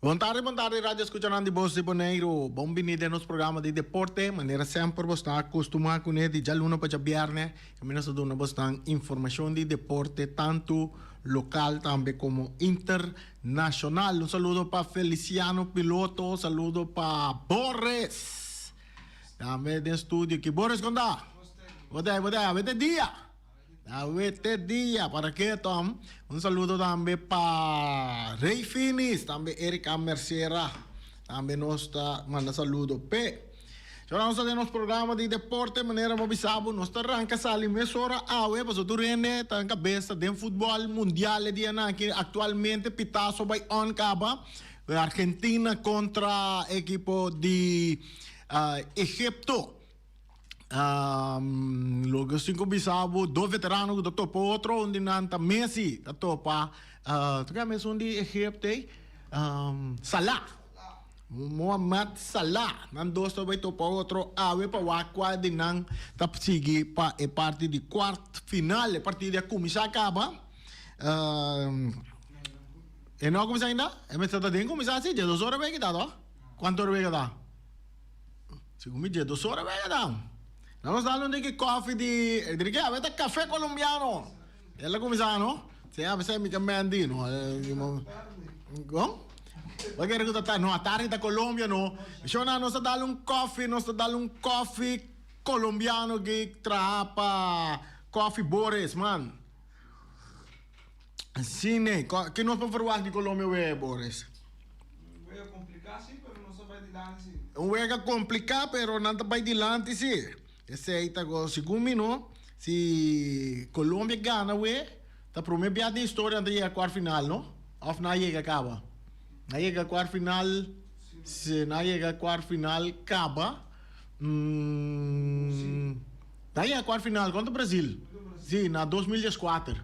Bon tardi, bon tardi radio escuchanan di Bos di Boneiru. Bon bini den nos programa di deporte. Manera semper bos ta acostuma cune di djaluna pa djabierne. Caminda nos ta duna bosnan informacion di deporte tanto local tambe como internacional. Un saludo pa Feliciano Piloto, saludo pa Boris. Tambe den studio aki. Boris, con ta? Bo ta, bo ta, awete dia. Awete dia, para ke Tom? Un saludo tambe pa Rey Finis, tambe Erika Mercera. Tambe nos ta manda saludo p'e. Ahora nos ta den nos programa di deporte, manera bo bisa bo, nos ta ranka sali mesora awe, pasobra tur hende ta den kabesa den futbòl mundial e dianan aki. Aktualmente pitaso bai on kaba, Argentina kontra ekipo di Egipto. Loke sin ku bisa bo, dos veterano ku ta topa otro, un di nan ta Messi, ta topa, ta kende esun di Egipto ei? Salah, Mohamed Salah. Nan dos ta bai topa otro awe pa wak kua di nan ta sigui pa e parti di kwart final. E partido a kuminsá kaba. E no a kuminsá ainda? E mester ta den kuminsá si, dje dos ora bai kita to? Kuantu ora bai kita? Segun mi dje dos ora wega ta. Nan nos dal un diki koffie di, di ke? Awe ta cafe colombiano. El a cuminsa no? Si a bisa mi ka mendi no. Con? Bo kere cu ta tardi? No, a tardi ta Colombia no. Shona nos ta dal un koffie, nos ta dal un koffie colombiano ki traha pa Koffie Boris man. Si ne, ke nos por verwagt di Colombia wega, Boris? Un wega kompliká si, pero nos ta bai dilanti si. Un wega kompliká, pero nan ta bai dilanti si. Esei ta go, segun mi no, si Colombia gana we, ta prome bia den historia nan ta yega kuart final no? Of nan a yega kaba? Nan a yega kuart final, si nan a yega kuart final kaba, nan a yega kuart final kontra Brazil, si, na 2014.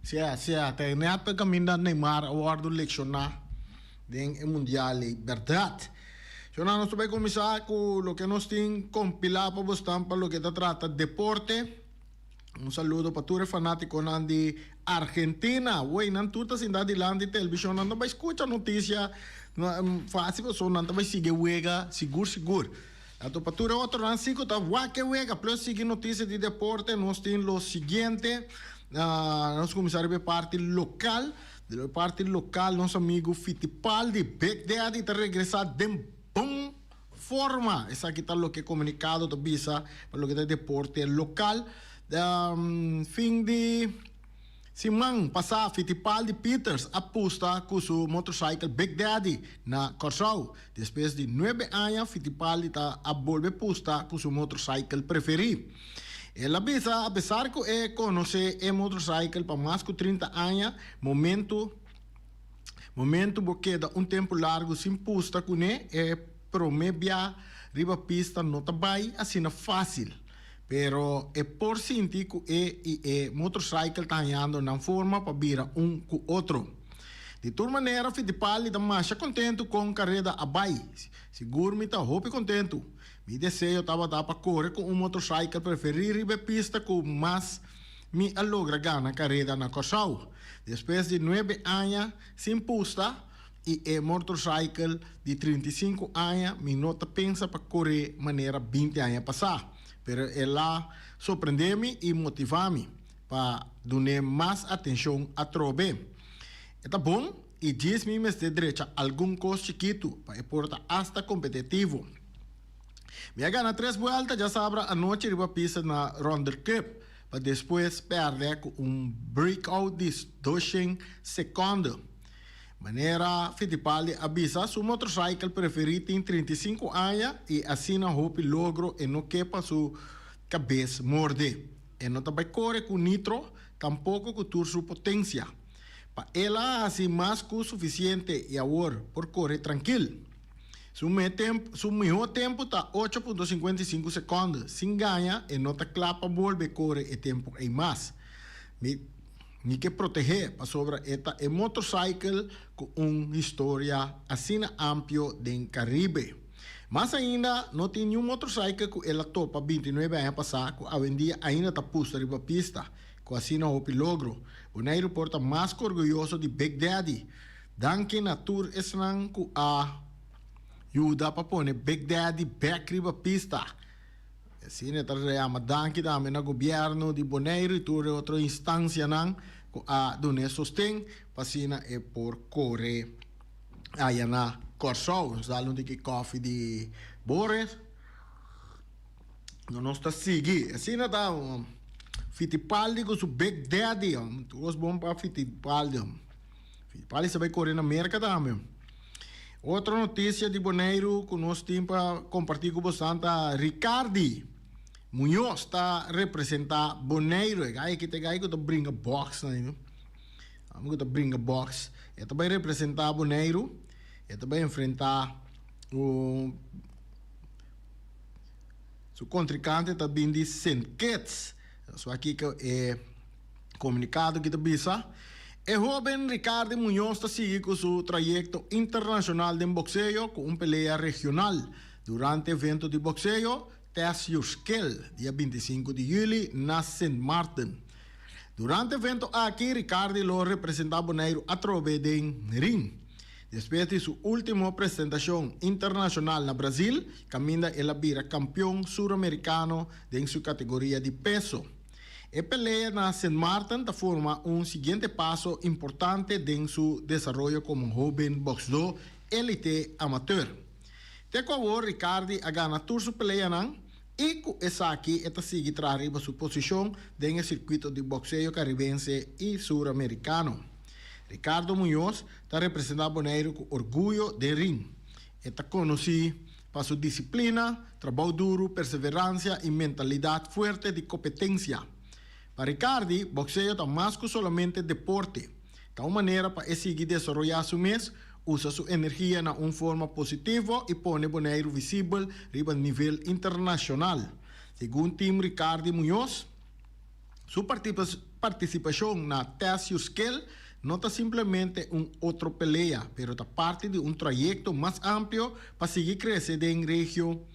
Sea, sea, ta e nèt kaminda Neymar a wòrdu lekshoná den e mundial ei, bèrdat? Shona, nos ta bai kuminsá ku loke nos tin kompilá pa bosnan pa loke ta trata deporte. Un saludo pa tur e fanátikonan di Argentina. Wei, nan tur ta sintá dilanti televishon, nan ta bai skucha notisia fásil pasobra nan ta bai sigui e wega sigur sigur. Anto pa tur e otronan si ku ta wak e wega plus sigui notisia di deporte nos tin lo siguiente. Nos kuminsá riba e parti lokal. Riba e parti lokal nos amigu Fittipaldi, Big Daddy, ta regresá den bon forma. Esaki ta loke e komunikado ta bisa pa loke ta e deporte lokal. Fin di siman pasá Fittipaldi Peters a pusta ku su motorcycle Big Daddy na Kòrsou. Despues di nuebe aña Fittipaldi ta a bolbe pusta ku su motorcycle preferí. El a bisa apesar ku e konosé e motorcycle pa mas ku 30 aña, momento momento bo keda un tempu largu sin pusta kuné e promé bia riba pista no ta bai asina fásil. Pero e por sinti ku e i e motorcycle ta hañando nan forma pa bira un ku otro. Di tur manera Fittipaldi ta masha kontentu kon kareda a bai. Sigur mi ta hopi kontentu. Mi deseo tabata pa kore ku un motorcycle preferí riba e pista ku mas mi a logra gana kareda na Kòrsou. Despues di nuebe aña sin pusta i e motorcycle di 35 aña mi no ta pensa pa kore manera 20 aña pasá, pero el a sorprendé mi i motivá mi pa dun'é mas atenshon atrobe. E ta bon i djis mi mester drecha algun kos chikitu pa e por ta asta kompetitivo. Mi a gana tres buelta djasabra anochi riba pista na Ronder Cup, pa despues pèrdè ku un breakout di doshen sekònde. Manera Fittipaldi a bisa, su motorcycle preferí tin 35 aña i asina hopi logro e no ke pa su kabes morde. E no ta bai kore ku nitro, tampoko ku tur su potensia. Pa el a hasi mas ku sufisiente i awor por kore trankil. Su su mihó tempu ta 8.55 sekònde. Sin gaña, e no ta kla pa bolbe kore e tempu ei mas. Mi mi ke proteh'é pasobra e ta e motorcycle ku un historia asina amplio den Karibe. Mas ainda, no tin niun motorcycle ku el a topa 29 aña pasá ku awendia ainda ta pusta riba pista ku asina hopi logro. Boneiru por ta mas ku orguyoso di Big Daddy. Danki na tur esnan ku a yuda pa pone Big Daddy bek riba pista. Asina e ta yama danki tambe na gobièrnu di Boneiru i tur e otro instansianan ku a dun'é sosten pa asina e por kore aya na Kòrsou. Nos dal un tiki kòfi di Boris. Nos ta sigui. Asina ta Fittipaldi ku su Big Daddy. Tur kos bon pa Fittipaldi. Fittipaldi sa bai kore na Merka tambe. Otro notisia di Boneiru ku nos tin pa kompartí ku bosan ta Ricardi Muñoz ta representá Boneiru. E gai aki ta e gai ku ta bringa bòks na no. Amo ku ta bringa bòks. E ta bai representá Boneiru. E ta bai enfrentá un su kontrinkante ta bin di Sint Kitts. Nos wak kiko e Komunikado ki ta bisa, E hoben Ricardi Muñoz ta sigui ku su trayekto internashonal den bokseo ku un pelea regional durante evento di bokseo Test Your Skill dia 25 di yüli na Sint Maarten. Durante evento aki Ricardi lo representá Boneiru atrobe den ring. Despues di su último presentashon internashonal na Brazil kaminda el a bira kampion suramerikano den su kategoria di peso. E pelea na Sint Maarten ta forma un siguiente paso importante den su desaroyo komo hoben boksdó elite amateur. Te ku awor Ricardi a gana tur su peleanan i ku esaki e ta sigui traha riba su posishon den e sirkuito di bokseo karibense i suramerikano. Ricardo Muñoz ta representá Boneiru ku orguyo den ring. E ta konosí pa su disiplina, trabou duru, perseveransia i mentalidat fuerte di kompetensia. Pa Ricardi, bokseo ta mas ku solamente deporte. Ta un manera pa e sigui desaroyá su mes, usa su energia na un forma positivo i pone Boneiru visibel riba nivel internashonal. Segun Team Ricardi Muñoz, Su partisipashon na Test Your Skill no ta simplemente un otro pelea, pero ta parti di un trayekto mas amplio pa sigui krese den regio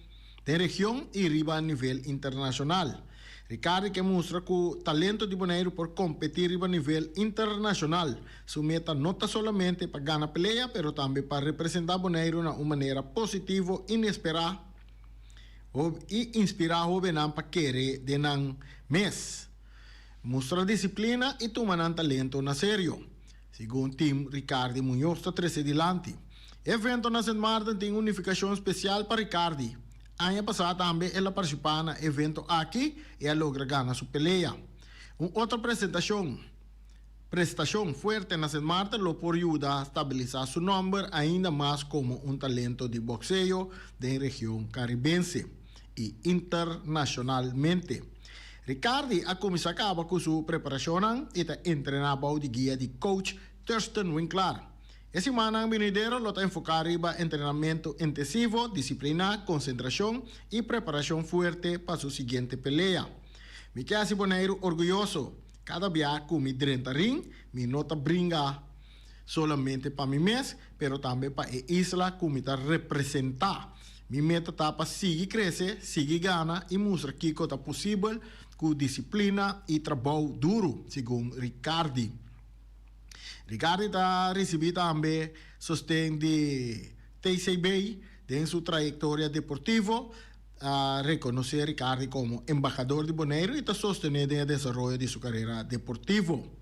den region i riba nivel internashonal. Ricardi ke mustra ku talento di Boneiru por kompetí riba nivel internashonal. Su meta no ta solamente pa gana pelea, pero tambe pa representá Boneiru na un manera positivo, inesperá. I inspirá hóbennan pa kere den nan mes, mustra disiplina i tuma nan talento na serio, segun Team Ricardi Muñoz ta trese dilanti. E evento na Sint Maarten tin un nifikashon spesial pa Ricardi. Aña pasá tambe el a partisipá na e evento aki i a logra gana su pelea. Un otro presentashon. Prestashon fuerte na Sint Maarten lo por yuda stabilisá su nòmber ainda mas komo un talento di bokseo den region karibense i internashonalmente. Ricardi a kuminsá kaba ku su preparashonnan i ta entrená bou di guia di coach Thurston Winklaar. E simannan binidero lo ta enfoká riba entrenamentu intensivo, disipliná, konsentrashon i preparashon fuerte pa su siguiente pelea. Mi ke hasi Boneiru orguyoso. Kada bia ku mi drenta ring, mi no ta bringa solamente pa mi mes, pero tambe pa e isla ku mi ta representá. Mi meta ta pa sigui krese, sigui gana i mustra kiko ta posibel ku disiplina i trabou duru, segun Ricardi. Ricardi ta risibí tambe sosten di TCB den su trayektoria deportivo. A rekonosé Ricardi komo embahador di Boneiru i ta sostené den e desaroyo di su karera deportivo.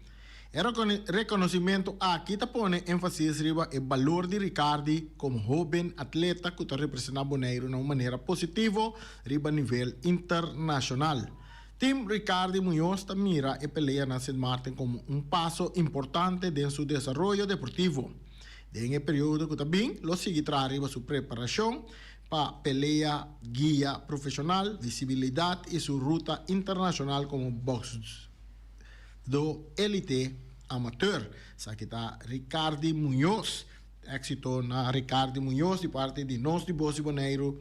E rekonosimentu aki ta pone énfasis riba e balor di Ricardi komo hóben atleta ku ta representá Boneiru na un manera positivo riba nivel internashonal. Team Ricardi Muñoz ta mira e pelea na Sint Maarten komo un paso importante den su desaroyo deportivo. Den e periodo ku ta bin lo sigui traha riba su preparashon pa pelea, guia profesional, visibilidad y su ruta internacional como boxdo elite amateur. Esaki ta Ricardi Muñoz. Exito na Ricardi Muñoz di parti di nos di Bos di Boneiru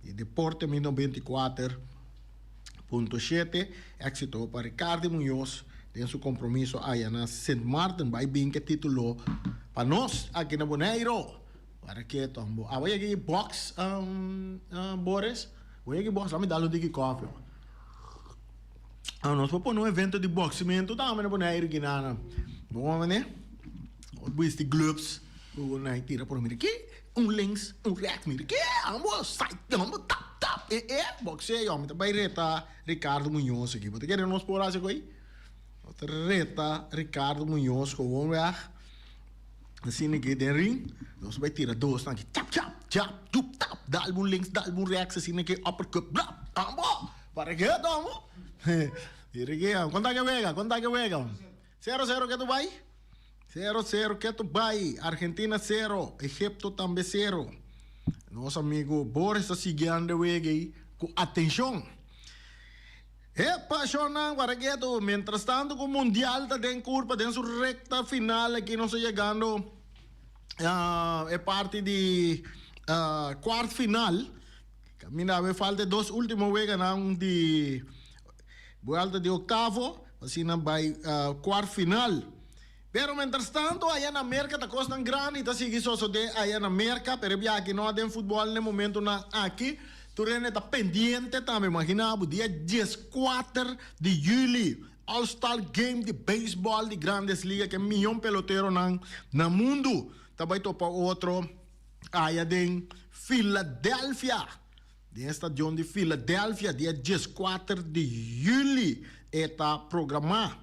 di Deporte Mi 94.7. Exito pa Ricardi Muñoz den su compromiso aya na Sint Maarten. Bay bin ke titulo pa nos aki na Boneiru. Para keto bo. Abo yega e box Boris? Bo yega e box? Lami dal un tiki koffie. Nos por pone un evento di boximento tambe na Boneiru Ginana. Bo mane? Bo bisti gloves. Ku nan tira por mira ki un links un rechts mira ki ambos side ambos tap tap e e boxeo mi ta bai reta Ricardo Muñoz aki bo ta kere nos por hasi koe bo ta reta Ricardo Muñoz gewoon weg asina aki den ring nos bai tira dos nan aki chap chap chap chup tap dal bo un links dal bo un rechts asina aki uppercut blap ambo para ke amo mira ki konta ke wega konta ke wega sero sero ke tu bai. Sero sero ketu bai, Argentina sero, Egipto tambe sero. Nos amigo Boris ta siguiendo e wega ei ku atenshon. Epa shonnan wara ketu, mientras tanto ku mundial ta den kurpa den su rekta final aki nos ta yegando e parti di kwart final. Kaminda awe falta e dos ultimo weganan di Buelta di octavo, asina bai kwart final. Pero mientrastanto aya na Merca ta cosnan grandi ta sigui sosode aya na Merca, pero e biaha no den futbol n'e momentonan aki. Tur hende ta pendiente tambe. Imagina bo dia dieskuater di juli, All Star Game di beisbol di Grandes Liga ke miyon peloteronan na mundu ta bai topa otro aya den Philadelphia. Den e stadion di Philadelphia dia dieskuater di juli e ta programá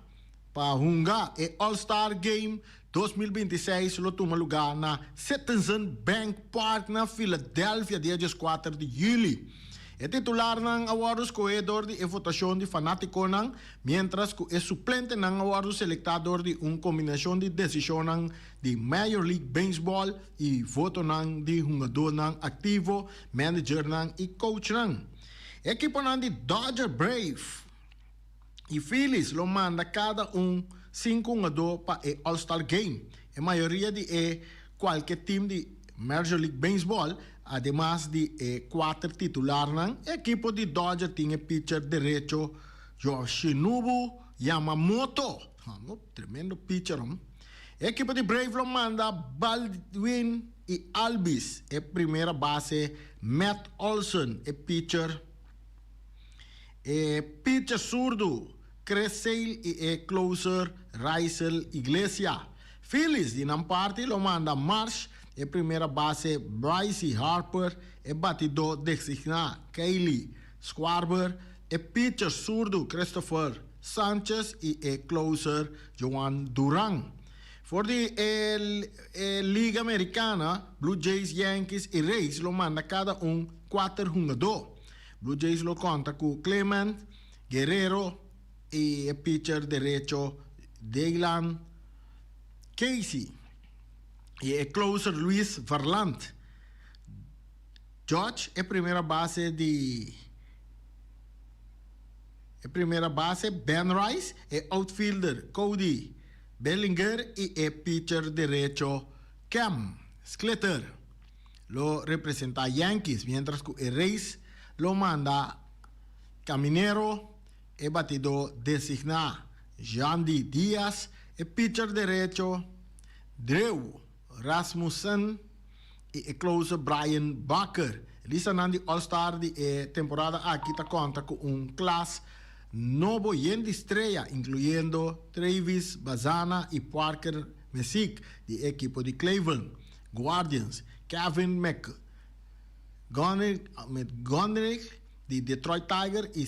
pa hunga. E All Star Game 2026 lo tuma lugá na Citizen Bank Park na Philadelphia dia dieskuater di juli. E titularnan a wòrdu skohé dor di e votashon di fanátikonan, miéntras ku e suplentenan a wòrdu selektá dor di un kombinashon di desishonnan di Major League Baseball i votonan di hungadónan aktivo, managernan i coachnan. Ekiponan di Dodger, Brave i Phillies lo manda kada un sinku hungadó pa e All-Star Game. E mayoria di e kualke tim di Major League Baseball, ademas di e kuater titularnan, e ekipo di Dodger tin e pitcher derecho Yoshinobu Yamamoto, tremendo pitcher. E ekipo di Brave lo manda Baldwin i Albies, e primera base Matt Olson, e pitcher e pitcher zurdo Chris Sale i e closer Raisel Iglesia. Phillies di nan parti lo manda Marsh, e primera base Bryce Harper, e batidó designá Kyle Schwarber, e pitcher zurdo Christopher Sanchez i e closer Joan Duran. For di e e Liga Americana, Blue Jays, Yankees i Rays lo manda kada un kuater hungadó. Blue Jays lo konta ku Clement, Guerrero i e pitcher derecho Daylan Casey i e closer Luis Varland. Judge e primera base di. E primera base Ben Rice, e outfielder Cody Bellinger i e pitcher derecho Cam Sklitter lo representá Yankees, miéntras ku e Rays lo manda Caminero, e batidó designá Yandy Diaz, e pitcher derecho Drew Rasmussen i e closer Brian Bakker. E listanan di All Star di e temporada aki ta konta ku un klas nobo yen di strea, inkluyendo Travis Bazzana i Parker Messick di e ekipo di Cleveland Guardians, Kevin McGonigle di Detroit Tiger i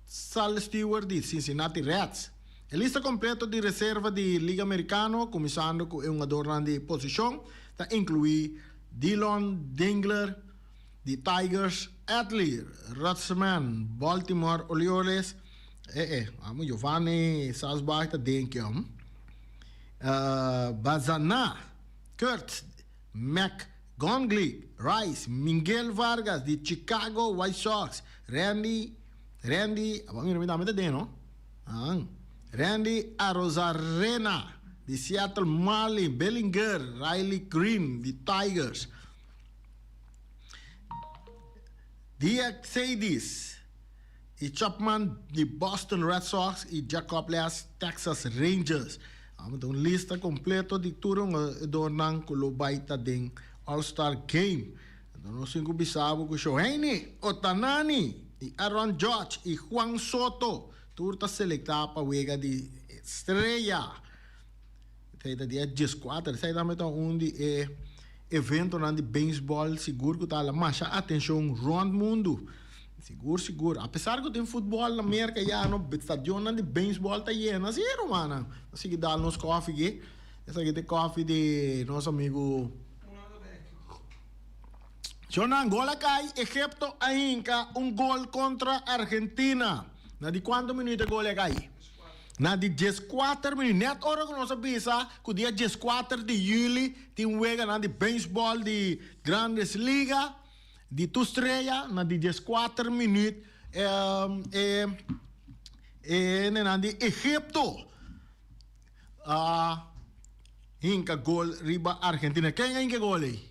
Sal Stewart di Cincinnati Reds. E lista kompleto di reserva di Liga Amerikano, kuminsando ku e hungadornan di posishon, ta inkluí Dillon Dingler di Tigers, Adley Rutschman, Baltimore Orioles, eh eh, amo Giovanni Salsbach ta den ki hom, Bazzana, Kurt McGongley, Rice, Miguel Vargas di Chicago White Sox, Randy, Randy, abo mira mi tambe ta den no. Randy Arozarena di Seattle Marlins, Bellinger, Riley Greene di Tigers, Diak Sadis i Chapman di Boston Red Sox i Jacob Les Texas Rangers. Amo ta un lista completo di tur hungadornan cu lo bay ta den All Star Game. Anto nos tin cu bisa bo cu Shohei Otanani i Aaron Judge i Juan Soto tur ta selecta pa wega di estrella. Esei ta dia dieskuater. Esei tambe ta un di e eventonan di beisbòl sigur ku ta hala masha atenshon rònt mundu. Sigur sigur. Apesar ku tin futbòl na Merka ya no, stadionnan di beisbòl ta yena si rumannan. Nos sigui dal nos kòfi aki. Esaki ta e kòfi di nos amigu. Shonnan, gol a kai, Egipto a hinka un gol kontra Argentina. Na di kuantu minuut e gol a kai? Na di dieskuater minuut. Nèt ora ku nos a bisa ku dia dieskuater di yüli tin weganan di beisbòl di Grandes Liga di tur strea, na di dieskuater minuut e e hendenan di Egipto a hinka gol riba Argentina. Ken a hinka e gol ei?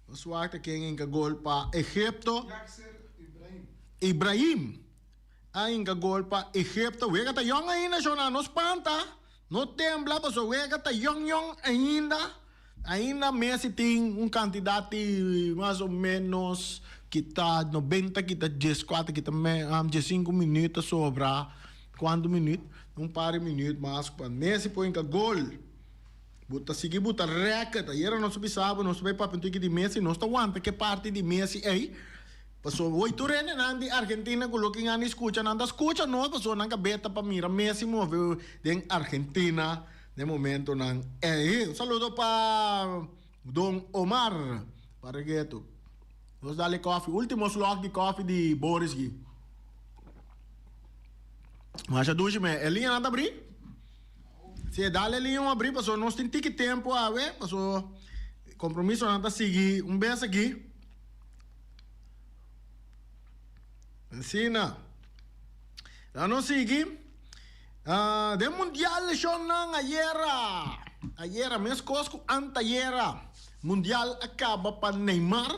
Nos wak ta ken hinka gol pa Egipto. Ibrahim a hinka gol pa Egipto. Wega ta yong ainda shona, no spanta, no tembla pasobra wega ta yong yong ainda. Ainda Messi tin un kantidat di mas o menos kita nobenta kita dieskuater kita diesinku minüt ta sobra kuantu minüt un par di minüt mas pa Messi por hinka gol. Bo ta sigui bo ta rèkert. Ayera nos a bisa bo, nos ta bai papia un tiki di Messi, nos ta wanta ke parti di Messi ei, pasobra hoy tur hendenan di Argentina ku loke nan di skucha, nan ta skucha nos pasobra nan kabes ta pa mira Messi move den Argentina den momentonan ei. Un saludo pa Don Omar Barregueto. Nos dale kòfi, ultimo slòk di kòfi di Boris gi. Masha dushi me, e liñanan ta abrí? Si e dal e liña un abrí pasobra nos tin tiki tempu awe pasobra compromisonan ta sigui un bes aki. Asina. Laga nos sigui. Den mundial leshonnan ayera, ayera meskos ku antayera mundial a kaba pa Neymar.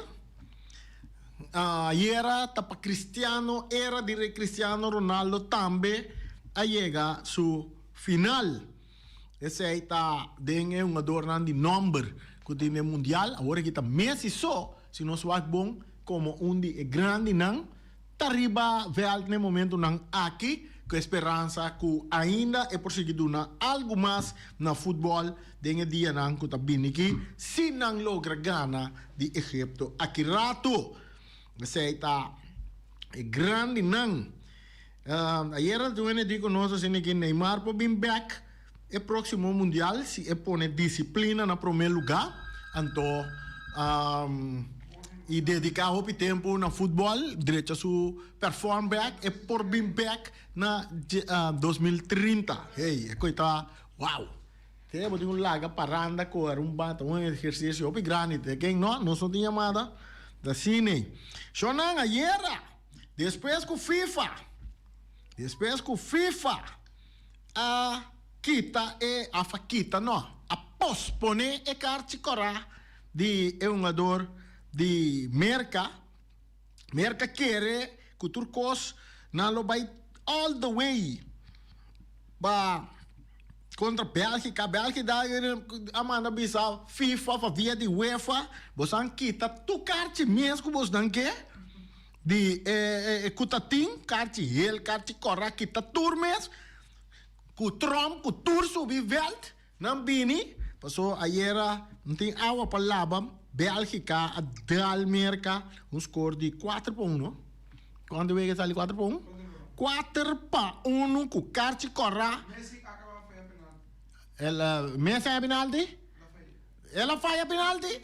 Ayera ta pa Cristiano, era di Cristiano Ronaldo tambe a yega su final. Esey ta den e hungadornan di nomber cu tin den mundial. Awor aki ta Messi so, si nos wak bon, como un di e grandinan ta riba veld n'e momentonan aki cu e speransa cu ainda e por sigui duna algo mas na futbol den e dianan cu ta bini aki si nan logra gana di Egipto aki rato. Esey ta e grandinan. Ayera ta wende di cu nos asina ki Neymar por bin bek e proximo mundial si e pone disciplina na prome luga anto y dedica hopi tempo na futbol drecha su perform bek e por bin bek na 2030. Hey e coy ta wow. Te bo tin un laga paranda core un bata un ehercicio hopi grandi te ken no nos no tin yamada ta cine. Shownan ayera despues cu FIFA despues cu FIFA a kita e of a kita no a pospone e karchi kora di e hungador di Merca. Merca kere cu tur cos nan lo bay all the way pa contra Belgica. Belgica a manda bisa FIFA pa via di UEFA bosan kita tur karchi mes cu bosnan ke di e cu ta tin karchi hel karchi cora kita tur mes cu Trump cu tur subi veld. Nan bini, paso ayera no tin awa pa laba, Belgica a dal Merca un score di cuater pa uno. Cuanto wega sali cuater pa un? Cuater pa uno cu karchi cora. Messi a caba faya penalti. El, Messi a faya penalti? El a faya. El a faya penalti?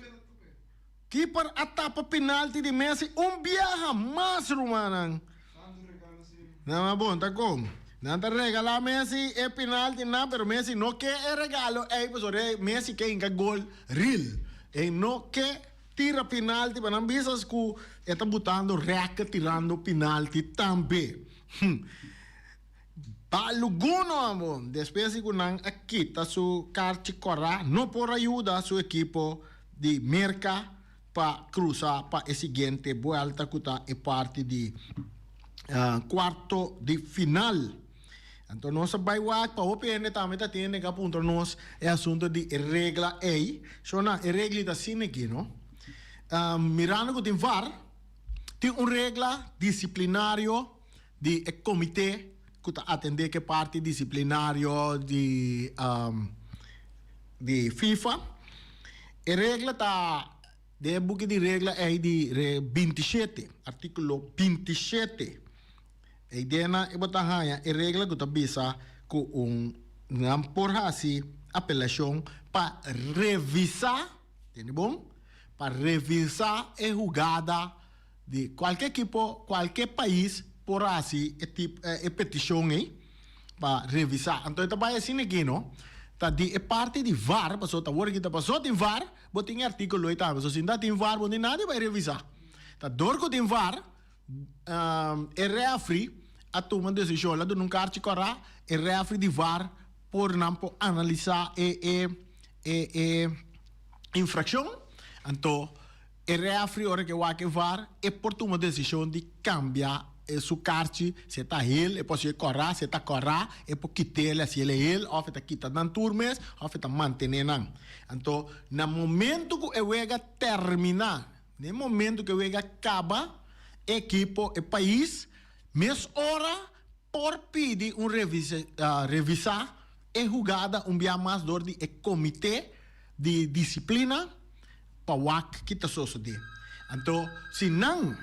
Keeper a tapa penalti di Messi un biaha mas rumannan. Nan a bon ta kon. Nan ta regala Messi e penalti nan pero Messi no ke e regalo ey pasobra Messi ke hinka gol real. E no ke tira penalti pa nan bisa ku e ta butando rèkè tirando penalti tambe. Baluguno amo despues di ku nan a kita su karchi kòrá no por a yuda su ekipo di Merka pa krusa pa e siguiente buelta ku ta e parti di kuarto di final. Anto nos a bai wak pa hopi hende tambe ta tende ku a puntra nos e asunto di e regla ei. Shona, e regla ta asina aki no. Mirando ku tin var, tin un regla disiplinario di e komité. ku ta atendé ku e parti disiplinario di di FIFA. E regla ta den e buki di regla ei di 27, artíkulo 27. Ei dena e bo ta haña e regla ku ta bisa ku un nan por hasi apelashon pa revisá, tende bon, pa revisá e hugada di kualke ekipo, kualke pais por hasi e tip e petishon ei pa revisá. Anto e ta bai asina aki no, ta di e parti di var, pasobra ta awor aki ta pasobra tin var, bo tin e artíkulo ei tambe, pasobra si no ta tin var bo no tin nada di bai revisá. Ta dor ku tin var. E refri a tuma desishon, el a duna un karchi kòrá, e refri di var por nan por analisá e e e e infrakshon. Anto e refri ora ke wak e var e por tuma desishon di kambia e su karchi, si e ta hel e por hasié kòrá, si e ta kòrá e por kit'el hasiel e hel òf e ta kita nan tur mes òf e ta mantené nan. Anto na momento ku e wega terminá. Den momento ku e wega kaba, e ekipo, e pais, mes ora por pidi un revisá e hugada un bia mas dor di e komité di disiplina pa wak ki ta sosodé. Anto si nan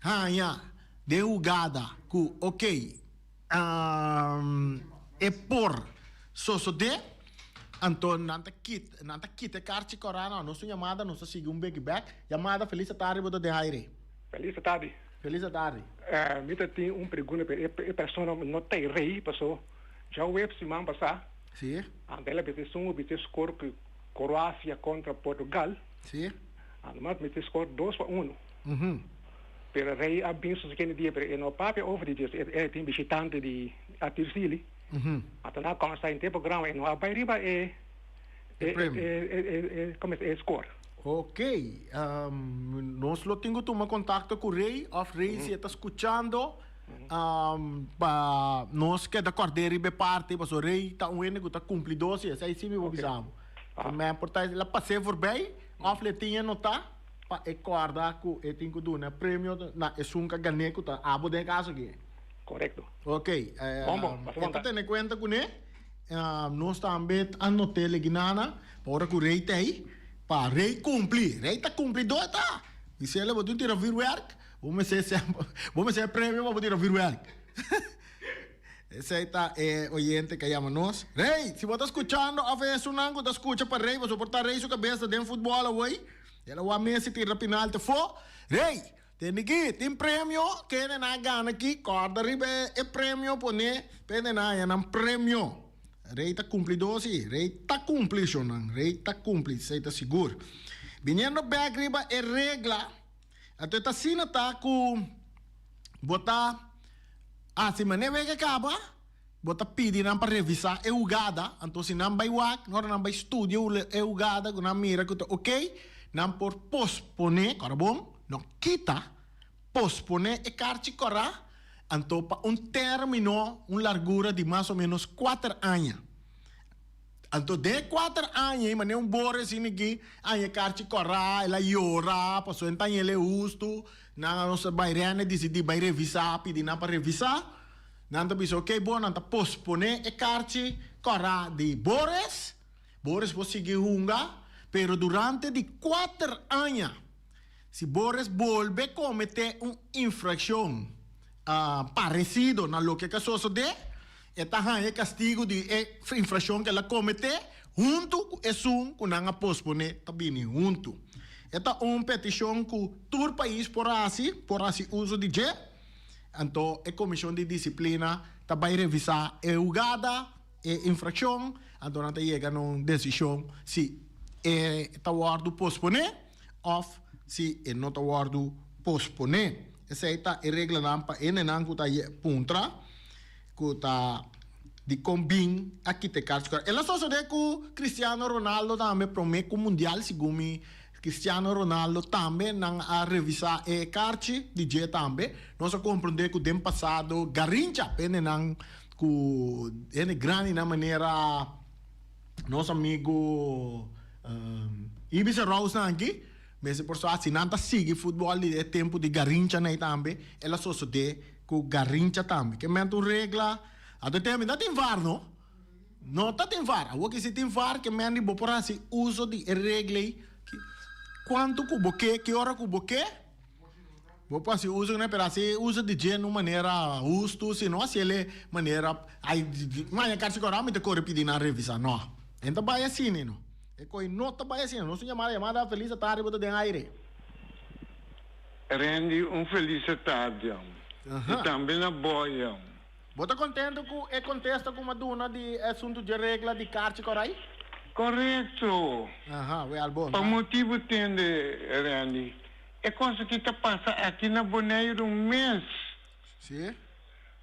haña den hugada ku okey, E por sosodé, anto nan ta kita, nan ta kita e karchi kòrá nan. Nos un yamada, nos ta sigui un beki bèk. Yamada, Felis atardi bo ta den aire. Felis atardi. Felis atardi. Mi ta tin un pregunta pero e persona no ta e rei paso djaweps siman pasá Sí. anto el a bisa esun a bisa score ku Kroasia kontra Portugal. Sí. Anto mas mester score 2-1. Pero rey a bin su siguiente dia, pero e no papia over di dje, e tin bishitante di a Tirsili. Anto nan a comenzá henter programa, e no a bai riba e E premio. e como es e score. Ok, nos lo tin cu tuma contacto cu Rey of Rey si e ta scuchando pa nos keda cord'é riba e parti pasobra Rey ta un hende cu ta cumplidor si, esey si mi por bisa bo. Me por ta el a pas'é voorbij of le tin e nota. Pa e kòrda ku e tin ku duna premio na esun ku a gané ku ta abo den e kaso aki. Korekto. Ok. Bon bon, pasa E ta bon ta. tene kuenta kuné. Nos tambe a not'é leginana pa ora ku rei ta ei, pa rei kumpli. Rei ta kumplidó e ta. Bis'el bo tin tira vürwèrk, bo mester semper, bo mester e premio pa bo tira vürwèrk. Esei ta e oyente ku a yama nos. Rei, si bo ta skuchando òf e esunnan ku ta skucha pa rei, pasobra por ta rei su kabes ta den futbòl awor. El a wak Messi tira penalti afó. Rey, tende aki, tin premio kende nan a gana aki, kòrda riba e premio pone pende nan haña nan premio. Rey ta kumplidó si, Rey ta kumpli shonnan, Rey ta kumpli, esei ta sigur. Biniendo bèk riba e regla, anto e ta asina ta ku bo ta hasi manera wega kaba. Bo ta pidi nan pa revisá e hugada, anto si nan bai wak, ora nan bai studia e hugada ku nan mira ku ta okey, nan por posponé, kòrda bon, no kita, posponé e karchi kòrá, anto pa un término, un largura di mas o ménos kuater aña. Anto den e kuater aña ei, manera un bore asina aki, aña e karchi kòrá, el a yora, pasobra e no ta haña el e hustu, nan a nos a bai rène disidí bai revisá, pidi nan pa revisá. Nan ta bisa, Oké, bo, nan ta posponé e karchi kòrá di Boris. Boris por sigui hunga, pero durante di kuater aña, si Boris bolbe kometé un infrakshon paresido na loke ku a sosodé, e ta haña e kastigu di e infrakshon ku el a kometé huntu ku esun ku nan a posponé ta bini huntu. E ta un petishon ku tur pais por hasi, por hasi uso di dje. Anto e komishon di disiplina ta bai revisá e hugada, e infrakshon, anto nan ta yega na un desishon si e ta wòrdu posponé òf si e no ta wòrdu posponé. Esei ta e reglanan pa hendenan ku ta puntra ku ta dikon bin a kita e karchi. El a sosodé ku Cristiano Ronaldo tambe promé ku mundial segun mi Cristiano Ronaldo tambe nan a revisa e karchi di dje tambe. Nos a komprende ku den pasado Garrincha pende nan ku hende grandinan manera nos amigo Ibis Arauz nan aki mester por sa si nan ta sigui futbol di e tempu di Garrincha nei tambe el a sosode ku Garrincha tambe. Ke menta un regla. Anto te no tin VAR no. No ta tin VAR. Awor ki si tin VAR ke men di bo por hasi uso di e regla ei. Kuantu ku bo ke, ki ora ku bo ke, bo por hasi uso kuné, pero hasi uso di dje na un manera hustu, si no hasi el manera ai maña karchi kòrò mi ta kore pidi nan revisa. No, e no ta bai asina no. E koi no ta bai asina. Nos un yamada, yamada felis atardi bo ta den aire. Randy un felis atardi y tambe na boy. Bo ta contento cu e contesta cu m'a duna di e asunto dje regla di karchi corai? Corecto! Aha, wel bon. Pa motibo tende, Randy, e cosa ki ta pasa aki na Boneiru mes. Si.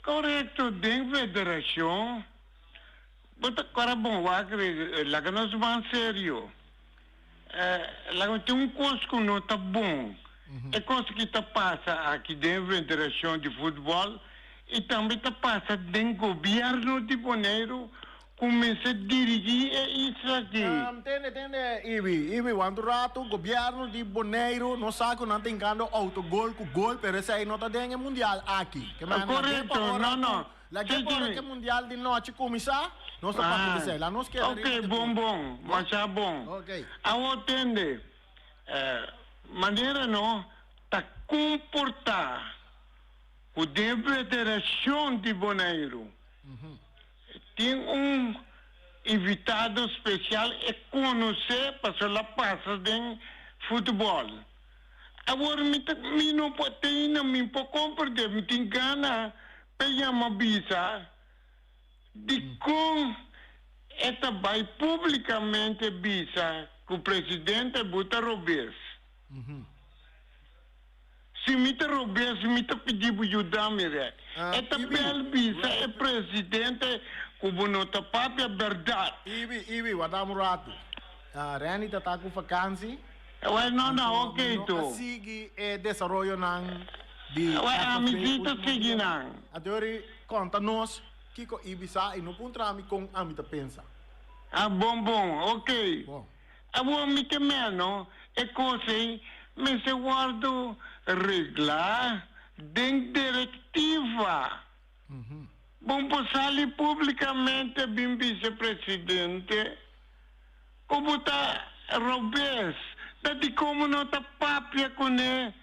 Corecto, den federacion, bo ta cora bon wak, laga nos ban serio. Laga tin un cos cu no ta bon. E cos ki ta pasa aki den federacion di futbol y tambe ta pasa den gobierno di Boneiru cu mester dirigi e isla aki. Tende, tende, Ibi, Ibi, want un rato gobierno di Boneiru no sa cu nan ta hincando autogol cu gol, pero esey no ta den e mundial aki. Ke men, lag'e pa Correcto, ora no, cu no. Lag'e pa ora cu e mundial di nochi cuminsa, nos ta papia di esey. La nos keda riba Ok, di bon, punto. bon, masha bon. Ok. Awor tende, manera no ta comporta cu den Federacion di Boneiru tin un invitado special e conoce pasobra el a pasa den futbol. Awor mi ta mi no por te mi por comprende mi tin gana pa yama bisa dicon e ta bay publicamente bisa cu presidente bo ta robes. Si mi ta robes mi ta pidi bo yuda mi rek. E ta bel bisa e presidente cu bo no ta papia berdad. Ibi, Ibi, warda un ratu. Renny ta ta cu vakansi. Wel, no, no, Anto ok mi no to. a sigui e desaroyonan di Wel, ami FFP si ta ultimo sigui dia. nan. Anto yori konta nos kiko Ibi sa i no puntra mi kon ami ta pensa. Ah, bon, bon, ok. Bon. Awor mi ke meno e kos ei mester wòrdu reglá den direktiva. Bon por sali públikamente bin bisa presidente ku bo ta robes, ta dikomo no ta papia kuné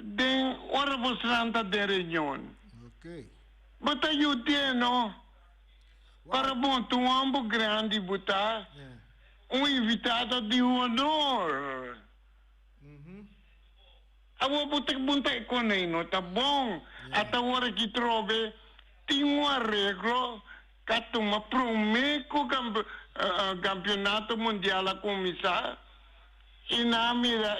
den ora bosnan ta den reunion. Bo ta yud'é no? Para bon ta un homber grandi bo ta, un invitado di honor. Awor bo ta bunta e konei no ta bon. Ata ora ki trobe tin un areglo ka tuma prome ku kampionato mundial a kuminsá i nan a mira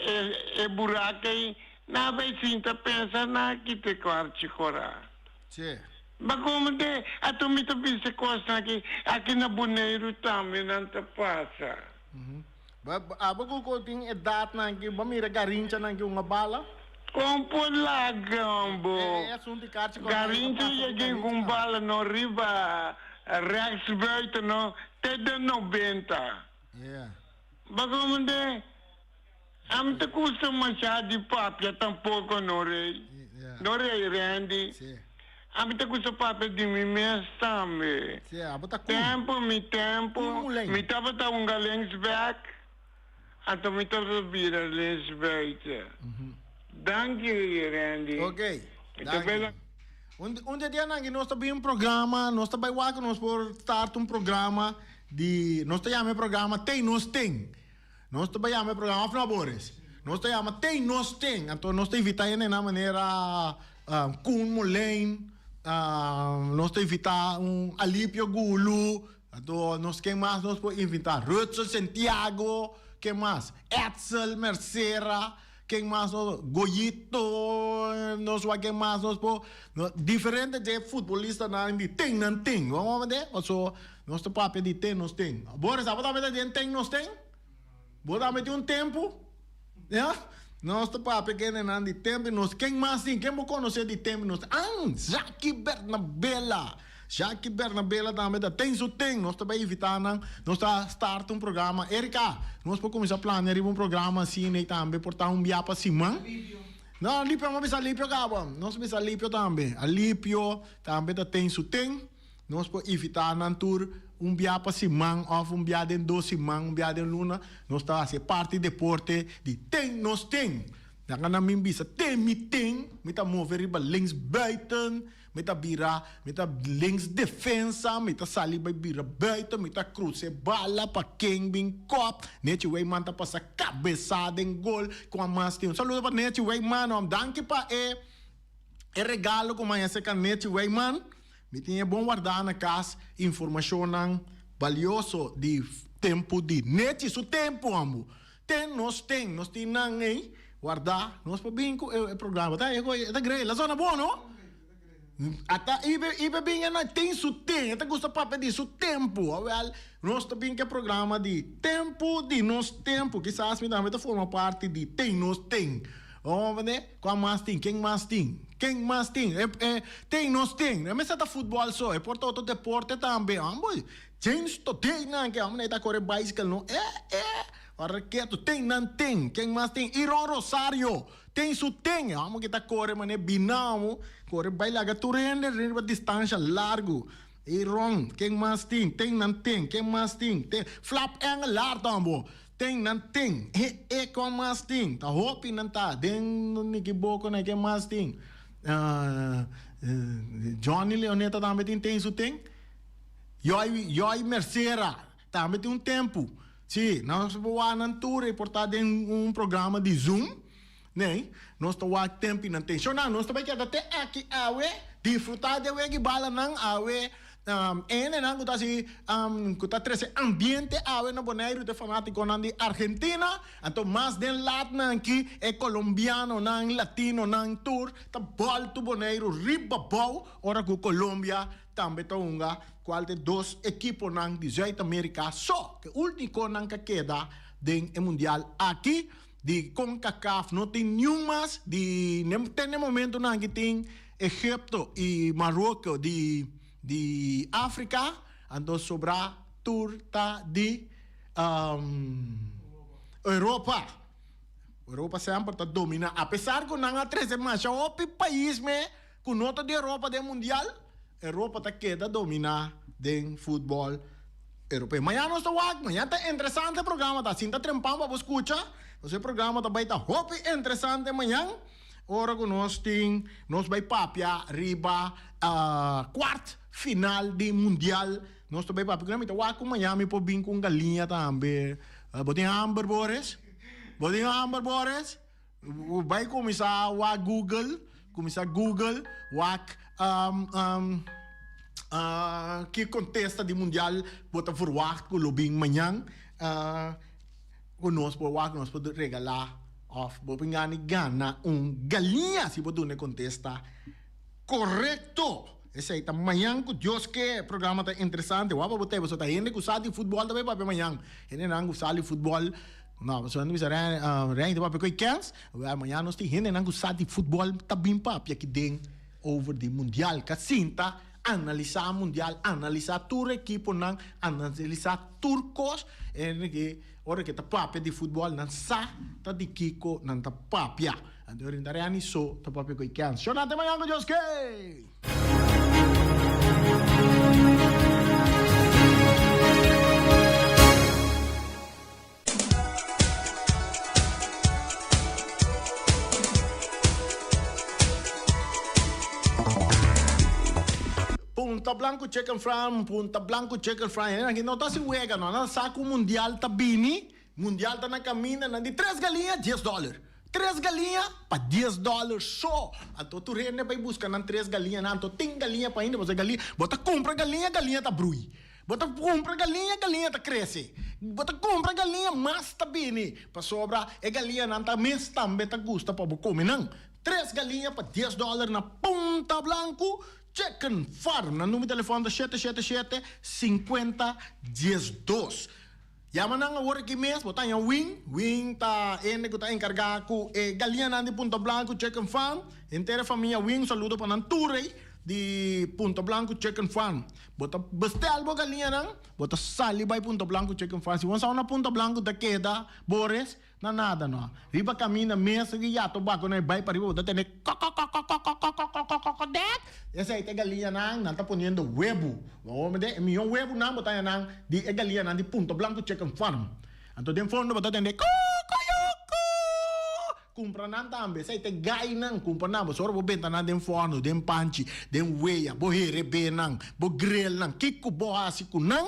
e buraka ei nan a bai sinta pensa nan a kita e kwarchi kora. Ma komo de ato mi ta bisa kosnan aki, aki na Boneiru tambe nan ta pasa. Abo ku ku tin edatnan aki, bo a mira Garinchanan ki hunga bala? Kon por laga bo? E asuntu di karchi kòrda ta Garincha pasa ku yega Garincha un tambe. bala no riba rechtsbuiten no te den nobenta. Ba komo de ami ta gusta masha di papia tampoco no rey. No rey Randy. Ami ta gusta papia di mi mes tambe. Tempo mi tempo mi tabata hunga linksback anto mi tabata bira linksbuiten. Danki Randy. Mi ta bela. Un di e dianan aki nos ta bin un programa, nos ta bai wak nos por start un programa di, nos ta yama e programa Ten Nos Ten. Nos ta bai yama e programa, of no Boris? Nos ta yama Ten Nos Ten. Anto nos ta invita hende na manera Koen Moulijn, nos ta invita un Alipio Gulu, anto nos ken mas nos por invita? Rutzel Santiago, ken mas? Edsel Mercera. Ken mas nos Goyito nos wak ken mas nos por diferente dje futbolistanan di ten nan ten bo comprende paso nos ta papia di ten nos ten Boris abo tambe ta den ten nos ten bo tambe tin un tempu ya nos ta papia kendenan di tempu nos ken mas tin ken bo conoce di tempu nos an Jackie Bernabela Jackie Bernabela tambe ta ten su ten. Nos ta bai invita nan. Nos ta start un programa. Erika, nos por cuminsa plania riba un programa asina y tambe por ta un bia pa siman. No, Alipio, amo bisa Alipio caba. Nos bisa Alipio tambe. Alipio tambe ta ten su ten. Nos por invitá nan tur un bia pa siman òf un bia den dos siman, un bia den luna. Nos ta hasi e parti deporte di ten nos ten. Laga nan min bisa ten mi ten, mi ta move riba links buiten, mi ta bira, mi ta links defensa, mi ta sali bai bira buiten, mi ta krusa e bala pa ken bin kòp. Nechi Wijman ta pasa kabesá den gol ku a mas tin. Un saludo pa Nechi Wijman. Danki pa e e regalo ku maña serka Nechi Wijman. Mi tin e bon wardá na kas informashonnan balioso di tempu di Nechi su tempu ambu. Ten nos ten, nos tin nan ei wardá, nos por bin ku e programa. Ta e ta grei, la zona bon no? Ata ibe ibe bin e nan tin su ten, e ta gusta papia di su tempu. Awel, nos ta bin ku e programa di tempu di nos tempu. Kisas mi tambe ta forma parti di ten nos ten. Bo mende? Kua mas tin? Ken mas tin? Ken mas tin? E e ten nos ten. E mester ta futbòl so, e por ta otro deporte tambe. Ambo, James Todey nan ke hombre ta kore bicycle no. E e ora ketu ten nan ten. Ken mas tin? Iron Rosario ten su ten. E hombre ke ta kore mane binamo, kore bai laga tur hende riba distansha largu. Iron, ken mas tin? Ten nan ten. Ken mas tin? Ten. Flap Engelaar tambo. Ten nan ten. E e kon mas tin? Ta hopi nan ta. Den Niki Boko na ken mas tin? Johnny Leoneta tambe tin ten su ten. Joy Joy Mercera tambe tin un tempu. Si, nos por wak nan tur e por ta den un programa di Zoom. Nee, nos ta wak tempu i nan ten. Shona, nos ta bai keda te aki awe, disfruta de wega i balanan awe. Hendenan ku ta hasi, ku ta trese ambiente awe na Boneiru ta e fanatikonan di Argentina. Anto mas den latnan aki e kolombianonan, latinonan tur ta bòltu Boneiru riba bou ora ku Colombia tambe ta hunga kual ta e dos ekiponan di Zuid Amerika so ke ultikonan ka keda den e mundial aki. Di Concacaf no tin niun mas di te ne momentonan aki tin Egipto y Marokko di di Afrika anto sobra tur ta di Europa. Europa semper ta domina apesar ku nan a trese masha hopi pais me ku no ta di Europa den mundial, Europa ta keda domina den futbol europeo. Mañana nos ta wak, mañana ta interesante programa ta sinta trempan pa bo skucha, nos e programa ta bai ta hopi interesante mañan ora ku nos tin nos bai papia riba kwart final di mundial, nos ta bai papia ku nan, mi ta wak ku mañana mi por bin ku un galiña tambe. Bo tin hamber Boris? Bo tin hamber Boris? Bai kuminsá wak Google, kuminsá Google wak ki kontesta di mundial bo ta verwagt ku lo bin mañan ku nos por wak, nos por regalá òf bo por gana gana un galiña si bo duna e kontesta korekto. Esei ta mañan ku Dios ke. E programa ta interesante. Wak pa bo ta pasobra ta hende ku sa di futbòl ta bai papia mañan. Hendenan ku sa di futbòl. No, pasobra nan ta bisa Rijn ta papia ku e kens. Wèl, mañana nos tin hendenan ku sa di futbòl ta bin papia aki den over di mundial. Ka sinta analisá mundial, analisá tur ekiponan, analisá tur kos. En ke ora ke ta papia di futbòl nan sa ta di kiko nan ta papia. Anto rinda Reni so ta papia ku e kens. Shonate mañana ku Dios ke! Punta Blanco Chicken Farm, Punta Blanco Chicken Farm. Hende aki no ta hasi wega no. Nan sa ku mundial ta bini, mundial ta na kaminda. Nan di tres galiña dies dòler. Tres galiña pa dies dòler so. Anto tur hende bai buska nan tres galiñanan. Anto tin galiña pa hende pasobra galiña, bo ta kumpra galiña, galiña ta brui. Bo ta kumpra galiña, galiña ta krese. Bo ta kumpra galiña, mas ta bini, pasobra e galiñanan ta mes tambe ta gusta pa bo kome nan. Tres galiña pa dies dòler na Punta Blanku Chicken Farm. Nan number di telefòn ta shete shete shete sinkuenta diesdos. Yama nan awor aki mes, bo ta haña Win. Win ta hende ku ta enkargá ku e galiñanan di Punta Blanku Chicken Farm. Henter e famia Win, un saludo pa nan tur ei. di Punto Blanco Chicken Farm. Bo ta bestel bo galiñanan, bo ta sali bai Punto Blanco Chicken Farm. Si bo sa unda Punto Blanco ta keda, Boris, na nada no. Riba caminda mes di yato bako na e bai pariba bo ta tende kokokokokokokokokokokokdek. Esei ta e galiñanan, nan ta poniendo webu. Bo mende e mihó webunan bo ta haña nan di e galiñanan di Punto Blanco Chicken Farm. Anto den fondo bo ta tende kokoyoko. Kumpra nan tambe. Esei ta e gainan. Kumpra nan. Pasobra bo benta nan den fòrnu, den panchi, den wea. Bo herebé nan, bo grill nan. Kiko bo hasi ku nan?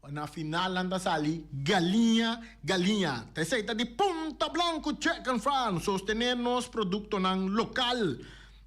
Na final nan ta sali galiña, galiña. Ta esei ta di Punta Blanco Chicken Farm. Sostené nos produktonan lokal.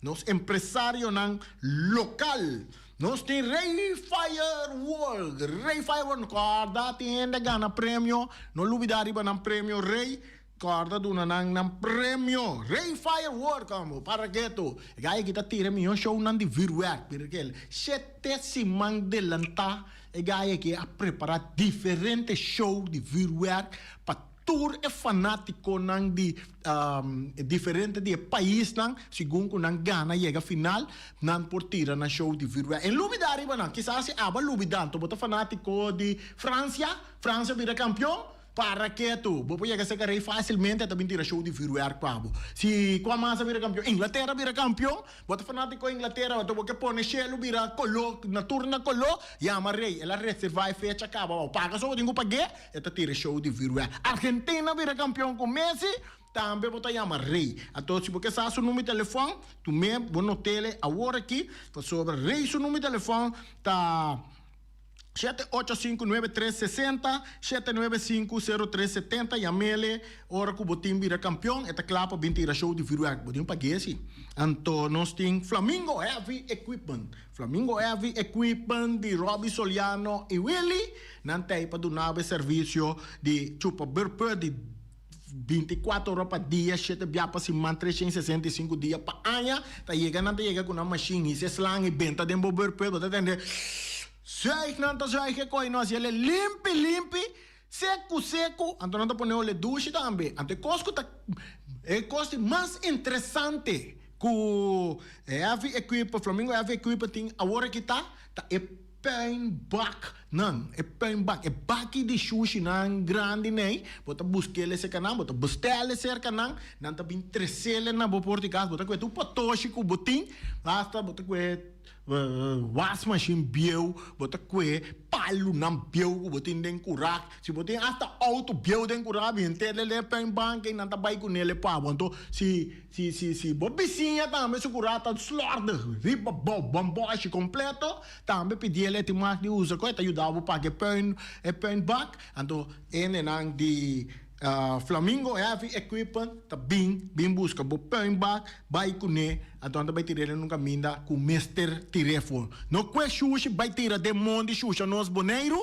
Nos empresarionan lokal. Nos tin Rey Firework. Rey Firework. Kòrda tin hende gana premio. No lubidá riba nan premio Rey. Kòrda duna nan nan premio. Rey Firework amo para ketu. E gai aki ta tira e mihó shownan di vuurwerk. Mira kel shete siman delantá e gai aki a prepará diferente show di vuurwerk pa tur e fanátikonan di diferente di e paisnan segun ku nan gana yega final nan por tira nan show di vuurwerk. En lubidá riba nan. Kisas si abo a lubidá anto bo ta fanátiko di Francia, Francia bira kampion. Para ketu, bo por yega serka rei fásilmente, e ta bin tira show di vuurwerk pa bo. Si kua mas a bira kampion? Inglatera a bira kampion? Bo ta fanátiko Inglatera, anto bo ke pone shelu bira koló, na tur na koló, yama rei, el a reservá e fecha kaba, bo paga so bo tin ku pag'é, e ta tira show di vuurwerk. Argentina a bira kampion ku Messi, tambe bo ta yama rei. Anto si bo ke sa su number di telefòn, tum'é, bo not'el awor aki, pasobra rei su number di telefòn ta. Shete ocho sinku nuebe tres sesenta, shete nuebe sinku sero tres setenta, Yamele ora ku bo tin bira kampion e ta kla pa bin tira show di vuurwerk. Bo tin pag'é si. Anto nos tin Flamingo Heavy Equipment. Flamingo Heavy Equipment di Robby Soliano i Willy. Nan ta ei pa duna bo e servisio di chupa burpè di 24 ora pa dia, shete bia pa siman, 365 dia pa aña. Ta yega nan ta yega ku nan mashin hisa e slang i benta den bo burpè. Bo ta tende zuig nan ta zuig e koi no hasi el e limpi limpi, seku seku. Anto nan ta pone ole dushi tambe. Anto e kos ku ta e kos di mas interesante ku Heavy Equipment, Flamingo Heavy Equipment tin awor aki ta, ta e Puinbak nan, e puinbak, e baki di shushi nan grandi nei, bo ta busk'el serka nan, bo ta bestel'e serka nan, nan ta bin tresel'e na bo porta di kas, bo ta kue tur patoshi ku bo tin, hasta bo ta kue wasmashin bieu, bo ta kue palunan bieu ku bo tin den kurak, si bo tin hasta outo bieu den kurak, bin henter den e puinbank ei, nan ta bai kunel e pa bo. Anto si. Si si si bo bisiña tambe su cura ta slordig riba bo bomboshi completo tambe pidiel e tin mas di usa cu e ta yuda bo paga e puin e puinbak anto hendenan di Flamingo Heavy Equipment ta bin bin busca bo puinbak bay cune anto nan ta bay tir'el den un caminda cu mester tir'e for no cue shushi bay tira den mondi shusha nos Boneiru.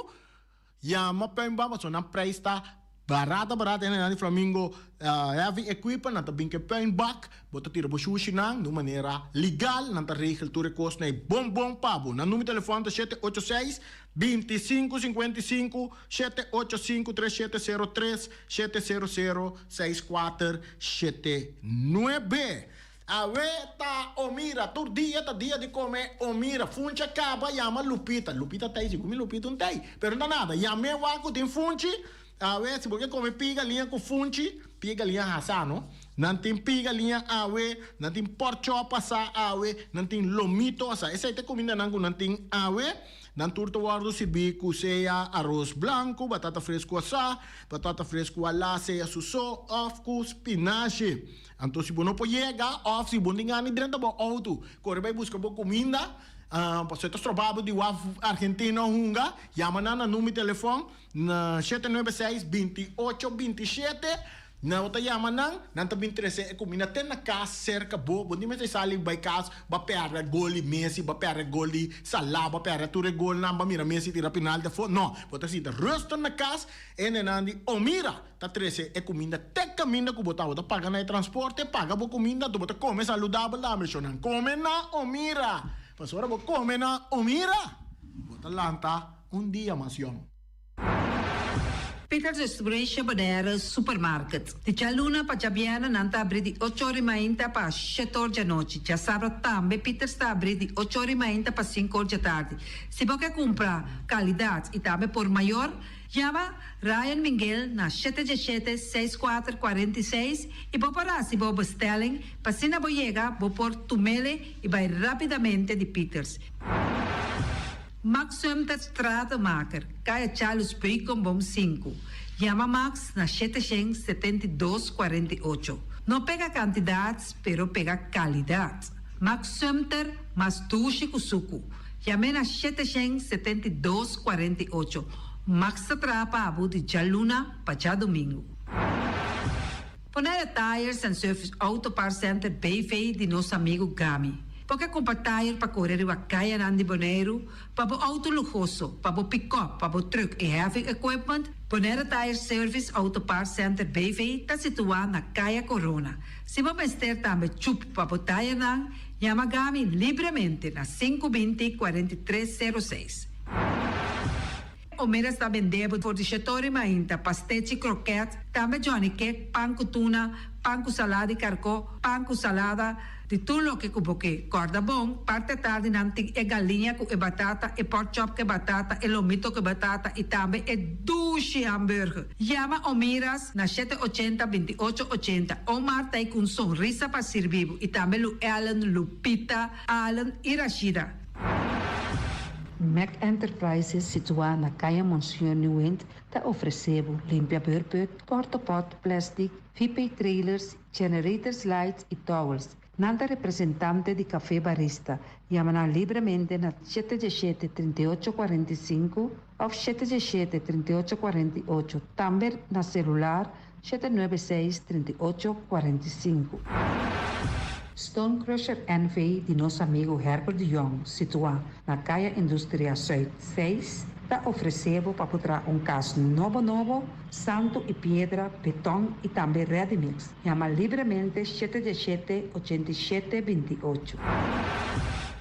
Yama puinbak pasobra nan prijs ta barata barata hende nan di Flamingo Heavy Equipment nan ta bin ku e puinbak bo ta tira bo shushinan di un manera legal nan ta regel tur e kos na e bon bon pa bo nan numero di telefòn ta shete ocho seis 25 55 shete ocho sinku tres shete sero tres shete sero sero seis kuater shete nuebe. Awe ta Omira, tur dia ta dia di come Omira, funchi a caba yama Lupita, Lupita ta ei, mi Lupita un ta ei, pero no ta nada, yam'e wak cu tin funchi, awe si bo ke come pia galiña cu funchi, pia galiña hasa no, nan tin pia galiña awe, nan tin porkchop asa awe, nan tin lomito asa, esei ta e cumindanan cu nan tin awe. Nan tur ta wòrdu sirbi ku sea aros blanku, batata fresku asá, batata fresku alá sea su so òf ku spinashi. Anto si bo no por yega òf si bo no tin gana di drenta bo outo, kore bai buska bo kuminda, pasobra e ta stroba bo di wak Argentina hunga, yama nan na number di telefòn na shete nuebe seis, binti ocho, binti shete. Nan bo ta yama nan, nan ta bin trese e kuminda te na kas serka bo. Bo tin mester sali bai kas, bo a pèrdè gol di Messi, bo a pèrdè gol di Salah, bo a pèrdè tur e golnan, bo a mira Messi tira penalti afó. No, bo ta sinta rustig na kas, hendenan di Omira ta trese e kuminda te kaminda ku bo ta. Bo ta paga na e transporte, paga bo kuminda, anto bo ta kome saludabel tambe. Shonnan kome na Omira, pasobra bo kome na Omira, bo ta lanta un dia mas yòn. Peters Restauration Bonaire Supermarket. Di djaluna pa djabièrnè nan ta abrí di ocho or i mainta pa shete or djanochi. Djasabra tambe Peters ta abrí di ocho or i mainta pa sinku or djatardi. Si bo ke kumpra kalidat i tambe por mayor, yama Ryan Minguel na shete djeshete, seis kuater, 46 i bo por hasi bo bestelling pa asina bo yega bo por tumele i bai rápidamente di Peters. Max Sumter Stratenmaker, Kaya Charles Beukenboom 5. Yama Max na 772 48. No pega kantidat, pero pega kalidat. Max Sumter, mas dushi ku suku. Yam'é na 772 48. Max ta traha pa abo di djaluna pa djadumingu. Bonaire Tires and Service Auto Parts Center BV di nos amigu Gami. Bo ke kumpra tire pa kore riba kayanan di Boneiru, pa bo outo luhoso, pa bo pikòp, pa bo trùk i heavy equipment? Bonaire Tire Service Auto Parts Center BV ta situá na Kaya Korona. Si bo mester tambe chup pa bo tirenan, yama Gami libremente na 520 43 06. Omeras ta bende bo for di shetori mainta, pastechi, kroket, tambe Johnny cake, pan ku tuna, pan ku salada di karkó, pan ku salada, di tur loke ku bo ke. Kòrda bon, parti atardi nan tin e galiña ku e batata, e pork chop ku e batata, e lomito ku e batata i tambe e dushi hamburger. Yama Omiras na shete ochenta, 28 ochenta. Omar ta ei ku un sonrisa pa sirbi bo i tambe Lu Ellen, Lupita, Allen i Rashida. Mac Enterprises situá na Kaya Monseñor Nieuwind ta ofresé bo limpia beurput, portopot, plastic, VP trailers, generators lights i towels. Nan ta representante di Café Barista. Yama nan libremente na 717 38 45 òf 717 38 48. Tambe na selular 796 38 45. Stone Crusher NV di nos amigu Herbert de Jong, situá na Kaya Industria Zuid 6, ta ofresé bo pa por traha un kas nobo nobo, santu i piedra, beton i tambe ready mix. Yama libremente 717 87 28.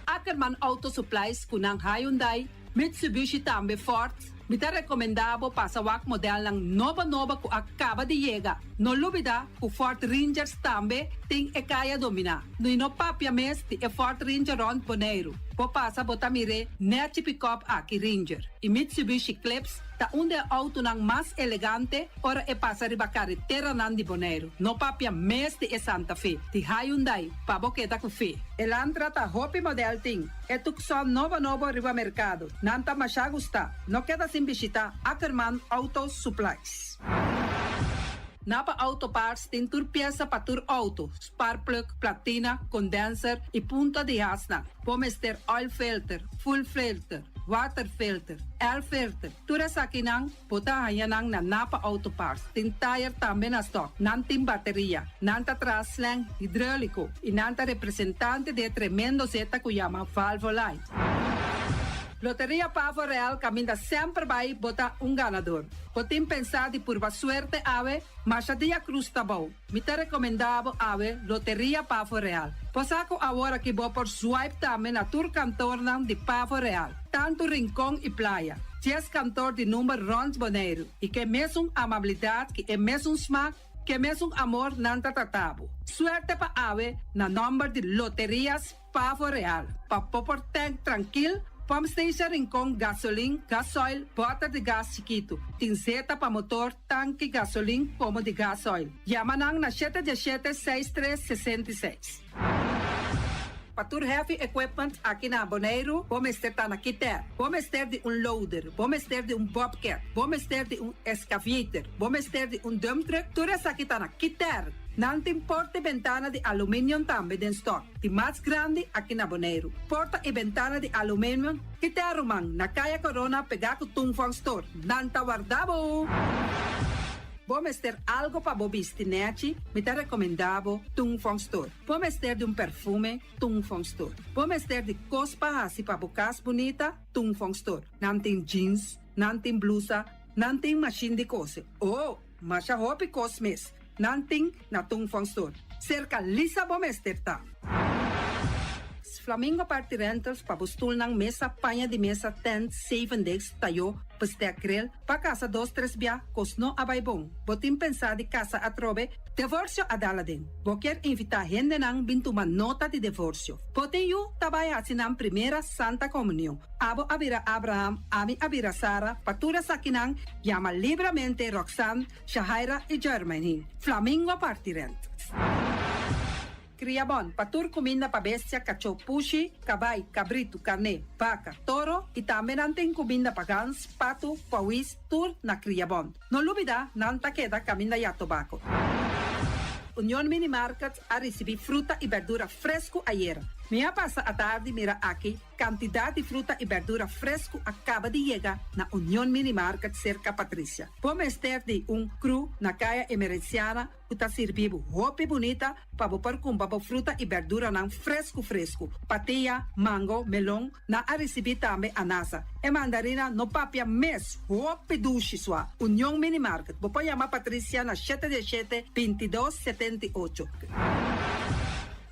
Ackerman Auto Supplies ku nan Hyundai, Mitsubishi tambe Ford. Mi ta rekomendá bo pasa wak modelnan nobo nobo ku a kaba di yega. No lubidá ku Ford Rangers tambe tin e kaya dominá. I no papia mes di e Ford Ranger rònt Boneiru. Bo pasa bo ta mir'é nèchi pikòp aki Ranger. I Mitsubishi Eclipse ta un di e outonan mas elegante ora e pasa riba kareteranan di Boneiru. No papia mes di e Santa Fe, di Hyundai, pa bo keda ku fe. Elantra ta hopi modèl tin. E Tucson nobo nobo riba merkado. Nan ta mashá gustá. No keda sin bishitá Ackerman Auto Supplies. Napa Auto Parts tin tur piesa pa tur outo, sparkplug, platina, condenser i punta di hasnan. Bo mester oil filter, fuel filter, water filter, air filter. Tur esakinan bo ta haña nan na Napa Auto Parts. Tin tire tambe na stock. Nan tin bateria. Nan ta traha slang hidráuliko i nan ta representante di e tremendo zeta ku yama Valvoline. Loteria Pavo Real kaminda semper bai bo ta un ganador. Bo tin pensá di purba suerte awe? Masha dia krus ta bou. Mi ta rekomendá bo awe Loteria Pavo Real. Bo sa ku awor aki bo por swipe tambe na tur kantornan di Pavo Real, tantu Rincon i Playa. Dies kantor di number rònt Boneiru i ke mesun amabilidat ki e mesun smak, ke mesun amor nan ta trata bo. Suerte pa awe na nòmber di Loterias Pavo Real, pa bo por tank trankil, pump station Rincon, gasolin, gasoil, bòter di gas chikitu. Tin zeta pa motor, tanki, gasolin komo di gasoil. Yama nan na 717 63 66. Pa tur heavy equipment aki na Boneiru, bo mester ta na Kiter. Bo mester di un loader, bo mester di un bobcat, bo mester di un excavator, bo mester di un dump truck, tur esaki ta na Kiter. Nan tin porta i bentana di aluminium tambe den stock, di mas grandi aki na Boneiru. Porta i bentana di aluminium Kiter ruman, na Kaya Corona pegá ku Tung Fong Store. Nan ta warda bo! Bo mester algo pa bo bisti nèchi? Mi ta rekomendá bo Tung Fong Store. Bo mester di un perfume? Tung Fong Store. Bo mester di kos pa hasi pa bo kas bunita? Tung Fong Store. Nan tin jeans, nan tin blusa, nan tin mashin di kose. Oh, masha hopi kos mes. Nan tin na Tung Fong Store. Serka Lisa bo mester ta. Flamingo Party Rentals pa bo stulnan, mesa, paña di mesa, tent, zevendegs, tayó, bestek, grill, pa kasa dos tres bia, kos no a bai bon. Bo tin pensá di kasa atrobe? Devorsio a dal aden. Bo kier invitá hendenan bin tuma nota di devorsio. Bo tin yu ta bai hasi nan primera Santa Komunion. Abo a bira Abraham, ami a bira Sara, pa tur esakinan yama libramente Roxanne, Shahaira i Jermaine. Flamingo Party Rentals. Kria bon pa tur kuminda pa bestia, kachó, pushi, kabai, kabritu, karné, baka, toro i tambe nan tin kuminda pa gans, patu, pawis, tur na Kria Bon. No lubida nan ta keda kaminda ya tobako. Union Mini Market a risibí fruta i berdura fresku ayera. Mi a pasa atardi mira aki Kantidat di fruta i bèrdura fresku a kaba di yega na Union Mini Market serka Patricia. Bo mester di un kru na Kaya Emerenciana ku ta sirbi bo hopi bunita pa bo por kumpra bo fruta i bèrduranan fresku fresku. Patia, mango, melon, nan a risibí tambe anasa. E mandarina no papia mes, hopi dushi sua. Union Mini Market, bo por yama Patricia na shete diesshete, bintidos, setenti'ocho.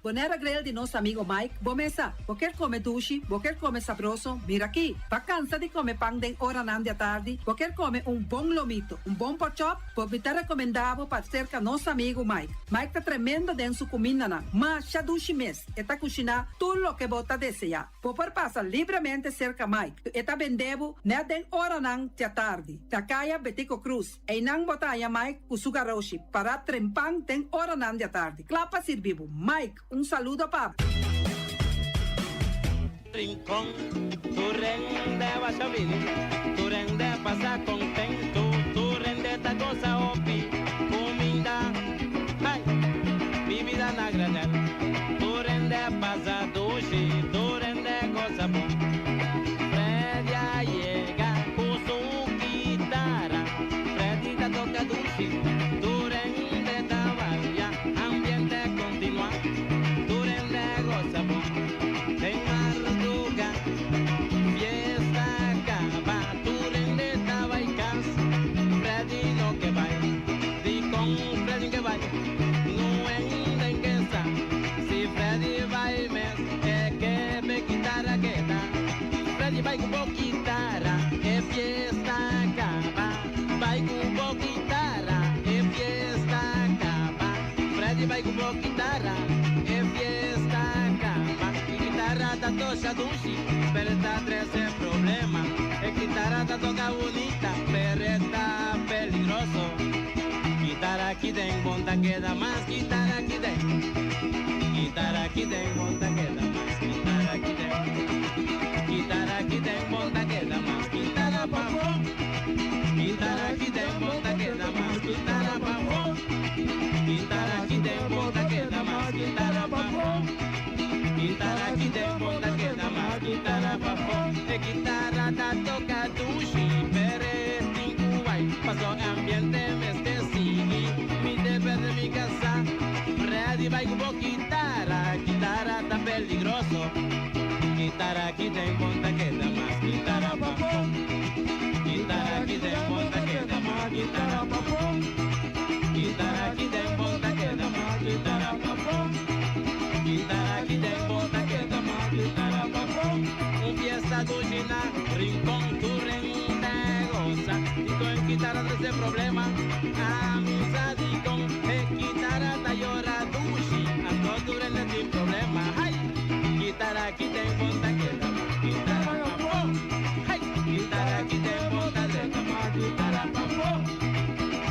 Bonera Grill di nos amigo Mike, bo mesa. Bo kier come dushi, bo kier come sabroso, mira aki. Bo a cansa di come pan den oranan di atardi, bo kier come un bon lomito, un bon porkchop, bo mi ta recomenda bo pa cerca nos amigo Mike. Mike ta tremendo den su cumindanan, masha dushi mes, e ta cushina tur loke bo ta desea. Bo por pasa libremente cerca Mike, e ta bende bo net den oranan di atardi, na caya Betico Cruz. Einan bo ta haña Mike ku su garoshi pará trempan den oranan di atardi, kla pa sirbi bo. Mike, un saludo pa bo. Rincon, tur hende basha bini, tur hende pasa contento, tur hende ta goza hopi cuminda, ay, bibida na granel, tur hende pasa dushi, tur hende goza bon. Freddy a yega cu su guitara, Freddy ta toca dushi, tur hende ta balia, ambiente continua, tur hende goza bon. Den marduga, fiesta caba, tur hende ta bay cas, Freddy no ke bay, dicon Freddy ke bay? No hende ke sa, si Freddy bay mes, e ke p'e guitara keda. Freddy bai ku bo kitara, e fiesta a kaba. Bai ku bo kitara, e fiesta a kaba. Freddy bai ku bo kitara, e fiesta a kaba. E kitara ta tosha dushi, pero e ta trese problema. E kitara ta toka bunita, pero e ta peligroso. Kitara ki den bon ta keda mas, kitara ki den. Kitara ki den bon ta keda mas, kitara ki den. Kitara ki den bon ta keda mas, kitara pafó. Kitara ki den bon ta keda mas, kitara pafó. Kitara ki den bon ta keda mas, kitara pafó. Kitara ki den bon ta keda mas, kitara pafó. E kitara ta toka dushi, pero e tin ku bai, paso ambiente mester sigui. Mi te perde mi casa, Freddy bai ku bo kitara, kitara ta peligroso. Kitara ki den bon ta keda mas, kitara pafó. Kitara ki den bon ta keda mas, kitara pafó. Kitara ki den bon ta keda mas, kitara pafó. Kitara ki den bon ta keda mas, kitara pafó. Un fiesta dushi na Rincon, tur hende goza. Dikon kitara trese problema? Ami sa dikon e kitara ta yora dushi, anto tur hende tin problema. Hai! Kitara ki den bon ta keda mas, kitara pafó. Hai! Kitara ki den bon ta keda mas, kitara pafó.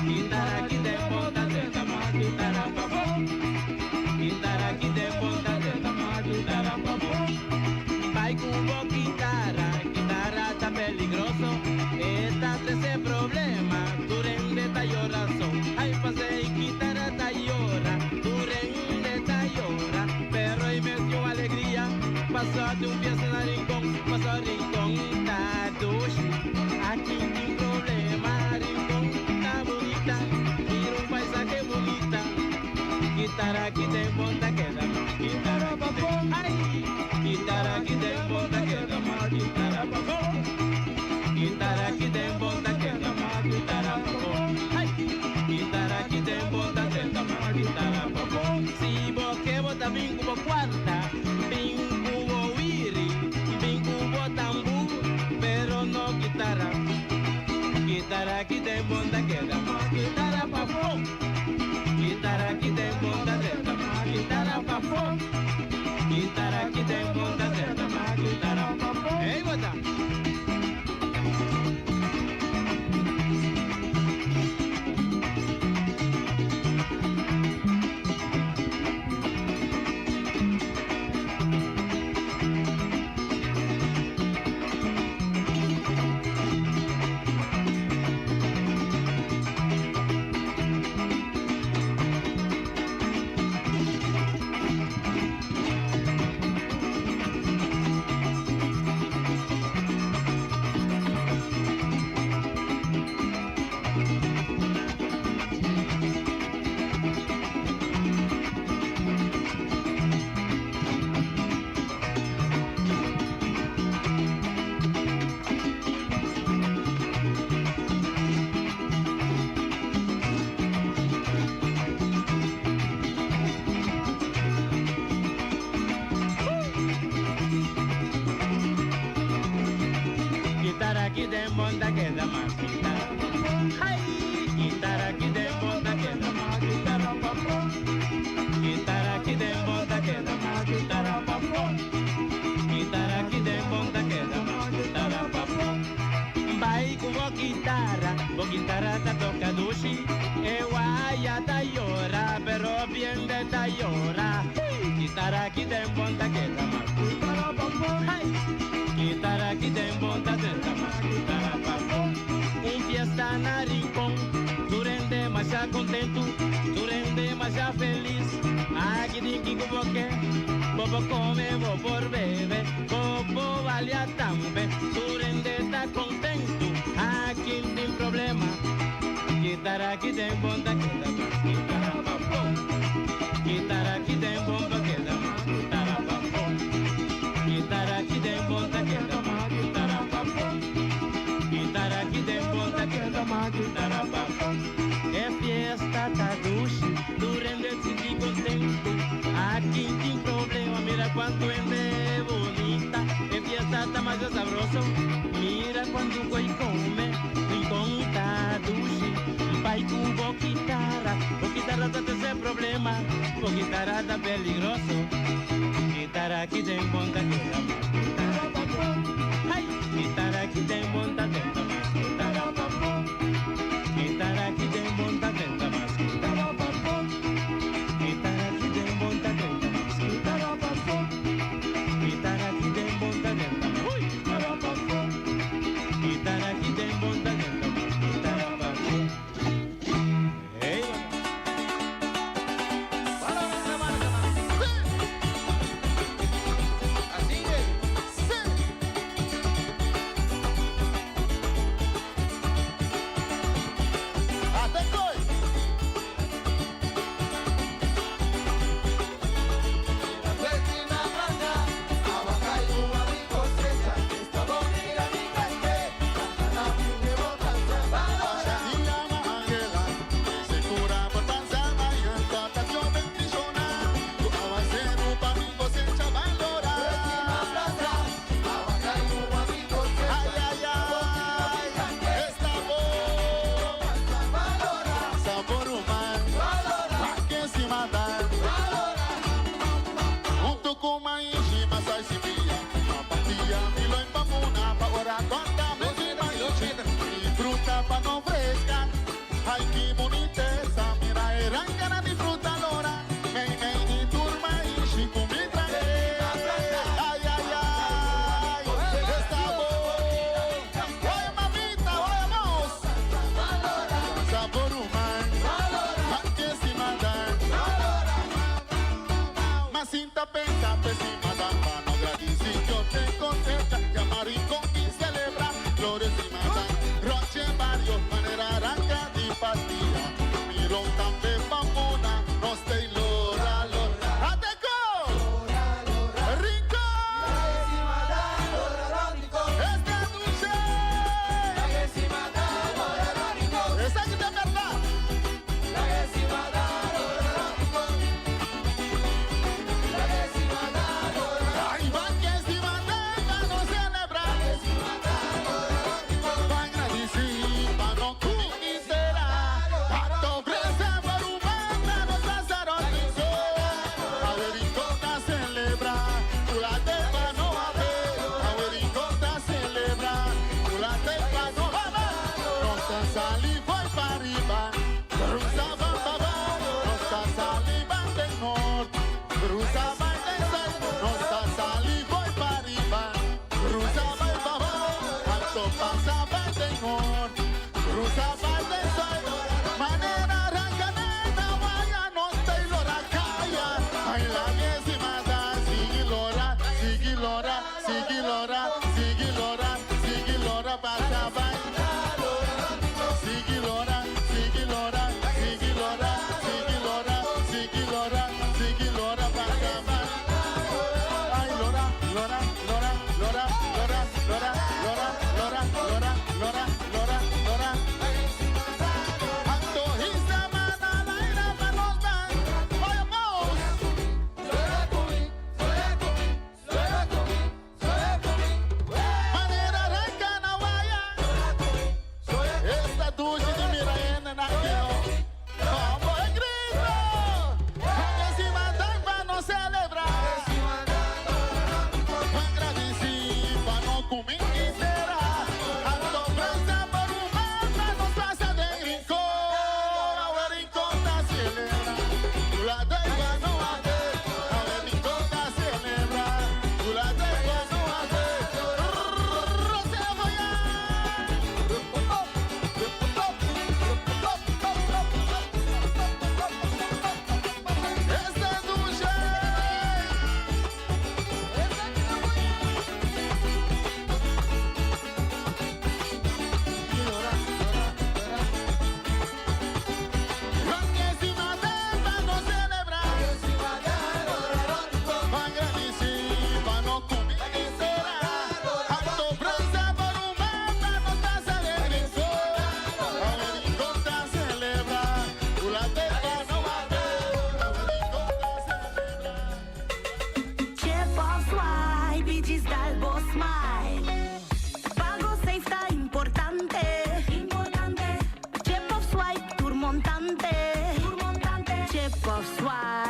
Kitara ki den bon ta keda mas, kitara pafó. Kitara ki den bon ta keda mas, kitara pafó. Bai ku bo kitara, kitara ta peligroso, e ta trese problema, tur hende ta yora so. Ai pase i kitara ta yora, tur hende ta yora, pero i mes tin un alegria, paso tin un fiesta na Rincon, paso Rincon ta dushi, aki tin problema, Rincon ta bunita, mira un paisahe bunita. Kitara ki den bon ta keda mas kitara pafó ai Kitara ki den bon ta keda mas kitara pafó Kitara ki den bon ta keda mas kitara pafó ai Kitara ki den bon ta keda mas kitara pafó Si bo ke bo ta bin ku bo kuarta bin ku bo. contento, tu rende mas já feliz. Aqui tem que boque, bobo come, bobo bebe, bobo valia também. Tu rende tá contento, aqui não tem problema. Guitarra aqui tem bonda, que dá mais guitarra papo. Guitarra aqui tem bomba, que dá mais guitarra papo. Guitarra aqui tem bonda, que dá mais guitarra papo. Guitarra aqui tem bonda, que dá mais guitarra papo. É fiesta, tá duche, tu rende te contento. Aqui tem problema, mira quanto é bonita. É fiesta, tá mais sabroso. Mira quando coi come, rincón tá duche. Pai com bo guitarra, bo guitarra tá sem problema, bo guitarra tá peligroso. Guitarra aqui tem bonda que dá mais guitarra tá bom. Ai, guitarra aqui tem bonda tenta mais guitarra tá bom. Guitarra aqui tem bonda tenta mais guitarra tá bom. Guitarra aqui tem bonda tenta mais guitarra tá bom. Guitarra aqui tem bonda tenta mais ui, guitarra tá bom. Guitarra aqui tem bonda tenta mais guitarra tá bom. Hey, Até coi! Sabor humano, que se matar. Junto com Maishi, Masai Sibia, Papatia, Milo em Pamuna, Paora, Conta, Messi, Maishi, e fruta pa no fresca. Ai que bonita essa, mira, erangana de fruta lora, mei, mei, de turma, ishi, comida. Ai, ai, ai, está bom. Oi, mamita, oi, vamos. Sabor humano, que se mandar. Mas sinta pensa, pesi, madame, no agradeci que eu te contenta, llamar y con y celebra, flores y madame, roche barrio, manera arranca di pastilla, mirón tambe bambuna, no stay lora, lora, ¡Ateco! ¡Rico! ¡Esta dulce! ¡Esa que te verdad!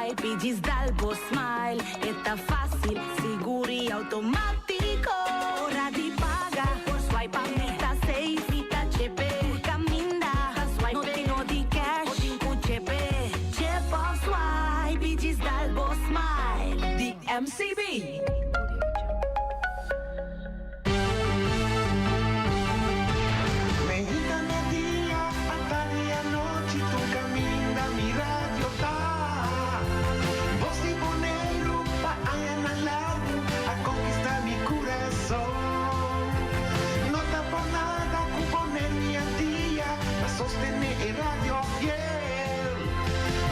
swipe y djis dal bo smile. E ta facil, sigur y automatico. Ora di paga, por swipe pa mi ta safe, mi ta chepe. Tur caminda, ta swipe, no tin no di cash, o tin cu chepe. Chip of swipe y djis dal bo smile. Di MCB. Meinta media, atardi anochi, tur caminda mi radio ta. Bos di Boneiru pa añanan largu a conquista mi curason. No ta por nada cu Boneiru y Antia ta sostene e radio fiel.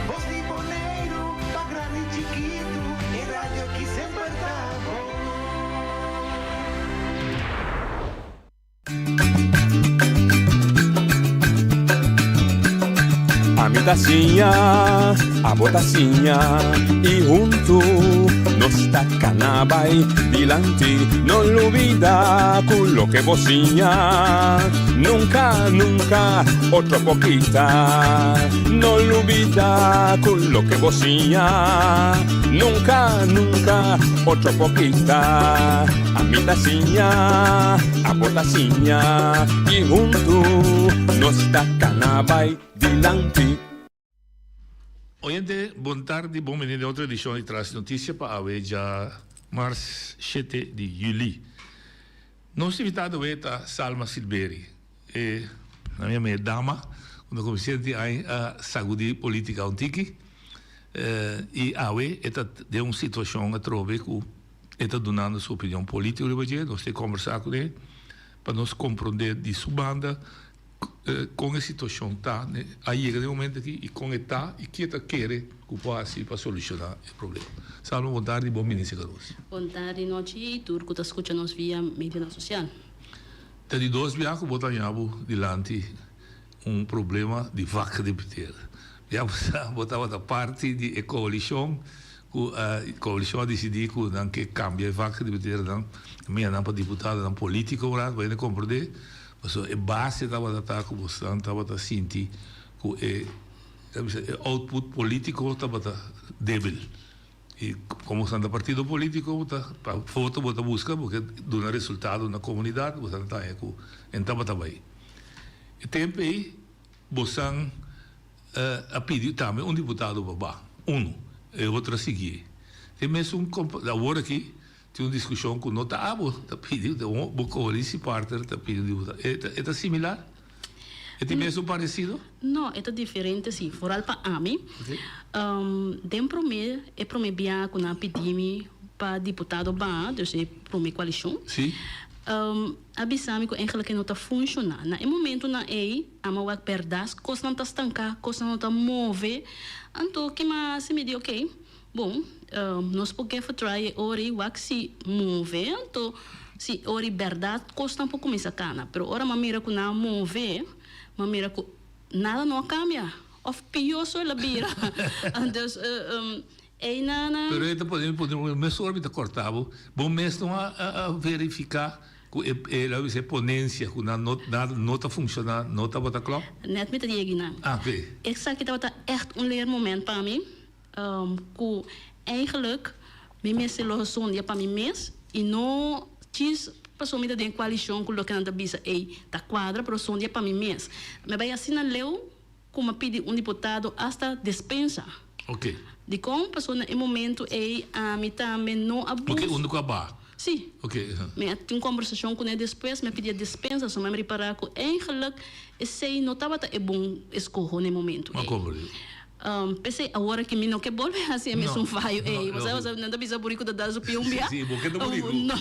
Bos di Boneiru pa grandi y chikitu, e radio aki semper ta bon. Ami ta siña, abo ta siña y huntu nos ta cana bay dilanti. No lubida cu loke bo siña nunca, nunca otro por kita. No lubida cu loke bo siña nunca, nunca otro por kita. Ami ta siña, abo ta siña y huntu nos ta cana bay dilanti. Oyente, bon tardi, bon bini den otro edicion di Tras Noticia pa awe dja mars shete di juli. Nos invitado awe ta Salma Silberi, e na mi ame dama cu na comienzo di aña a sagudi politica un tiki y awe e ta den un situacion atrobe cu E ta dunando su opinion politico riba dje, nos ta conversa cu e pa nos comprende di su banda con e situacion ta a yega den e momento aki y con e ta y ke ta kere cu por haci pa soluciona e problema. Salma bon tardi y bon bini seca nos. Bon tardi nochi y tur cu ta scucha nos via medionan social. Ta di dos bia cu bo ta haña bo dilanti un problema di vak deputeerde. Ya bo sa bo tabata parti di e coalicion Ku e koalishon a disidí ku nan ke kambia e vak di deputadonan, mira nan pa diputadonan polítiko un rato pa hende komprendé, pasobra e base tabata ta ku bosnan tabata sinti ku e e output polítiko tabata débil. I komo bosnan ta partido polítiko bo ta pa voto bo ta buska bo ke duna resultado na komunidat bosnan ta haña ku e no tabata bai. E tempu ei Bosan a pidi tambe un diputado pa ba, uno, e otro a siguié. Tin mesun awor aki tin un diskushon ku no ta abo ta pidi, ta un bo koalisi partner ta pidi un diputado. E ta similar? E tin mesun paresido? No, e ta diferente si, foral pa ami. Den promé, e promé bia ku nan a pidi mi pa diputado ba, dus e promé koalishon. Si. A bisa mi ku eigenlijk e no ta funshoná. Na e momentunan ei, ami a wak bèrdat kosnan ta stanká, kosnan no ta move. Anto ke mi a hasi? Mi di oké, bon, nos por give a try e ora ei wak si move. Anto si e ora ei bèrdat kosnan por kuminsá kana. Pero ora mi a mira ku nan a move, mi a mira ku nada no a kambia òf pió so el a bira. Dus Einan. Pero e ta pone mi puntra bo, mesora mi ta corta bo, bo mes no a verifica cu e e lo bisa e ponencia cu nan no nada no ta funciona no tabata klop? Net mi ta di eginan. Ah oké. Esaki tabata echt un leermoment pa mi, cu eigenlijk mi mester lo sondia pa mi mes y no djis pasobra mi ta den coalicion cu loke nan ta bisa ey ta cuadra, pero sondia pa mi mes. Mi a bay asina leu Ku m'a pidi un diputado hasta despensa. Oké. Dikon? Pasobra na e momento ei ami tambe no a bus. Oké, unda ku a ba? Sí. Oké. Mi a tin un kombersashon kuné despues, mi a pidi e despensa, so mi a ripará ku eigenlijk esei no tabata e bon eskoho na e momento ei. M'a komprendé. P'esei awor aki mi no ke bolbe hasi e mesun fayo ei. Bo sa, nan ta bisa buriku ta dal su pia un bia. Sí, bo ke ta buriku. No.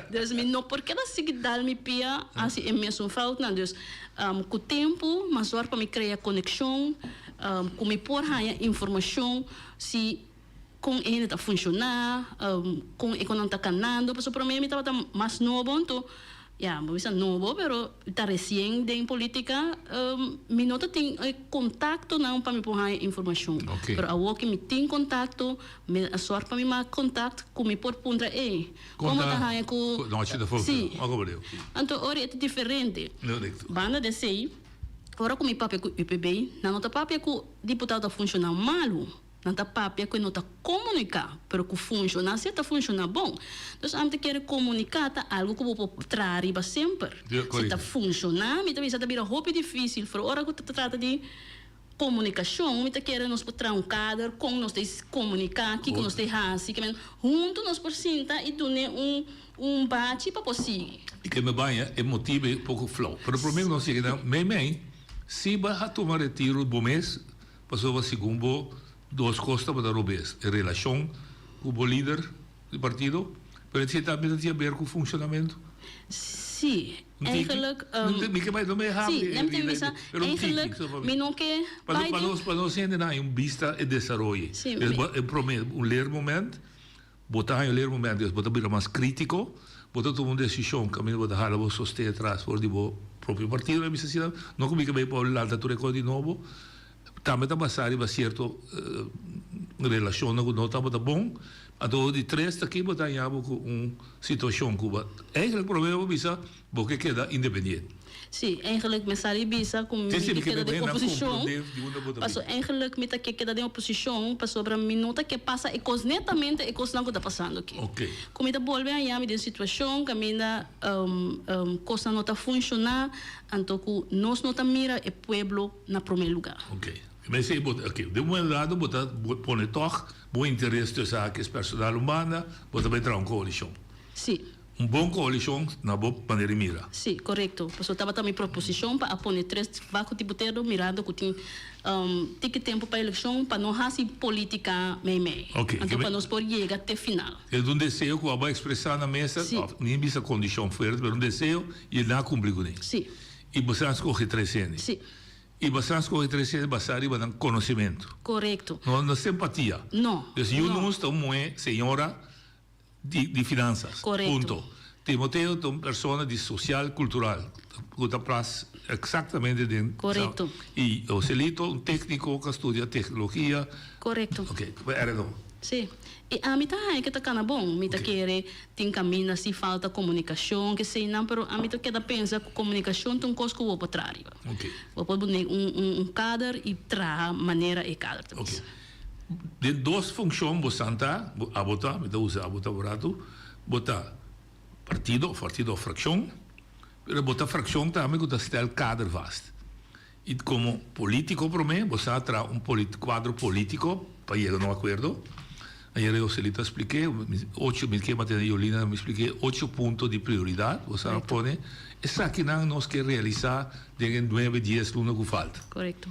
Dus mi no por keda sigui dal mi pia hasi e mesun foutnan. Dus ku tempu m'a sòrg pa mi krea konekshon, ku mi por haña informashon si kon e hende ta funshoná, kon e konan ta kanando. Pasobra promé mi tabata mas nobo, anto ya, bo bisa nobo, pero ta resien den politica, mi no ta tin e contactonan pa mi por haña informacion. Pero awor cu mi tin contacto, mi a sort pa mi mak contact cu mi por puntra, ey, como ta haña cu. Si. Anto ora e ta diferente. Banda di esey, ora cu mi papia cu UPB, nan no ta papia cu diputado ta funciona malu. Nan ta papia ku e no ta komuniká, pero ku funshoná si e ta funshoná bon. Dus ami ta kere komuniká ta algu ku bo por traha riba semper. Si ta funshoná, mi ta bisa ta bira hopi difísil, pero ora ku ta trata di komunikashon, mi ta kere nos por traha un kader kon nos ta komuniká, kiko nos ta hasi, ke men huntu nos por sinta i dun'é un un bachi pa por sigui. I ke me baña e motibu ei poko flou. Pero promé ku nos yega na mei mei, si bo a tuma retiro bo mes, Pasobra segun bo dos kos tabata robes, e relashon ku bo lider di partido, pero esei tambe ta tin aber ku funshonamentu? Sí, eigenlijk. Mi ke bai, no me habri Sí, mi tin bisa, eigenlijk mi no ke bai den. Pa nos hendenan hay un bista e desaroyo. Sí. E prome, un leermoment. Bo ta haña leer momento es bo ta bira mas critico, bo ta tuma un decision caminda bo ta hala bo sosten atras for di bo propio partido. Mi bisa asina, no cu mi ke bay pa lanta tur e cos di nobo, tambe ta basa riba cierto relacionnan cu no tabata bon. Anto di tres ta aki bo ta haña bo cu un situacion cu bo eigenlijk prome bo bisa Bo ke keda independiente. Sí, eigenlijk mi sali bisa ku mi ke keda den oposishon, paso eigenlijk mi ta ke keda den oposishon pasobra mi no ta ke pasa e kos netamente e kosnan ku ta pasando aki. Ku mi ta bolbe haña mi den situashon kaminda kosnan no ta funshoná anto ku nos no ta mira e pueblo na promé lugá. Oké. Mester bo ta, oké, den un momento dado bo ta pone tòg bo interes tussen haakjes personal un banda, bo ta bai traha un koalishon. Sí. Un bon coalicion na bo manera di mira. Sí, corecto. Pasobra tabata mi proposicion pa a pone tres vaco diputado mirando cu tin tiki tempo pa eleccion pa no haci politica meimei. Ok. Anto pa nos por yega te final. E ta un deseo cu abo a expresa na mesa, Sí. of ni bisa condicion fuerte, pero un deseo y e nan a cumpli cune. Sí. Y boso a scoge tres hende. Sí. Y boso a scoge tres hende basa riba nan conocimento. Corecto. No, no simpatia. No, Dus no. Yunus ta un muhe, señora. di di finansas. Korekto. Punto. Timoteo ta un persona di social cultural ku ta plas eksaktamente den. Korekto. I Joselito un tekniko ku a studia teknologia. Korekto. Oke, ere no. Sí. I ami ta haña ke ta kana bon. Mi ta kere tin kaminda si falta komunikashon keseinan, pero ami ta keda pensa ku komunikashon ta un kos ku bo por traha riba. Oke. Bo por pone un un kader i traha manera e kader ta bisa. Oke. Den dos funccion bo san ta, abo ta, mi ta usa abo ta un rato, bo ta partido, of partido of fraccion, pero bo ta fraccion tambe cu ta stel kader vast. Y como politico prome, bo sa traha un cuadro politico pa yega na un acuerdo. Ayer Joselito a spliké, ocho, mi ke mantene Yolina mi spliké, ocho punto di prioridad bo sa pone. Esakinan nos ke realisa den e nuebe, dies luna cu falta. Correcto.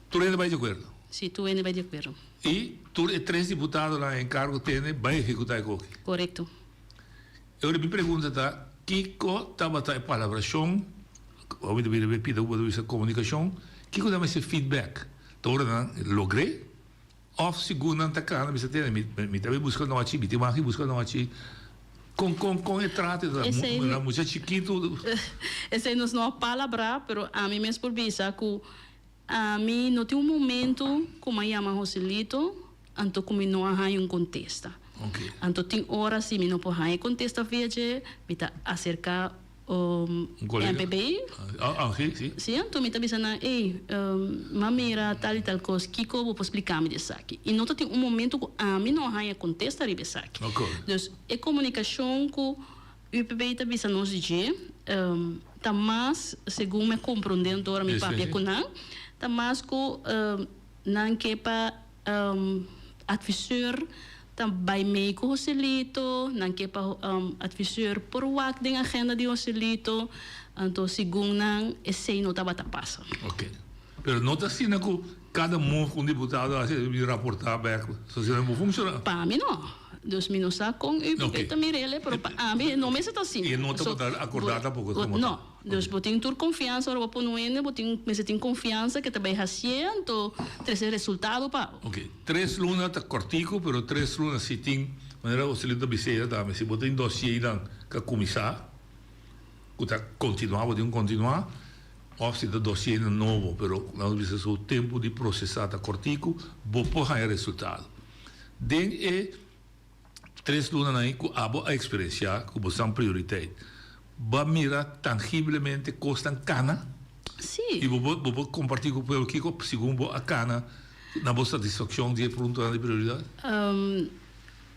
Tur hende bai di acuerdo. Si, tur hende bai di acuerdo. Y tur e tres diputadonan en cargo tene bai ehecuta e koki. Corecto. E ora mi pregunta ta, kico tabata e palabracion, awor mi ta bira pida cu bo ta bisa comunicacion, kico ta mester feedback? Ta ora nan logr'é of segun nan ta cana bisa tene mi mi ta bai busca nochi, mi tin wak busca nochi, con con con e trate ta? Esey Mucha chikito. Esey nos no a palabra, pero ami mes por bisa cu Ami no tin un momento ku m'a yama Joselito anto ku mi no a haña un kontesta. Anto tin ora si mi no por haña e kontesta via dje, mi ta aserká MPB. Sí, anto mi ta bisa nan, ey, m'a mira tal i tal kos, kiko bo por splika mi di esaki? I no ta tin un momento ku ami no a haña kontesta riba esaki. Dus e komunikashon ku UPB ta bisa nos di dje, ta mas, segun mi a komprondé anto ora mi papia ku nan, ta mas ku nan ke pa adviseur ta bai mei ku Joselito, nan ke pa adviseur por wak den agenda di Joselito, anto segun nan esei no tabata pasa. Oke. Pero no ta asina ku kada move ku un diputado hasi e bin raportá bèk, so asina no por funshoná. Pa mi no. Dus mi no sa kon UPP ta mir'el, pero pa ami no mester ta asina. I e no tabata akordá tampoko komo ta. No. Dus bo tin tur konfiansa ora bo pone un hende, bo tin mester tin konfiansa ke ta bai hasié anto trese resultado pa bo. Oke. Tres luna ta kòrtiku, pero tres luna si tin, manera Joselito ta bis'é ya tambe, si bo tin dosiernan ku a kuminsá, ku ta kontinuá, bo tin ku kontinuá. Of si ta dosiernan nobo, pero nos bisa su tempu di prosesá ta kòrtiku, bo por haña resultado. Den e tres lunanan ei ku abo a eksperensiá ku bo san prioriteit, bo a mira tangiblemente kosnan kana? Sí. I bo por bo por kompartí ku pueblo kiko segun bo a kana? Na bo satisfakshon di e puntonan di prioridat?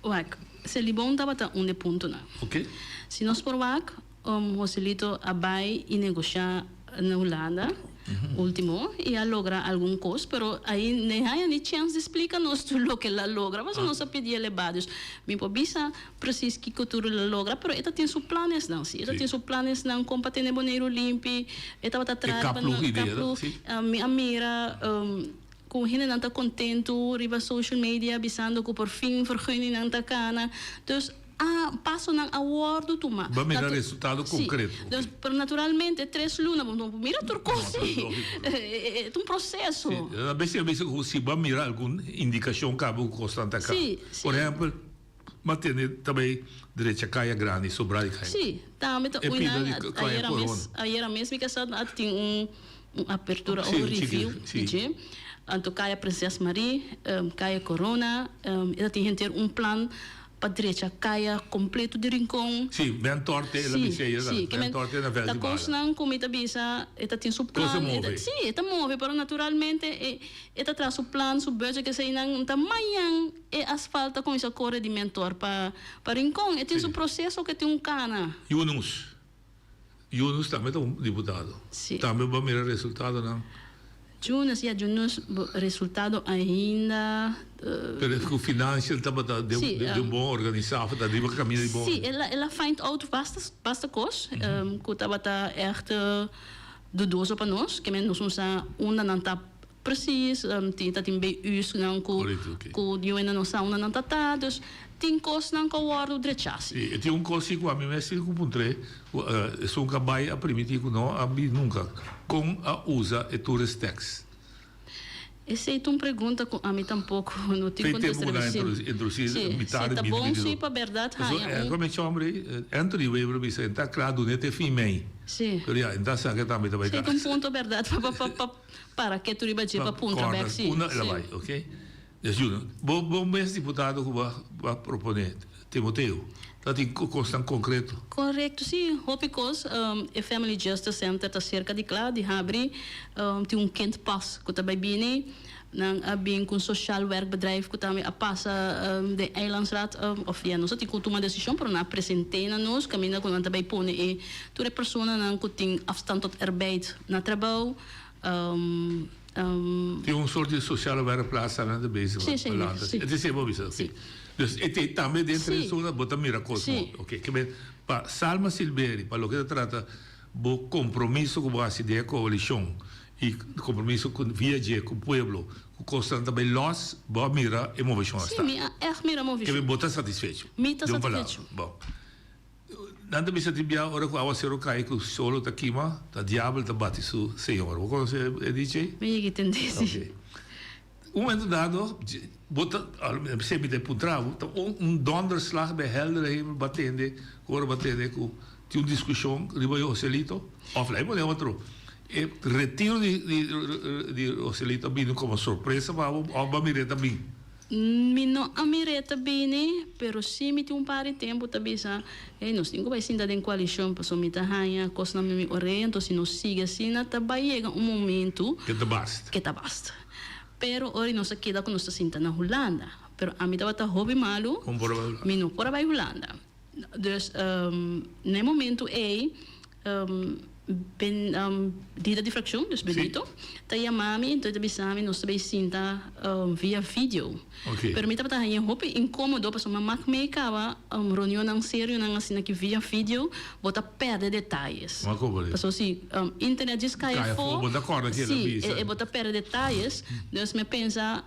Wak, Selibon tabata un di e puntonan. Oké. Si nos por wak, Joselito a bai i negoshá na Hulanda ultimo i a logra algun kos, pero ai n'e haña ni chèns di splika nos tur loke el a logra, pasobra nos a pidi el e ba. Dus mi por bisa presis kiko tur el a logra, pero e ta tin su planesnan, si. E ta tin su planesnan kon pa tene Boneiru limpi, e tabata traha riba nan, kaplu. Mi a mira Ku hendenan ta kontentu riba social media bisando ku por fin vergunningnan ta kana. Dus a pasonan a wòrdu tumá. Bo a mira resultado konkreto. Sí. Dus, pero naturalmente tres luna bo no por mira tur kos sí. E ta un proseso. Sí. A bes a bisa ku si bo a mira algun indikashon kaba ku kosnan ta kana. Sí, sí. Por ehèmpel, bo a tende ta bai drecha Kaya Grandi, sobrá di Kaya. Sí, tambe ta E pida di uinan Kaya ayera Corona. mes ayera mes mi kasá a tin un Un apertura Sí, of un chiki, review sí. di dje. Anto Kaya Prinses Marie, Kaya Corona, e ta tin henter un plan pa drecha kaya kompleto di Rincon. Sí, Mentor te el a Sí, bisa ayer sí, tambe. ke men Mentor te na vèls ta di bala. kosnan ku mi ta bisa e ta tin su Kos a plan, e ta move. sí, e ta move, pero naturalmente e e ta traha su plan, su budget keseinan, ta mañan e asfalt ta kuminsá kore di Mentor pa pa Rincon. E tin su Sí. proseso ke tin un kana. Yunus. Yunus tambe ta un diputado. Sí. Tambe bo a mira resultadonan. Yunus, ya Yunus bo resultado ainda. Pero es cu financiën tabata den Sí, den un bon organisa of ta riba caminda di bon. Sí, el a el a find out basta basta cos cu tabata echt dudoso pa nos, ke men nos no sa unda nan ta Precies, tin ta tin BU's-nan ku Correcto, oké. ku yunan no sa unda nan ta ta, dus tin kosnan ku a wòrdu drechá si. Sí, e tin un kos si ku ami mes tin ku puntr'é, ku esun ku a bai a primintí ku no a bin nunka, kon a usa e tourist tax? Esei ta un pregunta ku ami tampoko no tin Fe tempu kontesta ku riba nan si. introdusí Sí, mitar si di ta binti bon binti si dos. pa bèrdat Pasobra haña un. e mi chòmber ei, Anthony Wever a bisa, e ta kla dun'é te fin mei. Sí. Pero ya, e ta sa ke tambe ta bai Esei ta un punto bèrdat pa pa pa Para ke tur riba dje pa puntra bek si. Una el a bai, ok. Des Junior, bo bo mes diputado ku bo a propone, Timoteo, ta tin kosnan konkreto? Korekto, si, hopi kos. E Family Justice Center ta serka di kla di habri. Tin un kindpas ku ta bai bini. Nan a bin ku un sociaal werkbedrijf ku tambe a pasa den Eilandsraad. Of ya, nos a tin ku tuma desishon, pero nan a present'é na nos kaminda ku nan ta bai pone e tur e personanan ku tin afstand tot arbeid na trabou. Tin un soort di sociale werkplaats tambe ta bezig Sí, sí, Holanda. sí. E ta esei bo bisa, Sí. oké. Dus e te tambe den Sí. tres zona bo ta mira kos Sí. mooi. Oké, ke men pa Salma Silveri, pa loke ta trata bo kompromiso ku bo hasi den e koalishon i kompromiso ku via dje ku pueblo ku kosnan ta bai lòs, bo a mira e moveshon a Sí, sta. mi a ègt mira Ke moveshon. men bo ta satisfecho. Mi ta Den un palabra. satisfecho. Bon. Nan ta bisa tin bia ora ku awaseru kai ku solo ta kima, ta diabel ta bati su señor. Bo konosé e dicho ei? Mi yegi tendé, si. Ok. Un momento dado, bo ta, p'esei mi ta puntra bo, ta un un donderslag bij heldere hemel bo a tende, ku ora bo a tende ku tin un diskushon riba Joselito, òf la'i pone otro, e retiro di di di Joselito a bini komo sorpresa pa bo òf bo a mir'é ta bin? Mi no a mir'é ta bini, pero sí mi tin un par di tempu ta bisa, Hey, nos tin ku bai sinta den koalishon, pasobra mi ta haña kosnan mi mi orea, anto si nos sigui asina ta bai yega un momentu Ke ta basta. ke ta basta. Pero ora nos a keda ku nos ta sinta na Hulanda, pero ami tabata hopi malu, Kon por a bai Hulanda? mi no por a bai Hulanda. Dus, na e momentu ei, Ben, lider di fraccion, dus Benito, ta yama mi enton e ta bisa mi nos ta bay sinta via video. Pero mi tabata haña hopi incomodo pasobra mi mak mey caba reunionnan serionan asina ki via video bo ta perde detayes. Pasobra si internet djis cay afo, si, e bo ta perde detayes. Dus mi a pensa.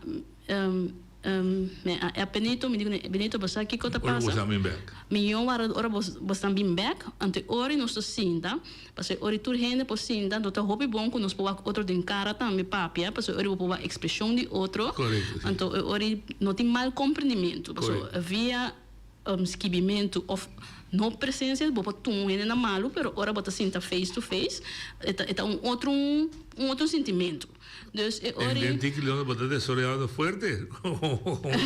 Mi a app Benito, mi di kuné, Benito bo sa kiko ta Ora pasa? bo sa bin bek. Miñó warda ora bo bo stan bin bek, anto e ora nos ta sinta, pasobra e ora tur hende por sinta, anto ta hopi bon ku nos por wak otro den kara tambe papia, pasobra e ora bo por wak ekspreshon di otro, Korekto, si. anto e ora no tin mal komprendimentu, pasobra Korekto. via skibimentu òf no presensia bo por tuma un hende na malu, pero ora bo ta sinta face to face e ta e ta un otro un otro sintimentu. Dus e ora En den tin kilion bo ta desaroyando fuerte como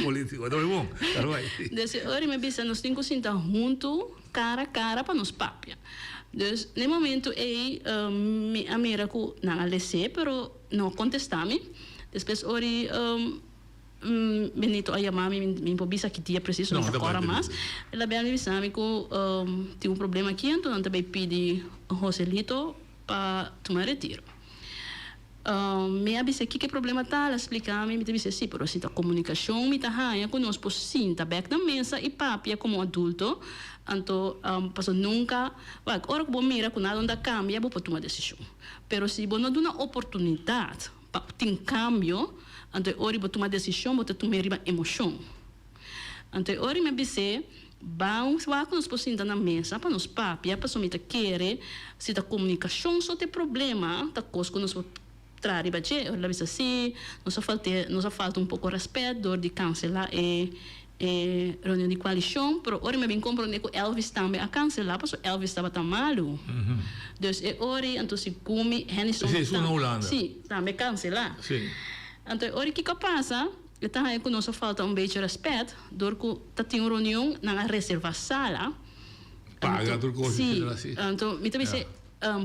politico. Ta bay bon, ta bay. Dus e ora mi a bisa nos tin cu sinta hunto cara a cara pa nos papia. Dus na e momento ey mi a mira cu nan a lese pero no a contesta mi. Despues ora Benito a yama mi, mi por bisa ki dia precies, mi ta kòrda mas. El a bel mi bisa mi ku tin un problema aki, anto nan ta bay pidi Joselito pa tuma retiro. Mi a bisa kiko e problema ta, el a splika mi, mi ta bisa si, pero si ta komunikashon mi ta haña ku nos por sinta bèk na mesa i papia komo adulto, anto pasobra nunka, wak, ora ku bo mira ku nada no ta kambia bo por tuma desishon, pero si bo no duna oportunidat pa tin kambio, anto e ora bo tuma desishon bo ta tum'é riba emoshon. Anto e ora mi a bis'é, Ban wak nos por sinta na mesa pa nos papia, pasobra mi ta kere si ta komunikashon so ta e problema, ta kos ku nos por traha riba dje. Ora el a bisa si, nos a falt'é, nos a falta un poko rèspèt dor di kanselá e e reunion di koalishon, pero ora mi a bin komprondé ku Elvis tambe a kanselá pasobra Elvis tabata malu. Dus e ora ei anto segun mi Hennyson Esei esun na Hulanda? Si, tambe kanselá. Anto e ora kiko a pasa? E ta haña ku nos a falta un bechi rèspèt dor ku ta tin un reunion, nan a reservá sala. Paga tur kos Sí, anto mi ta bisa,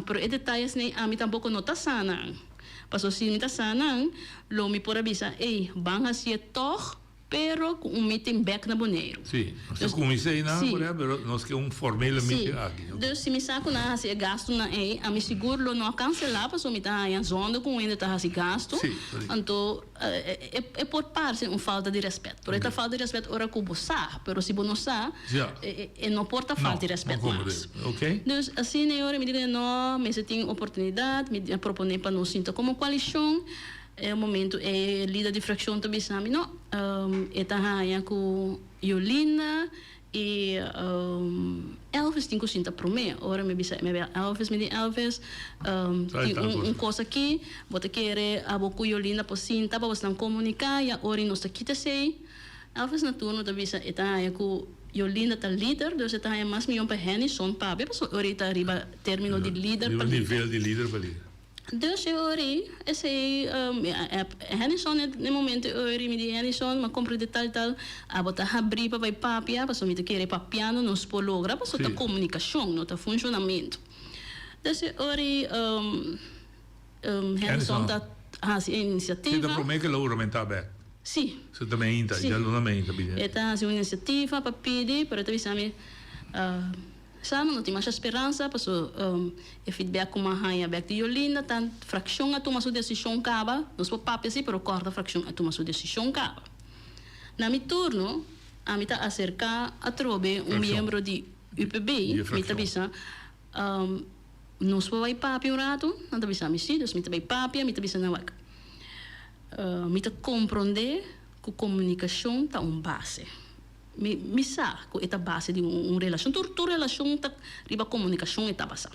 pero e detayes nei ami tampoko no ta sa nan. Pasobra si mi ta sa nan, lo mi por a bisa, ey, ban hasié tòg, pero ku un meeting bèk na Boneiru. Sí, nos ta kuminsá einan, por ehèmpel, pero nos ke un formele meeting aki. Dus si mi sa ku nan a hasi e gastunan ei, ami sigur lo no a kanselá pasobra mi ta haña zonde ku un hende ta hasi gastu. Anto e por parse un falta di rèspèt, pero e ta falta di rèspèt ora ku bo sa, pero si bo no sa, e no por ta falta di rèspèt mas. Dus asina e ora mi di ku no, mester tin oportunidat, mi a proponé pa nos sinta komo koalishon. E momento e lider di frakshon ta bisa mi no, e ta haña ku Yolinda i Elvis tin ku sinta promé. Ora mi bisa mi bel Elvis, mi di Elvis, tin un kos aki, bo ta kere abo ku Yolinda por sinta pa bosnan komuniká ya ora nos ta kita esei. Elvis na turno ta bisa e ta haña ku Yolinda ta lider, dus e ta haña mas mion pa Hennyson papia pasobra ora e ta riba término di lider pa lider. Riba nivel di lider pa lider. Dus e ora ei, esei mi a app Hennyson e momento e ora ei mi di Hennyson, mi a compra di tal tal, abo ta habrí pa bai papia, pasobra mi ta kere papiando nos por logra, pasobra ta comunicacion, no ta funcionamento. Dus e ora ei Hennyson ta haci e iniciativa. Si ta prome ke lo huramentá bek? Si. Si ta meinta, djaluna meinta bini. E ta haci un iniciativa pa pidi, pero e ta bisa mi. Sa no tin masha speransa paso e feedback ku mi a haña bek di Yolinda ta frakshon a tuma su desishon kaba, nos por papia si pero kòrda frakshon a tuma su desishon kaba. Na mi turno ami ta aserká atrobe un miembro di UPB mi ta bisa nos por bai papia un ratu? Nan ta bisa mi si, dus mi ta bai papia mi ta bisa nan wak mi ta komprondé ku komunikashon ta un base. Mi mi sa ku e ta base di un relashon. Tur tur relashon ta riba komunikashon e ta basá.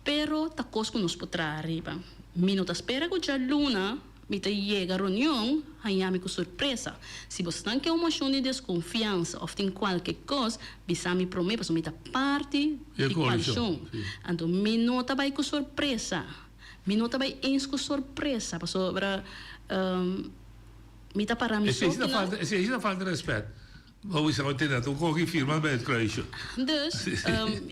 Pero ta kos ku nos por traha riba. Mi no ta spera ku djaluna mi ta yega reunion haña mi ku sorpresa. Si bosnan ke un moshon di deskonfiansa òf tin kualke kos, bisa mi promé pasobra mi ta parti di koalishon. Anto mi no ta bai ku sorpresa. Mi no ta bai eens ku sorpresa pasobra. Mi ta para mi Esei ta sokinan. falta, esei ta falta respet. Bo bisa bo tene tu koki firma bij het kruisje. Dus,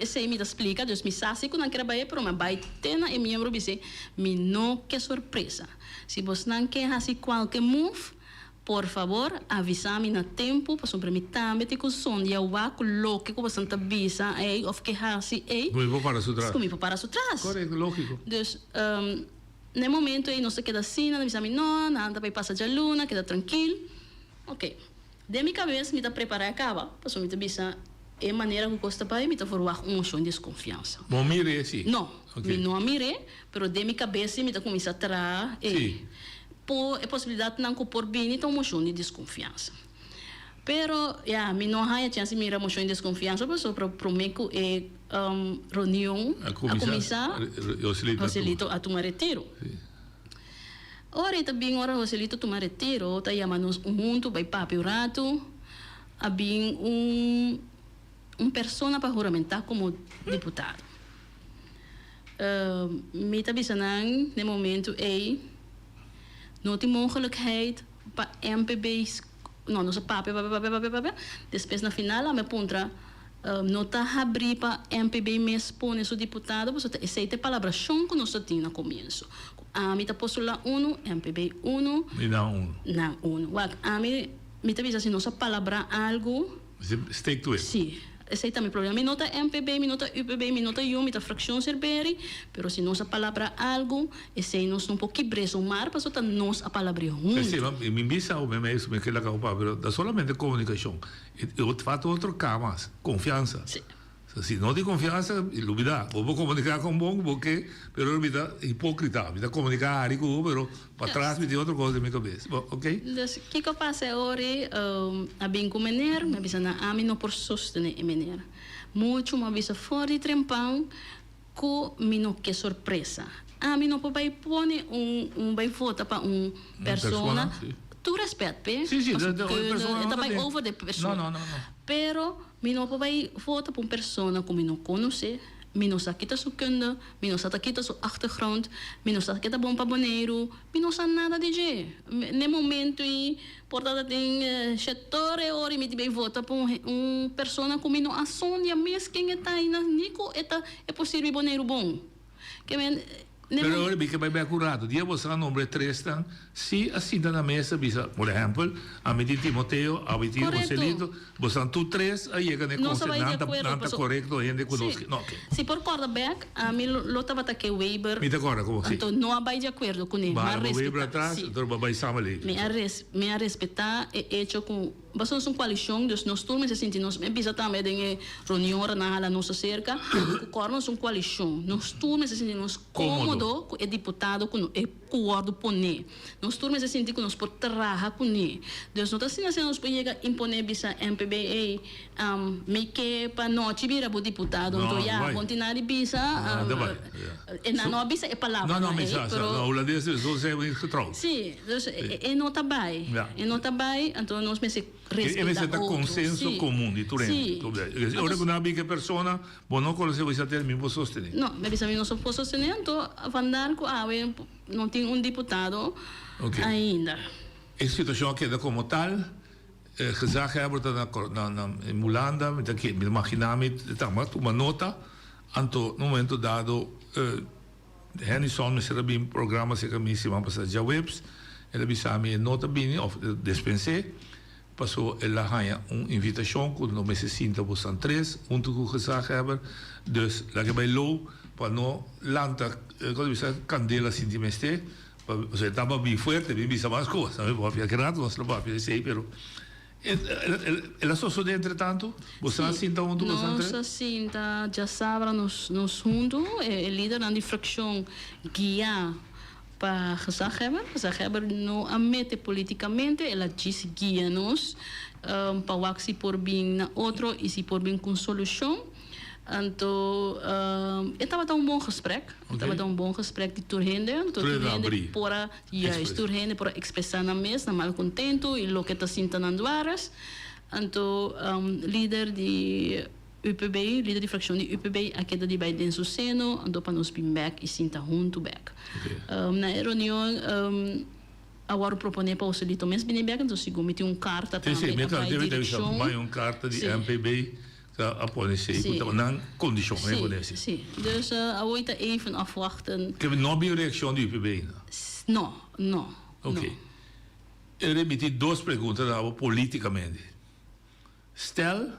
esei mi ta splika, dus mi sa si ku nan kere bai, pero mi a bai te na e miembro bis'é, mi no ke sorpresa. Si bosnan ke hasi kualke move, por fabor avisa mi na tempu, pasobra mi tambe tin ku sondia wak ku loke ku bosnan ta bisa ei òf ke hasi ei, Ku mi por para su tras. ku mi por para su tras. Korekto, lógiko. Dus, Na e momento ei nos ta keda asina, nan bisa mi no, nan ta bai pasa djaluna, keda trankil. Ok, den mi kabes mi ta prepará e kaba, pasobra mi ta bisa e manera ku kos ta bai mi ta verwagt un moshon di deskonfiansa. Bo mir'é si? No, mi no a mir'é, pero den mi kabes si mi ta kuminsá traha e por e posibilidatnan ku por bini ta un moshon di deskonfiansa. Pero ya, mi no a haña chèns di mira moshon di deskonfiansa pasobra promé ku e reunion a kuminsá, Joselito a tuma retiro. Ora e ta bin ora Joselito tuma retiro, ta yama nos huntu bai papia un ratu, a bin un un persona pa huramentá komo diputado. Mi ta bisa nan den momentu ei no tin mogelijkheid pa MPB no nos a papia papia papia papia papia despues na final a mi a puntra no ta habri pa MPB mes pone su diputado pasobra ta esey ta e palabrashon ku nos ta tin na komienso ku. Ami ta postulá unu, MPB unu. I nan unu. Nan unu. Wak, ami, mi ta bisa si nos a palabrá algu. Stick to it. Sí. Esei ta mi problema. Mi no ta MPB, mi no ta UPB, mi no ta yu, mi ta Fraccion Serberie, pero si nos a palabrá algu, esei nos no por kibr'é somar pasobra ta nos a palabr'é huntu. Esei, mi bisa mi mes, mi ke laga bo papia, pero ta solamente komunikashon. E falta otro K mas, konfiansa. Sí. Si no tin confiansa, lubida. Bo por comunica con bo, bo ke, pero mi ta hipocrita. Mi ta comunica hari cu bo, pero patras mi tin otro cos den mi cabes. Bo, ok? Dus, kico a pasa e ora? A bin cu meneer, mi a bisa nan, ami no por sostene e meneer. Mucho mi a bisa for di trempan cu mi no ke sorpresa. Ami no por bay pone un, un bay vota pa un persona, tur respet p'e, pasobra e ta bay over de persona. Pero. Mi no por bai vota pa un persona ku mi no konosé, mi no sa kita su kunde, mi no sa ta kita su achtergrond, mi no sa ke ta bon pa Boneiru, mi no sa nada di dje. N'e momento ei por ta ta tin shetore ora i mi tin bai vota pa un un persona ku mi no a sondia mes ken e ta i ni ku e ta e por sirbi Boneiru bon. Ke men. Pero ora mi ke bai bek un rato, dia boso a nombra e tresnan, si a sinta na mesa bisa, por ehempel, ami tin Timoteo, ami tin Joselito, bosonan tur tres a yega na e Nos a bai di nan ta akuerdo, nan ta paso korekto hende ku nos Sí. ke, no, oke. Si por kòrda bek, ami lo lo tabata ke Weber, Mi ta kòrda komo, si. anto no a bai di akuerdo kuné, Baha m'a bo Weber respetá, atras, sí. anto bo bai samenleving. Mi a res mi a respetá e echo ku Pasobra nos un koalishon, dus nos tur mester sinti nos, mi a bisa tambe den e reunion ora nan hala nos aserka, ku kòrda nos un koalishon, nos tur mester sinti nos kómodo ku e diputado ku e ku wòrdu poné. Nos tur mester sinti ku nos por traha kuné. Dus no ta asina asina nos por yega imponé bisa MPB ey, mi ke pa nochi bira bo diputado, No, anto ya, bai. bon tin nada di bisa, No, ta bai, e nan no a bisa e No, no, palabranan mi ey, sa, sa, pero. na hulandes zo zijn we niet getrouwd. Sí, dus e no ta bai. Ja. E no ta bai, anto nos mester E respetá mester ta otro. consenso Sí. comun di tur hende. Sí. Tur hende. Ora cu nan a bin cu e persona, bo no conoce, bo bisa te mi por sostene. No, mi bisa mi no por sostene, anto vandaar cu awe no tin un diputado Ok. ainda. E situacion a keda como tal, gezaghebber ta na na na in Hulanda, mi ta ke mi ta imagina mi ta tuma nota, anto na un momento dado Hennyson mester a bin programa cerca mi siman pasa djaweps, el a bisa mi e no ta bini of despens'é paso el a haña un invitacion cu no mester sinta bosan tres hunto cu gezaghebber, dus laga e bay lou pa no lanta con ta bisa candela sinti mester, pasobra e tabata bin fuerte bin bisa mas cos, mi papia ki rato nos lo papia esey pero. El a sosodé entretantu? Boso a sinta huntu boso Nos entre? a sinta djasabra nos nos huntu, e lidernan di frakshon guiá pa gezaghebber. Gezaghebber no a mete politikamente, el a djis guia nos pa wak si por bin na otro i si por bin ku un solushon. Anto e tabata un bon gesprek, e tabata un bon gesprek di tur hende, anto tur hende por a, juist, tur hende por a expresa nan mes, nan malcontento y loke ta sinta nan dwares. Anto lider di UPB, lider di fraccion di UPB a keda di bay den su seno, anto pa nos bin bek y sinta hunto bek. Na e reunion a wòrdu proponé pa Joselito mes bini bek, anto segun mi tin un karta tambe a bay direkshon. Bay un karta di MPB. Ta a pone esei ku ta nan kondishon e pone esei. Sí, sí. Dus awor ta even afwachten. Ke no bin reakshon di UPB ainda? No, no, no. Oké. E repití dos pregunta na abo politikamente. Stel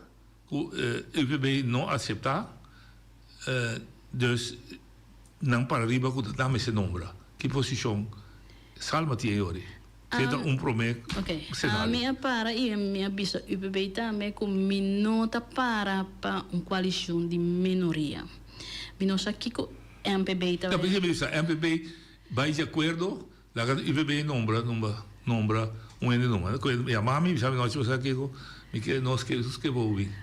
ku UPB no aseptá, dus nan para riba ku ta nan mester nombra. Ki posishon Salma tin eyori? Esei ta un promé senario. Ami a para i mi a bisa UPB tambe ku mi no ta para pa un koalishon di minoria. Mi no sa kiko MPB ta. Ta p'esei mi bisa MPB bai di akuerdo laga UPB nombra nombra nombra un hende numa. Yama mi bisa mi nochi bo sa kiko mi ke nos ke nos ke bo bin.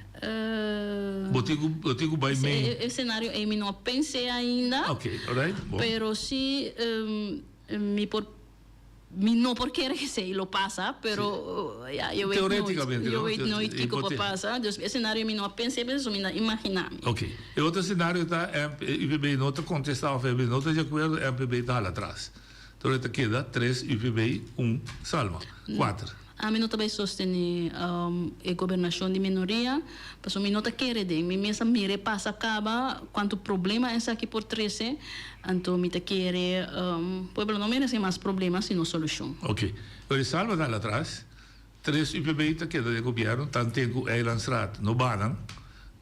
Bo tin ku bo tin ku bai mee. E senario ei mi no a pens'é ainda. Oké, alright, bon. Pero si mi por. Mi no por kere esey lo pasa, pero ya, je weet nooit, Teoreticamente, je no? weet nooit kiko por Hipote- pasa. Dus e scenario mi no a pens'é, pero mi na imaginá mi. Ok. E otro scenario ta UPB no ta contesta of UPB no ta di acuerdo, MPB ta hala atras. Entonces ta keda tres UPB, un Salma. Cuater. Ami no ta bai sostené e gobernashon di minoria, pasobra mi no ta kere den. Mi mes a mira e pasa kaba kuantu problema esaki por trese, anto mi ta kere pueblo no merese mas problema sino solushon. Ok. Pero e salba dal atras, tres UPB ta keda den gobierno, tanten ku Eilandsraad no banan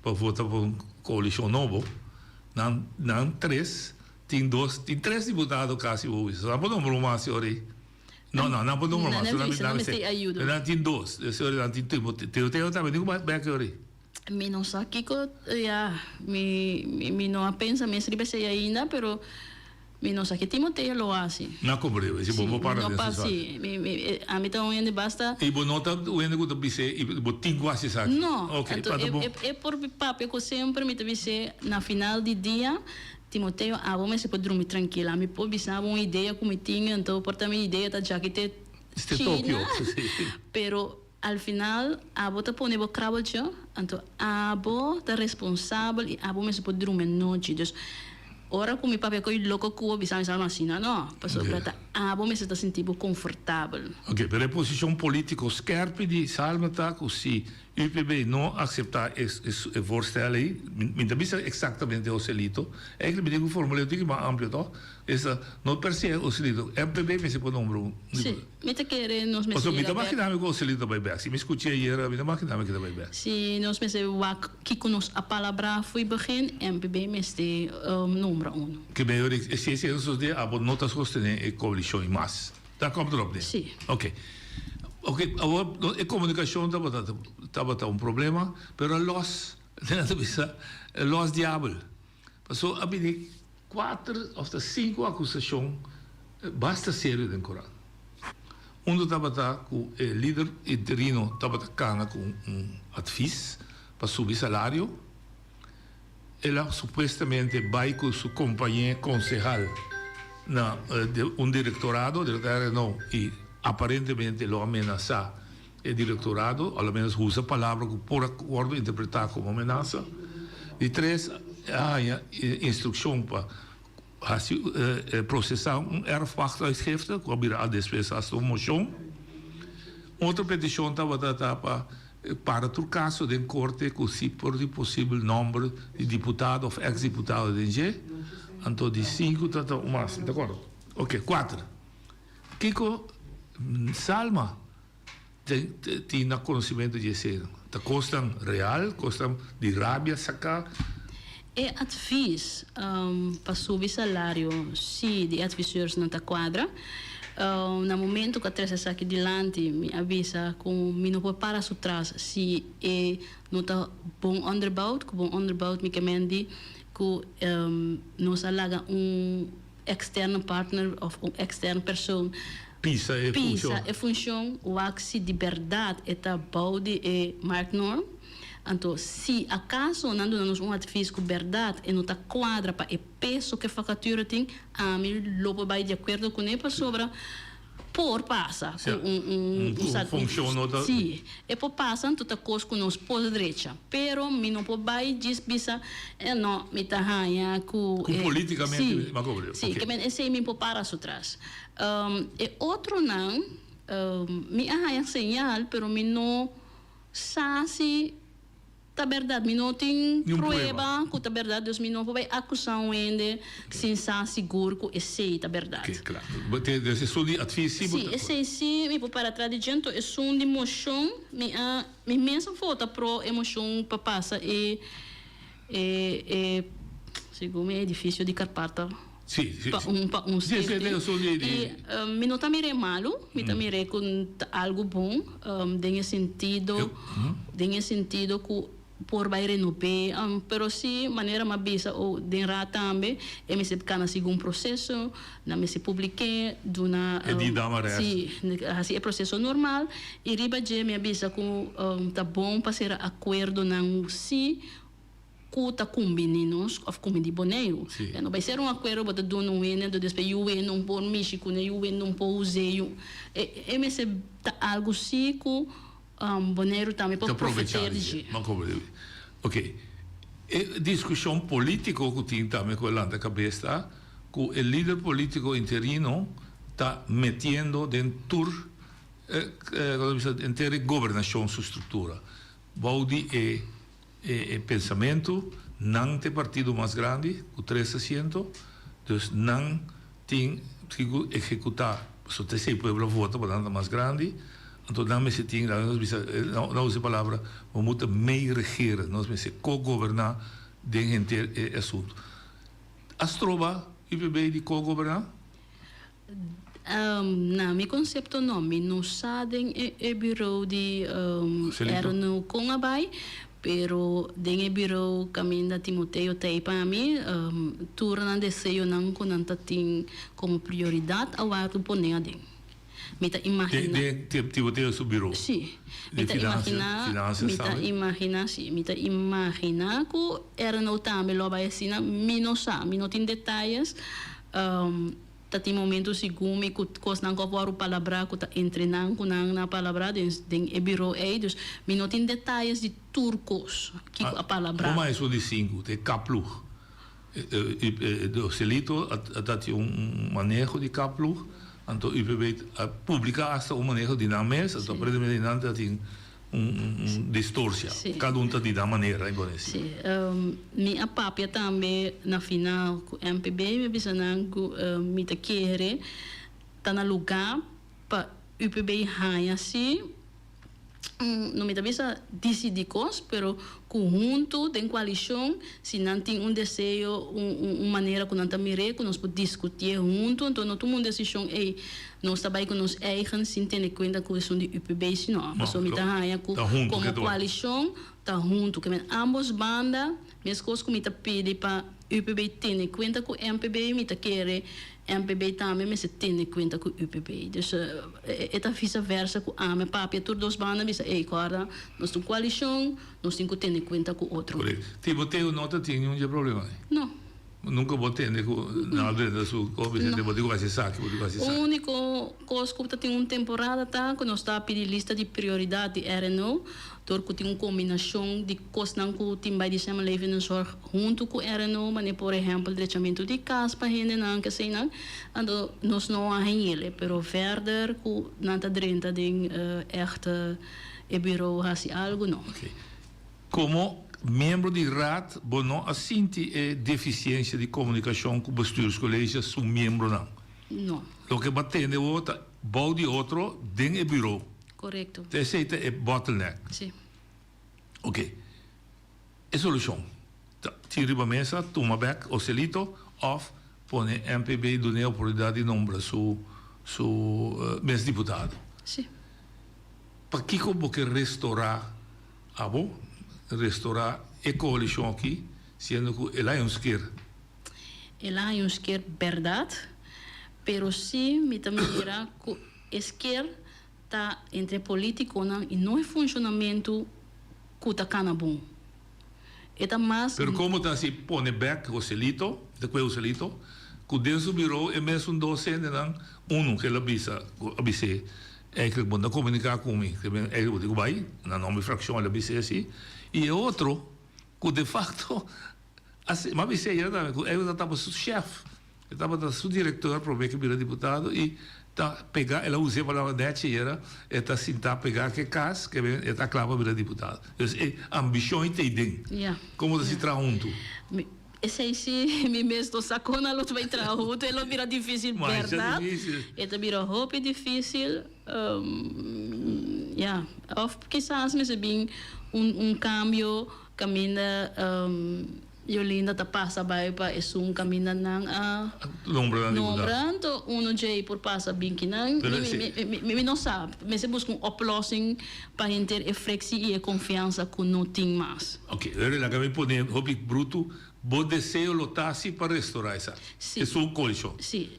pa vota pa un koalishon nobo, nan nan tres tin dos tin tres diputado kasi bo bisa. Nan por nombra un mas e ora ei. No, no, nan por nombra mas. Nan bisa, nan mester ayudo. Nan tin dos. E ora nan tin tres. Teo Teo tambe tin ku bai bek e ora ei. Mi no sa kiko, ya, mi mi no a pensa mes riba esei ainda, pero mi no sa ke Timoteo lo hasi. Na komprende, si bo no para den su Si, mi mi ami ta un hende basta. I bo no ta un hende ku ta bis'é i bo tin ku hasi esaki? No, anto e e por papia ku semper mi ta bis'é na final di dia Timoteo, abo mester por drumi trankil. Ami por bisa bo un idea ku mi tin, anto por ta mi idea ta djaki te China, pero al final abo ta pone bo krabbeltje, anto abo ta responsabel i abo mester por drumi anochi. Dus ora ku mi papia ko'i loko ku bo bisa mi sa no asina no, pasobra ta abo mester ta sinti bo konfortabel. Oke, pero e posishon politiko skerpi di Salma ta ku si UPB no acepta e e voorstel ey, mi ta bisa exactamente Joselito, eigenlijk mi tin cu formula un tiki mas amplio toch, esta no per se Joselito, MPB mester por nombra un Si, mi ta kere nos mester Pasobra mi yega ta bek. magina mi cu Joselito ta bay bek, si mi scucha ayer mi ta magina mi cu ta bay bek. Si nos mester wak kico nos a palabra fo'i begin, MPB mester nombra uno. Ke mehor si esey a sosode abo no ta sostene e coalicion y mas. Ta komt erop neer? Si. Oké. Oké, awor e komunikashon tabata tabata un problema, pero a los, nan ta bisa, a los diabel. Paso a bini kuater òf ta sinku akusashon basta serio den korant. Uno tabata ku e lider interino tabata kana ku un advis pa subi salario. El a supuestamente bai ku su kompañé konsehal na un direktorado, direktorado no, i aparentemente lo a menasá e direktorado, a lo menos usa palabra ku por a wòrdu interpretá komo menasa. Di tres, a haña instrukshon pa hasi prosesá un erfpachtuitgifte ku a bira despues hasta un moshon. Otro petishon tabata ta pa Para tur kaso den korte ku si por di posibel nòmber di diputado òf eks diputado den dje, anto di sinku ta ta un mas, mi ta akorda? Oke, kuater. Kiko Salma tin na konosimentu di esei? Ta kosnan real, kosnan di rabia saká? E advies pa subi salario si di adviseursnan ta cuadra. Na momento cu a trece esaki dilanti mi a bisa cu mi no por para su tras si e no ta bon onderbouwd. Cu bon onderbouwd mi ke men di cu nos a laga un externe partner of un externe persoon Pisa e funcion. Pisa e funcion wak si di berdad e ta bou di e marktnorm. Anto, si acaso nan duna nos un advies cu berdad e no ta cuadra pa e peso cu e vacature tin, ami lo por bay di acuerdo cune pasobra por pasa cu un un Un funcion no ta. Si, e por pasa anto ta cos cu nos por drecha. Pero mi no por bay djis bisa, eh no, mi ta haña cu Cu e politicamente si, mi a cobra. si, ke men esey mi por para su tras. E otronan, mi a haña señal pero mi no. Sa si ta berdad. Mi no tin prueba cu ta berdad, dus mi no por bay acusa un hende sin sa sigur cu esey ta berdad. Ok, claro. Dus esun di advies si bo ta. Si, esey si mi por para tras di dje. Enton esun di mocion, mi a, mi mes a vota pro e mocion pa pasa e, e, e, segun mi edificio di Karpata. Sí, sí, pa un pa un Sí, sí, stichting. sí, sí, sí. I mi no ta mir'é malu, mi ta mir'é ku ta algu bon den e sentido den e sentido ku por bai renob'é, pero sí manera mi a bisa o den raad tambe e mester kana segun proseso, nan mester publik'é, duna E di dama rest. sí, hasi e proseso normal i riba dje mi a bisa ku ta bon pa sera akuerdonan sí ku ta kumbiní nos òf kumbiní Boneiru. Sí. E no bai ser un akuerdo bo ta duna un hende anto despues yu hende no por mishi kuné, yu hende no por us'é, yu e e mester ta algu sí ku Boneiru tambe por Ta provechá profeter di di dje. dje. Bo komprendé. Oké. E diskushon polítiko ku tin tambe ku a lanta kabes ta ku e lider polítiko interino ta metiendo den tur. eh, henter e gobernashon su struktura. Bou di e e pensamentu, nan ta e partido mas grandi ku tres asiento, dus nan tin ku ehekutá, pasobra ta esei pueblo a vota pa nan ta mas grandi, anto nan mester tin, laga nos bisa, nan usa e palabra, we moeten meeregeren, nos mester ko-goberná den henter e asuntu. A stroba UPB di ko-goberná? Na mi konsepto no. Mi no sa den e bureau di RNU kon a bai, pero den e bureau kaminda Timoteo ta ei pa mi, tur nan deseonan ku nan ta tin komo prioridat a wòrdu pone aden. Mi ta imagina. Den Timoteo su bureau? Si. Mi ta imagina, mi ta imagina, si. Mi ta imagina ku RNU tambe lo a bai asina. Mi no sa, mi no tin detayes. Ta tin momento segun mi cu cosnan cu a wòrdu palabrá cu ta entre nan cu nan a palabrá den den e bureau ey. Dus mi no tin detayes di tur cos kico a palabrá. Como esun di sinku, ta e kapploeg. Joselito a ta tin un maneho di kapploeg, anto UPB a publica hasta un maneho di nan mes, anto aparentemente di nan ta tin un distorsia. Cada un ta di nan manera i pone si. Si. Mi a papia tambe na final cu MPB, mi a bisa nan cu mi ta kere ta na luga pa UPB haña si, no mi ta bisa dicidi cos, pero cu hunto den coalicion si nan tin un deseo, un manera cu nan ta mir'é cu nos por discutié hunto, anto no tuma un decision ey nos ta bay cu nos eigen sin tene cuenta cu esun di UPB sino, pasobra mi ta haña cu como coalicion ta hunto, ke men ambos banda, mescos cu mi ta pidi pa UPB tene cuenta cu MPB, mi ta kere MPB tambe mester tene cuenta cu UPB. Dus e ta vice versa cu ami papia tur dos banda bisa ey corda nos ta un coalicion, nos tin cu tene cuenta cu otro. Correcto. Timoteo no ta tin niun dje problema ey? No. Nunca bo tende cu nan a drenta su co bisa bo tin cu haci esaki, bo tin cu haci esaki. Unico cos cu ta tin un temporada ta cu nos ta pidi lista di prioridad di RNO dor cu tin un combinacion di cosnan cu tin bay di samenleving en zorg hunto cu RNO, manera por ehempel drechamento di cas pa hendenan, keseinan, anto nos no a hañele, pero verder cu nan ta drenta den echt e bureau haci algo no. Ok. Como miembro di Raad bo no a sinti e deficiencia di comunicacion cu Bestuurscollege su miembronan? No. Loke bo a tende bo ta bou di otro den e bureau. Correcto. Ta esey ta e bottleneck. Si. Ok. E solucion ta tin riba mesa, tuma bek Oselito of pone MPB duna e oportunidad di nombra su su mes diputado. Si. Pakico bo ke restora abo, restora e coalicion aki, siendo cu el hay un sker? El hay un sker berdad, pero si mi ta mira cu e sker ta entre politiconan y no e funcionamento cu ta cana bon. E ta mas. Pero como ta si pone bek Joselito, ta cue Joselito, cu den su bureau e mesun dos hendenan, uno cu el a bisa, cu a bis'é, eigenlijk bo no ta comunica cu mi, eigenlijk bo tin cu bay, na nomber di fraccion el a bis'é asi, y e otro cu de facto a mi a bis'é ayer tambe cu eigenlijk ta tabata su chef. E tabata su director prome ke bira diputado y ta pega, el a usa e palabra nechi ayera, e ta sinta pega ke cas ke ben e ta kla pa bira diputado. Dus e ambicion y ta eyden. Ja. Como ta si traha hunto? Mi, esey si mi mes no sa con a lo ta bay traha hunto, e lo bira dificil Masha berdad. dificil. E ta bira hopi dificil, ja. Of kisas mester bin un un cambio caminda. Yolinda ta pasa bai pa esun kaminda nan a Nombra nan diputado. nombra, anto uno djei por pasa bin kinan. Pero Mi, si. mi, mi, mi no sa. Mester buska un oplossing pa henter e frictie i e konfiansa ku no tin mas. Ok, Lori, laga mi pone hopi brutu. Bo deseo lo ta si pa restorá esaki? Si. Esun koalishon. Si.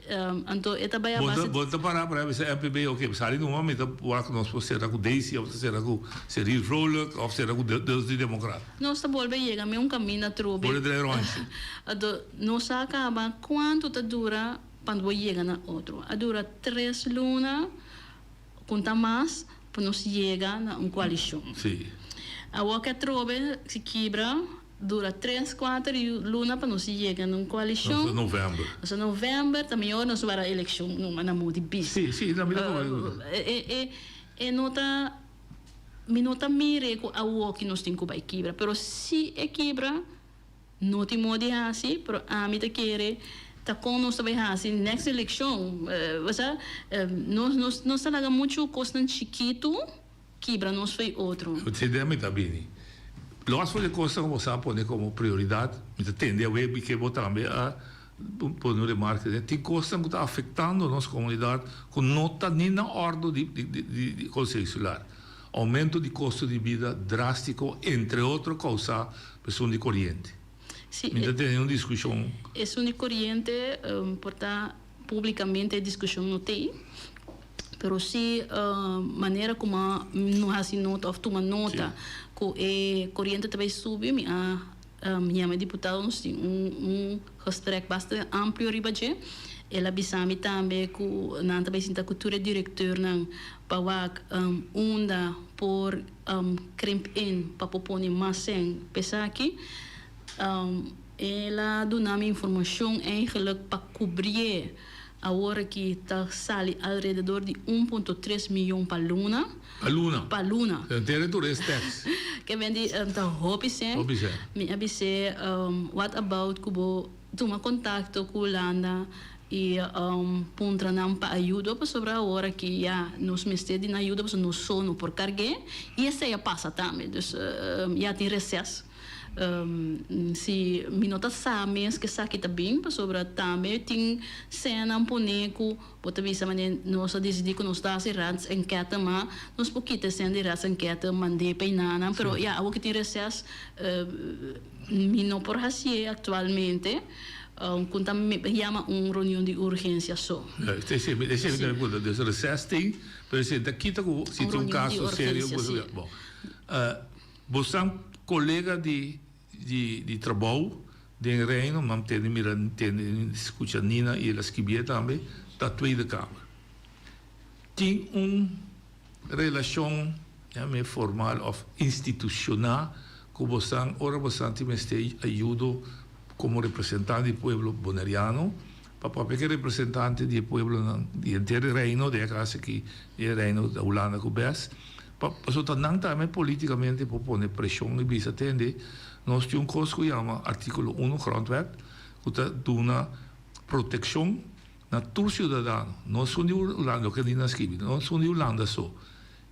Anto e ta bai a Bo ta, base. bo ta pará por ahí bisa MPB, ok, sali numa mi ta wak nos por sera ku Daisy òf ta sera ku Cyril Vrolijk òf sera ku dos di Demokrat. Nos ta bolbe yega me un kaminda atrobe. Bolbe trae ronchi. Anto nos a kaba kuantu ta dura pa bo yega na otro. A dura tres luna konta mas pa nos yega na un koalishon. Si. Awor ke atrobe si kibra. Dura tres, kuater luna pa nos yega na un koalishon. Nos ta novèmber. Nos ta novèmber, ta mihor nos wara elekshon numa na modi bis. Sí, sí, na mi ta komo. E, e, E no ta, mi no ta mire ku awoki nos tin ku bai kibra, pero si e kibra, no tin modo di hasi, pero ami ta kere ta kon nos ta bai hasi next elekshon. Osea, nos nos nos ta laga muchu kosnan chikitu kibra nos fo'i otro. Si den mi ta bini. Los for di kosnan ku bo sa pone komo prioridat, mi ta tende awe mi ke bo tambe a pone un remarke den, tin kosnan ku ta afektando nos komunidat ku no ta ni na òrdu di di Konseho Insular. Oumento di kosto di bida drástiko entre otro kousá pa esun di koriente. Mi ta tene un diskushon. Esun di koriente por ta públikamente e diskushon no t'ei, pero si manera kuma no hasi nota òf tuma nota ku e koriente ta bai subi mi a yama e diputado nos tin un gesprek basta amplio riba dje. El a bisa mi tambe ku nan ta bai sinta ku tur e direkteurnan pa wak unda por krimp in pa por pone mas sèn p'esaki. El a duna mi informashon eigenlijk pa kubrié awor aki ta sali alrededor di un punto tres miyon pa luna. Pa luna? Pa luna. Henter e tur es tèks. Ke men di ta hopi sèn. Hopi sèn. Mi a bis'é what about ku bo tuma kontakto ku Hulanda i puntra nan pa ayudo pasobra awor aki ya nos mester di nan ayudo pasobra nos so no por karg'é i esei a pasa tambe. Dus ya tin reses. Si mi no ta sa mes ku esaki ta bin pasobra tambe tin senanan pone ku bo ta bisa manera nos a disidí ku nos ta hasi raadsenkete ma nos por kita e sena di raadsenkete mand'é pa enanan pero ya awor ku tin reses mi no por hasié aktualmente ku ta yama un reunion di urgensia so. Esei mi ta puntra dus reses tin pero esei ta kita ku si tin un kaso serio bo. Bosan colega di di trabou den Reino, mam tende mira tende scucha Nina y el a scribié tambe, ta Tweede Kamer. Tin un relacion yam'e formal of instituciona cu bosan ora bosan tin mester ayudo como representante di pueblo Boneriano pa papia cu e representante di e pueblonan di henter e Reino, den e caso aki di e Reino ta Hulanda cu bes. Pasobra ta nan tambe politikamente por pone preshon i bisa tende nos tin un kos ku yama artíkulo uno grondwet ku ta duna protekshon na tur siudadano no esun di Hulanda loke di nan skibi no esun di Hulanda so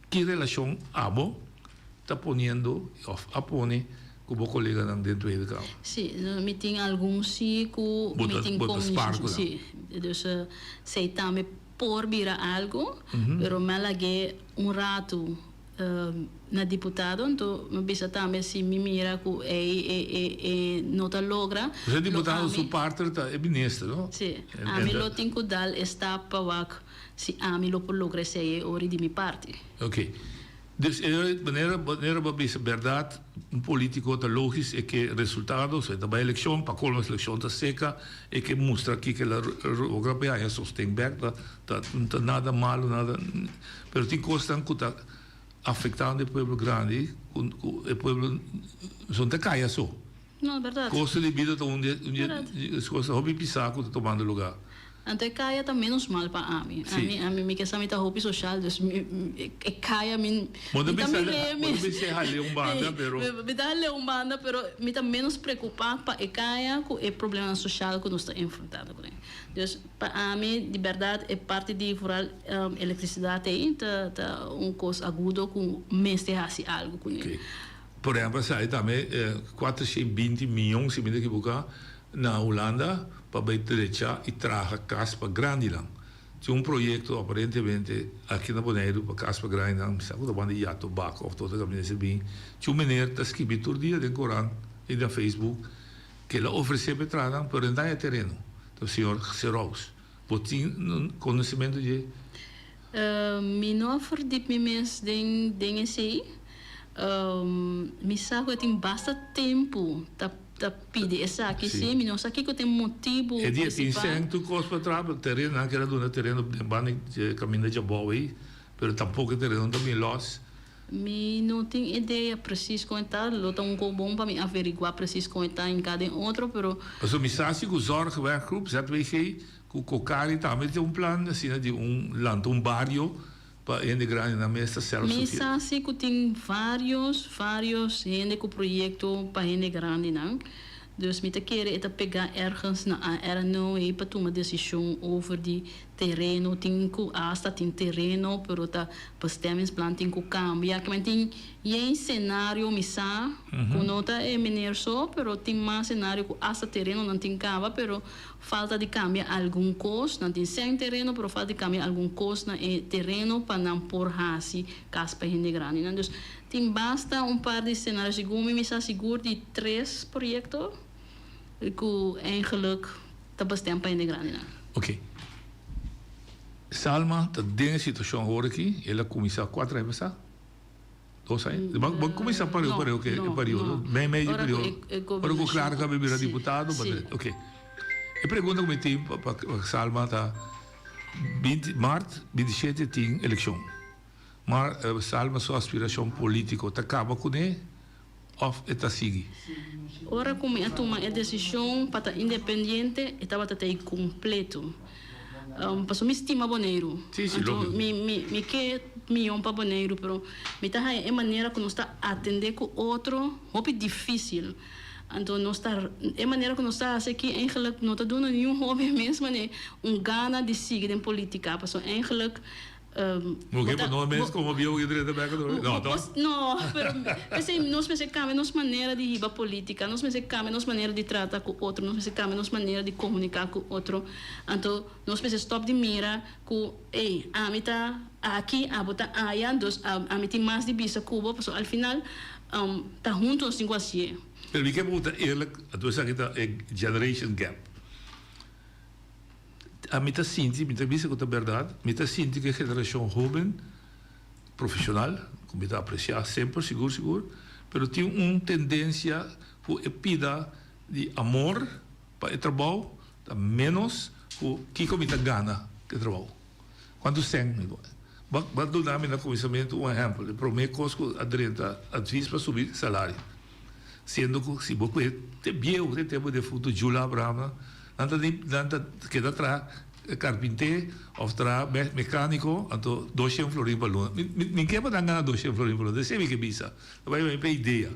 ki relashon abo ta poniendo òf a pone ku bo koleganan den Tweede Kamer. Si, mi tin algun si ku mi tin komunikashon si dus esei tambe. Por bira algo, pero mi a lag'é un ratu na diputado, anto mi a bisa tambe si mi mira ku ei e no ta logra, Pues e diputado su partner ta e minister, no? Si, ami lo tin ku dal e stap pa wak si ami lo por logra esei e ori di mi parti. Oké. Dus e manera manera bo a bisa berdad un politico ta logis e ke resultado so e ta bai eleccion pa colmo eleccion ta seca e ke mustra kiko el a logra pa e haya sosten bek ta ta no ta nada malo nada pero tin cosnan cu ta afectando e pueblo grandi cu cu e pueblo so no ta caya so No, berdad. Costo di bida ta un di un di e cosnan hopi pisa cu ta tomando lugar. Anto e kaya ta menos mal pa ami. Sí. Ami, ami, mi ke sa mi ta hopi social, dus mi, e kaya mi, Bo ta mi ta bisa, mir'é bo ta mes. bisa e hal'é un banda, pero. Mi ta hal'é un banda, pero mi ta menos preocupa pa e kaya cu e problemanan social cu nos ta enfrentando cu nan. Dus pa ami, di berdad, e parti di vooral electricidad ei ta, ta un cos agudo cu mester haci algo cu ne. Oké. Por ehempel, sa e tambe 420 miyon, si mi no ekiboká, na Hulanda pa bai drecha i traha kas pa grandinan. Tin un proyekto aparentemente aki na Boneiru pa kas pa grandinan, mi sa ku ta banda di Yatobak òf otro kaminda esei bin. Tin un meneer ta skibi tur dia den korant i na Facebook ke el a ofresé pa e traha nan, pero e no ta haña tereno. Ta señor Seraus. Bo tin konosementu dje? Mi no a verdiep mi mes den den esei. Mi sa ku e tin basta tempu ta ta pidi esaki si. Mi no sa kiko ta e motibu E dia tin principal. sèn tur kos pa traha, pero tereno nan kere duna tereno den banda di kaminda djabou ei, pero tampoko e tereno no ta bin lòs. Mi no tin idea precies con e ta, lo ta un co bon pa mi averigua precies con e ta en cada en otro, pero. Pasobra mi sa si cu Zorgwerkgroep, ZWG, cu Cocari tambe tin un plan asina di un lanta un bario. Pa hende grandi nan mes ta self Mi sa si ku tin varios varios hende ku proyekto pa hende grandinan. Dus mi ta kere e ta pegá ergens na ARNO ei pa tuma desishon over di tereno. Tin ku asta tin tereno pero ta bestemmingsplan tin ku kambia. Kimen tin yen senario mi sa ku no ta e meneer so pero tin mas senario ku asta terenonan tin kaba pero Falta di cambia algun cos, nan tin cen tereno pero falta di cambia algun cos na e tereno pa nan por haci cas pa hende grandinan. Dus tin basta un par di scenario, segun mi mi sa sigur di tres proyecto cu eigenlijk ta bestem pa hende grandinan. Ok. Salma ta den e situacion awor aki, el a cuminsa cuatro aña pasa? Dos aña? Bo bo cuminsa pareu pareu ke e periodo, mei mei di periodo. Ora cu Clara caba bira diputado bo ta ok. E pregunta cu mi tin pa pa Salma ta binti mart 27 tin eleccion. Mar Salma su aspiracion politico ta caba cune of e ta sigui? Ora cu mi a tuma e decision pa ta independiente e tabata ta incompleto. Pasobra mi stima Boneiru. Anto mi mi mi ke mion pa Boneiru pero mi ta haña e manera ku nos ta atendé ku otro hopi difísil. Anto nos ta e manera ku nos ta hasi aki eigenlik no ta duna niun hóben mes manera un gana di sigui den polítika pasobra eigenlik Bo ke pa no mes komo bieu ke drenta bek atrobe? No, toch? No, pero p'esei nos mester kambia nos manera di hiba politica, nos mester kambia nos manera di trata ku otro, nos mester kambia nos manera di komunika ku otro. Anto nos mester stop di mira ku, ey, ami ta aki, abo ta aya, dus ami tin mas di bisa ku bo, pasobra al final ta huntu nos tin ku hasié. Pero mi ke pregunta eerlijk, anto esaki ta e generation gap. Ami ta sinti, mi ta bisa ku ta bèrdat, mi ta sinti ku e generashon hóben profeshonal, ku mi ta apresiá semper, sigur sigur, pero tin un tendensia ku e pida di amor pa e trabou ta ménos ku kiko mi ta gana ku e trabou. Kuantu sèn mi bo Bo a duna mi na kuminsamentu un ehèmpel, e promé kos ku a drenta advis pa subi salario. Siendo ku si bo kue te bieu te tempu defuntu Jula Abraham nan ta di nan ta keda traha karpinté òf traha mekániko anto doshen florin pa luna. Mi mi mi ke pa nan gana doshen florin pa luna, esei mi ke bisa. Ta bai pa idea.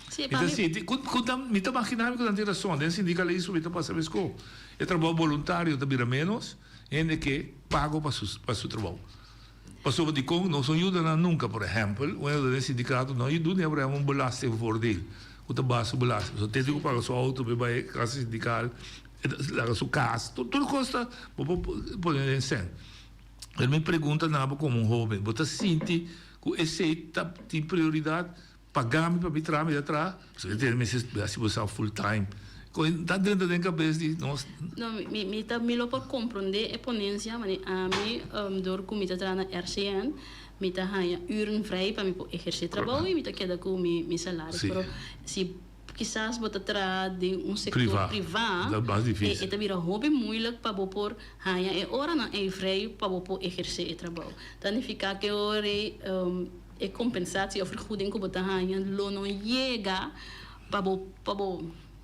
Sí, Mi pa ta mi. sinti ku ku ta mi ta magina mi ku nan tin rason. Den sindikalismo mi ta pasa meskos. E trabou boluntario ta bira ménos, hende ke pago pa su pa su trabou. Pasobra dikon nos no yuda nan nunka? Por ehèmpel, un hende den sindikato no yuda ni abraham un belastingvoordeel ku ta baha su belasting. Pasobra tende ku paga su outo pa e bai kasa sindikal, e ta laga su kas, tur kos ta bo por pone den sèn. Pero mi pregunta na bo komo un hóben, bo ta sinti ku esei ta tin prioridat? Paga mi pa mi traha, mi ta traha. Pasobra e tene mester hasi bo sa full time. Con ta drenta den cabes di nos. No, mi, mi ta, mi lo por comprende e ponencia, mane ami, dor cu mi ta traha na RCN, mi ta haña uren vrij pa mi por eherce trabou y mi ta keda cu mi, mi salario. Pero si kisas bo ta traha den un sector Priva. priva, Ta mas e, dificil. e ta bira hopi moeilijk pa bo por haña e oranan ey vrij pa bo por eherce e trabou. Ta nifica cu e ora ey, E kompensatie òf vergoeding ku bo ta haña lo no yega pa bo pa bo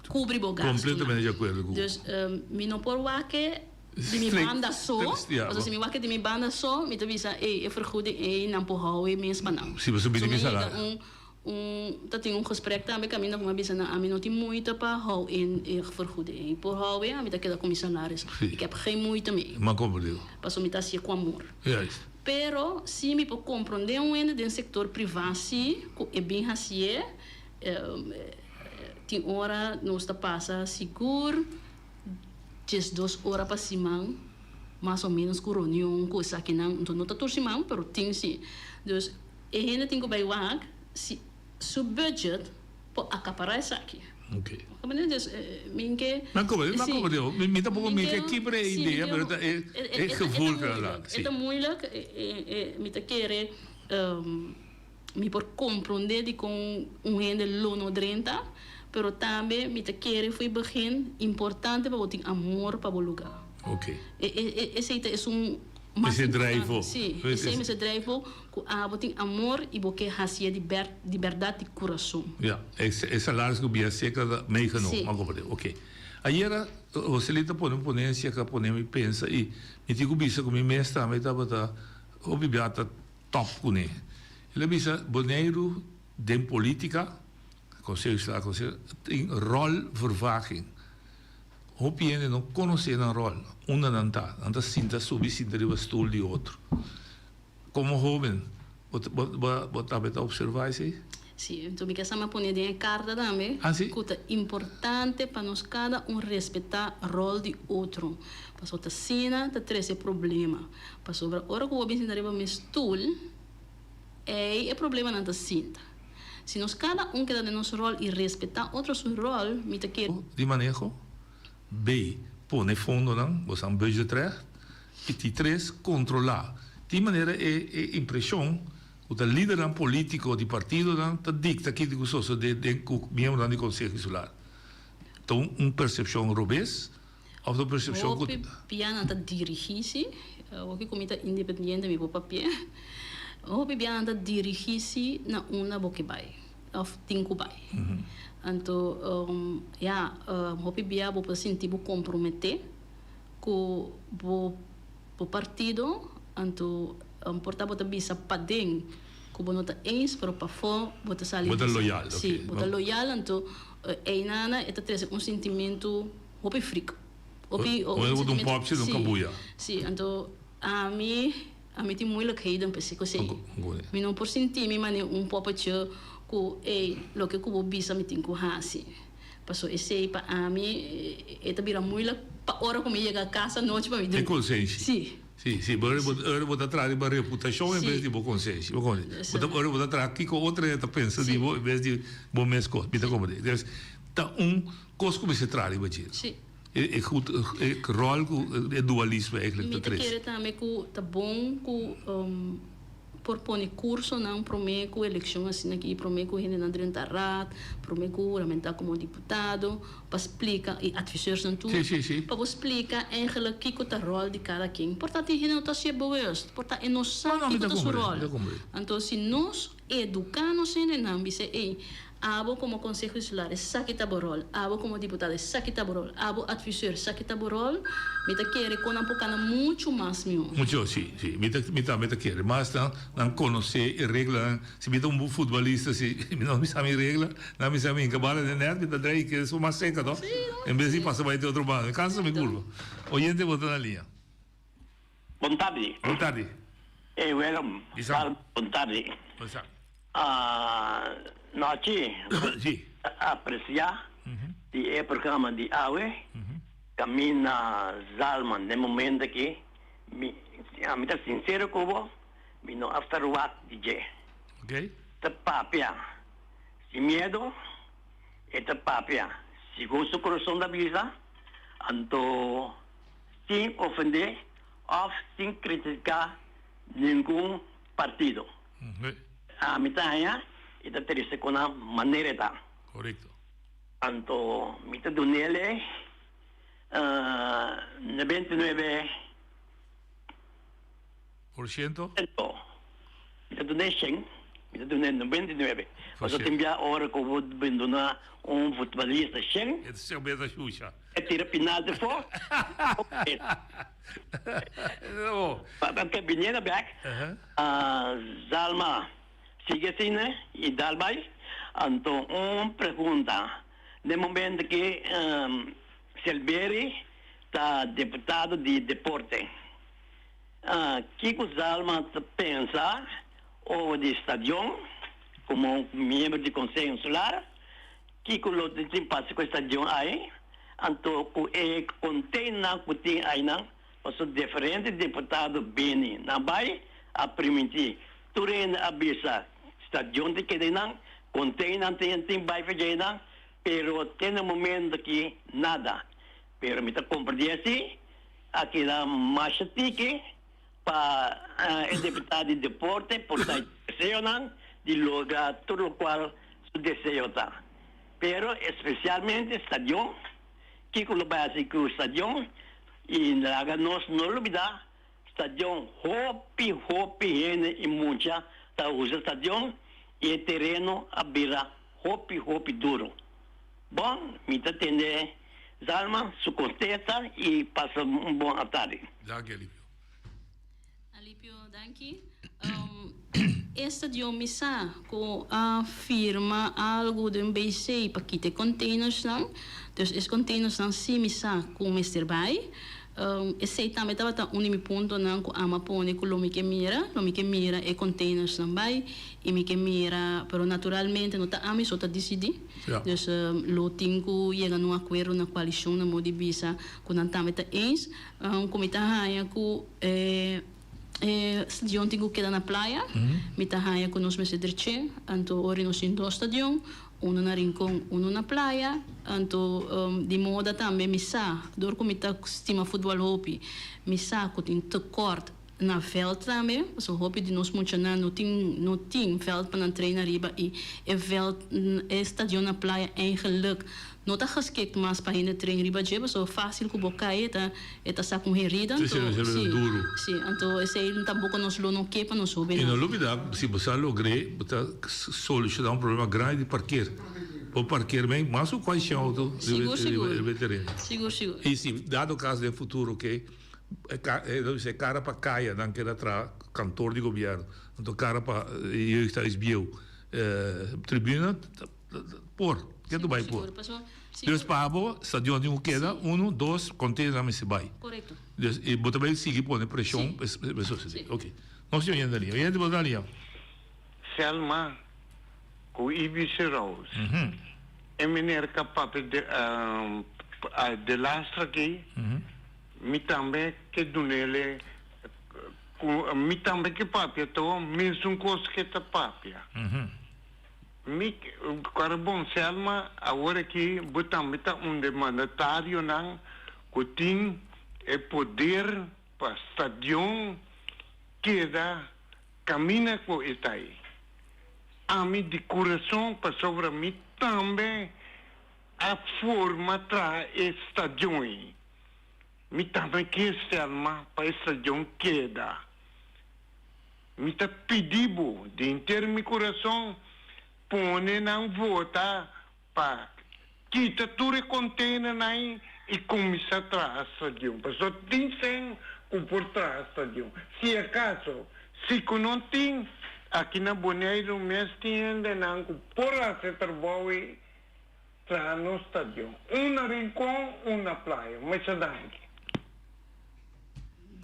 kubri bo gastunan. Kompletamente di akuerdo ku bo. Dus mi no por wak e di mi banda so, pasobra si mi wak e di mi banda so mi ta bisa ey e vergoeding ey nan por hou e mes pa nan. Si bo subi di mi salario. So mi yega un un ta tin un gesprek tambe kaminda ku mi a bisa nan ami no tin moeite pa hou e e vergoeding ey por hou e ami ta keda ku mi salaris. Ik heb geen moeite mee. Mi a komprende. Pasobra mi ta hasié ku amor. Juist. Pero si mi por comprende un hende den sector priva si cu e bin hacié, tin ora nos ta pasa sigur 12 ora pa siman mas o menos cu reunion cu esakinan, enton no ta tur siman pero tin si. Dus e hende tin cu bay wak si su budget por acapara esaki. Ok. Dus mi ke. Mi a mi a comprende. Mi tampoco mi ke kibra e idea, pero ta e e gevoel ku nan E ta moeilijk, mi ta kere mi por comprende dikon un hende lo no drenta, pero tambe mi ta kere fo'i begin importante pa bo tin amor pa bo luga. Ok. Esei ta esun mas importante. Mester drijf bo. Si, esei mester drijf bo ku abo tin amor i bo ke hasié di ber di bèrdat di kurason. Ya, e e salaris ku bia seka ta meegenomen, Si. ma komprende. Oké. Ayera Joselita pone un ponensia ku a pone mi pensa i mi tin ku bisa ku mi mes tambe tabata hopi bia ta. top kuné. El a bisa Boneiru den polítika, Konseho Insular, Konseho, tin rolvervaging. Hopi hende no konosé nan ròl, unda nan ta. Nan ta sinta subi sinta riba stul di otro. Komo hóben, bo bo bo tambe ta opservá esei? Sí, enton mi ke sa mi a pone den e karta tambe Ah, sí? ku ta importante pa nos kada un respetá ròl di otro. Pasobra ta asina ta trese problema. Pasobra ora ku bo bin sinta riba mi stul, ei e problemanan ta sinta. Si nos kada un keda den nos ròl i respetá otro su ròl, mi ta kere. Di maneho, B, pone fondonan, bo sa un budgetrecht, i ti tres, kontrolá. Tin manera e e impreshon ku ta lidernan polítiko di partidonan ta dikta kiko ku sosodé den ku miembronan di Konseho Insular. Ta un un persepshon robes òf ta un persepshon ku. Hopi bia nan ta dirigí si, hopi ku mi ta independiente mi por papia. Hopi bia nan ta dirigí si na unda bo ke bai òf tin ku bai. Anto ya, hopi bia bo por sinti bo komprometé ku bo bo partido, anto por ta bo ta bisa paden ku bo no ta eens, pero pafó bo ta sali Bo ta bisa. loyal, Sí, oké. bo ta loyal, anto einana e ta trese un sintimentu hopi frik. Hopi Bo ta un popchi, un sí, kabuya. sí, anto ami ami tin moeilijkheden p'esei ku esei. Mi no por sinti mi manera un poppetje ku ey loke ku bo bisa mi tin ku hasi. Paso esei pa ami e ta bira moeilijk pa ora ku mi yega kas anochi pa mi E drumi. konsenshi. Sí. Sí, sí, bo ora bo ta traha riba reputashon en bes di bo konsenshi. Bo konde? Bo ta ora bo ta traha kiko otro hende ta pensa di bo en bes di bo mes kos. Mi ta komprende. Dus ta un kos ku mester traha riba dje. Sí. E goed e ròl ku e dualismo eigenlijk Mi ta ta trese. kere tambe ku ta bon ku por pone kursonan promé ku elekshon asina aki, promé ku hendenan drenta raad, promé ku huramentá komo diputado, pa splika, i adviseursnan tur, Sí, sí, sí. pa bo splika eigenlijk kiko ta ròl di kada ken. Por ta tin hende no ta sier bewust, por ta e no sa No, no, mi kiko ta ta su komprendé, ròl. mi ta komprendé. Anto si nos eduká nos hendenan, bisa, ey, Abo komo Konseho Insular esaki ta bo ròl, abo komo diputado esaki ta bo ròl, abo adviseur esaki ta bo ròl, mi ta kere kon nan por kana muchu mas mihó. Mucho, si, si. Mi ta, mi tambe ta kere. Mas nan, nan konosé e reglanan. Si mi ta un bon futbolista, si mi no misa mi regla, nan misa mi hinka bala den nèt, mi ta drei keda su mas seka, no? En bes di pasa bai te otro banda. Mi kansa mi kurpa. Oyente bo ta na liña. Bon tardi. Bon tardi. Ey Willem. Bisa. Bon tardi. Bisa. Nochi. Si. Aprecia di e programa di awe. Camina Zalman den momento aki mi mi ta sincero cu bo mi no a verwacht di dje. Okay. Ta papia sin miedo e ta papia segun su corazon ta bisa anto sin ofendé òf sin kritiká ningun partido. Ami ta haña i ta trese ku nan manera e ta. Korekto. Anto mi ta dun'el 99. Por siento? Mi ta dun'é shen, mi ta dun'é 99. Pasobra tin bia ora ku bo bin duna un futbolista shen. E ta shen bia ta shusha. E tira pinal te for. Oké, biniendo bek, Zalma sigui asina i dal bai. Anto un pregunta, den momento ki Silberie ta deputado di deporte, Kiko Zalma ta pensa over di stadion komo miembro di Konseho Insular? Kiko lo tin pasa ku e stadion ai? Anto ku e konteinernan ku tin ainan, pasobra diferente deputado bini nan bai a primintí. Tur hende a bisa stadion ta keda einan, konteinernan tin bai fecha einan, pero te na momento aki nada. Pero mi ta komprendé asi. A keda masha tiki pa e deputado di deporte por ta e deseonan di logra tur locual su deseo ta. Pero especialmente stadion, kico lo bay haci cu stadion? Y laga nos no lubida stadion hopi hopi hende y mucha ta usa stadion y e tereno a bira hopi hopi duro. Bon, mi ta tende Zalma su contesta y pasa un bon atardi. Danki Alipio. Alipio, danki. E stadion mi sa ku a firma algu den BC pa kita e containersnan, dus es containersnan si mi sa ku mester bai. Esei tambe tabata un di mi puntonan ku ama pone ku lo mi ke mira, lo mi ke mira e containersnan bai i mi ke mira, pero naturalmente no ta ami so ta disidí, dus lo tin ku yega na un akuerdo na koalishon na modo di bisa ku nan tambe ta eens ku mi ta haña ku e. E stadion tin ku keda na playa. Mi ta haña ku nos mester dreché. Anto ora nos tin dos stadion, unu na Rincon, unu na playa. Anto di moda tambe mi sa, dor ku mi ta stima futbòl hopi, mi sa ku tin tekòrt na vèlt tambe. Pasobra hopi di nos muchanan no tin no tin vèlt pa nan train ariba i e vèlt e stadion na playa eigenlik No ta geskikt mas pa hende train riba dje pasobra facil cu bo cay e ta e ta saca un herida Sí, anto sí, sí duro. sí anto esey tampoco nos lo no ke pa nos I hobennan. no lubida si bo sa logr'é bo ta soluciona un problema grandi di parkeer. Bo parkeer men mas cu cual shen auto riba Sigur sigur riba e tereno. sigur sigur. I si dado caso den futuro ke e ka e lo bisa e cara pa caya nan keda traha kantoor di gobierno anto cara pa jeugdhuis bieu tribuna ta Por, ke tu bai por. Dus pa bo, stadion tin ku keda, uno, dos, container mester bai. Korekto. Dus i bo ta bai sigui pone preshon pa e sosede. Ok. Nos tin oyente na liña. Oyente bo ta na liña. Selma ku Ibis Rose. E meneer ka papia de de lastra aki, mi tambe ke dunele ku mi tambe ke papia to mesun kos ke ta papia. Mi kòrda bon Selma, awor aki bo tambe ta un de mandatarionan ku tin e poder pa stadion keda kaminda ku e ta ei. Ami di kurason pasobra mi tambe a forma traha e stadion ei. Mi tambe ke Selma pa e stadion keda. Mi ta pidi bo di henter mi kurason, pone nan vota pa kita tur e containernan i kuminsá traha stadion. Pasobra tin sen ku por traha stadion. Si akaso, si ku no tin, aki na Boneiru mes tin hendenan ku por hasi e trabou ei, traha nos stadion. Un na Rincon, un na Playa. Masha danki.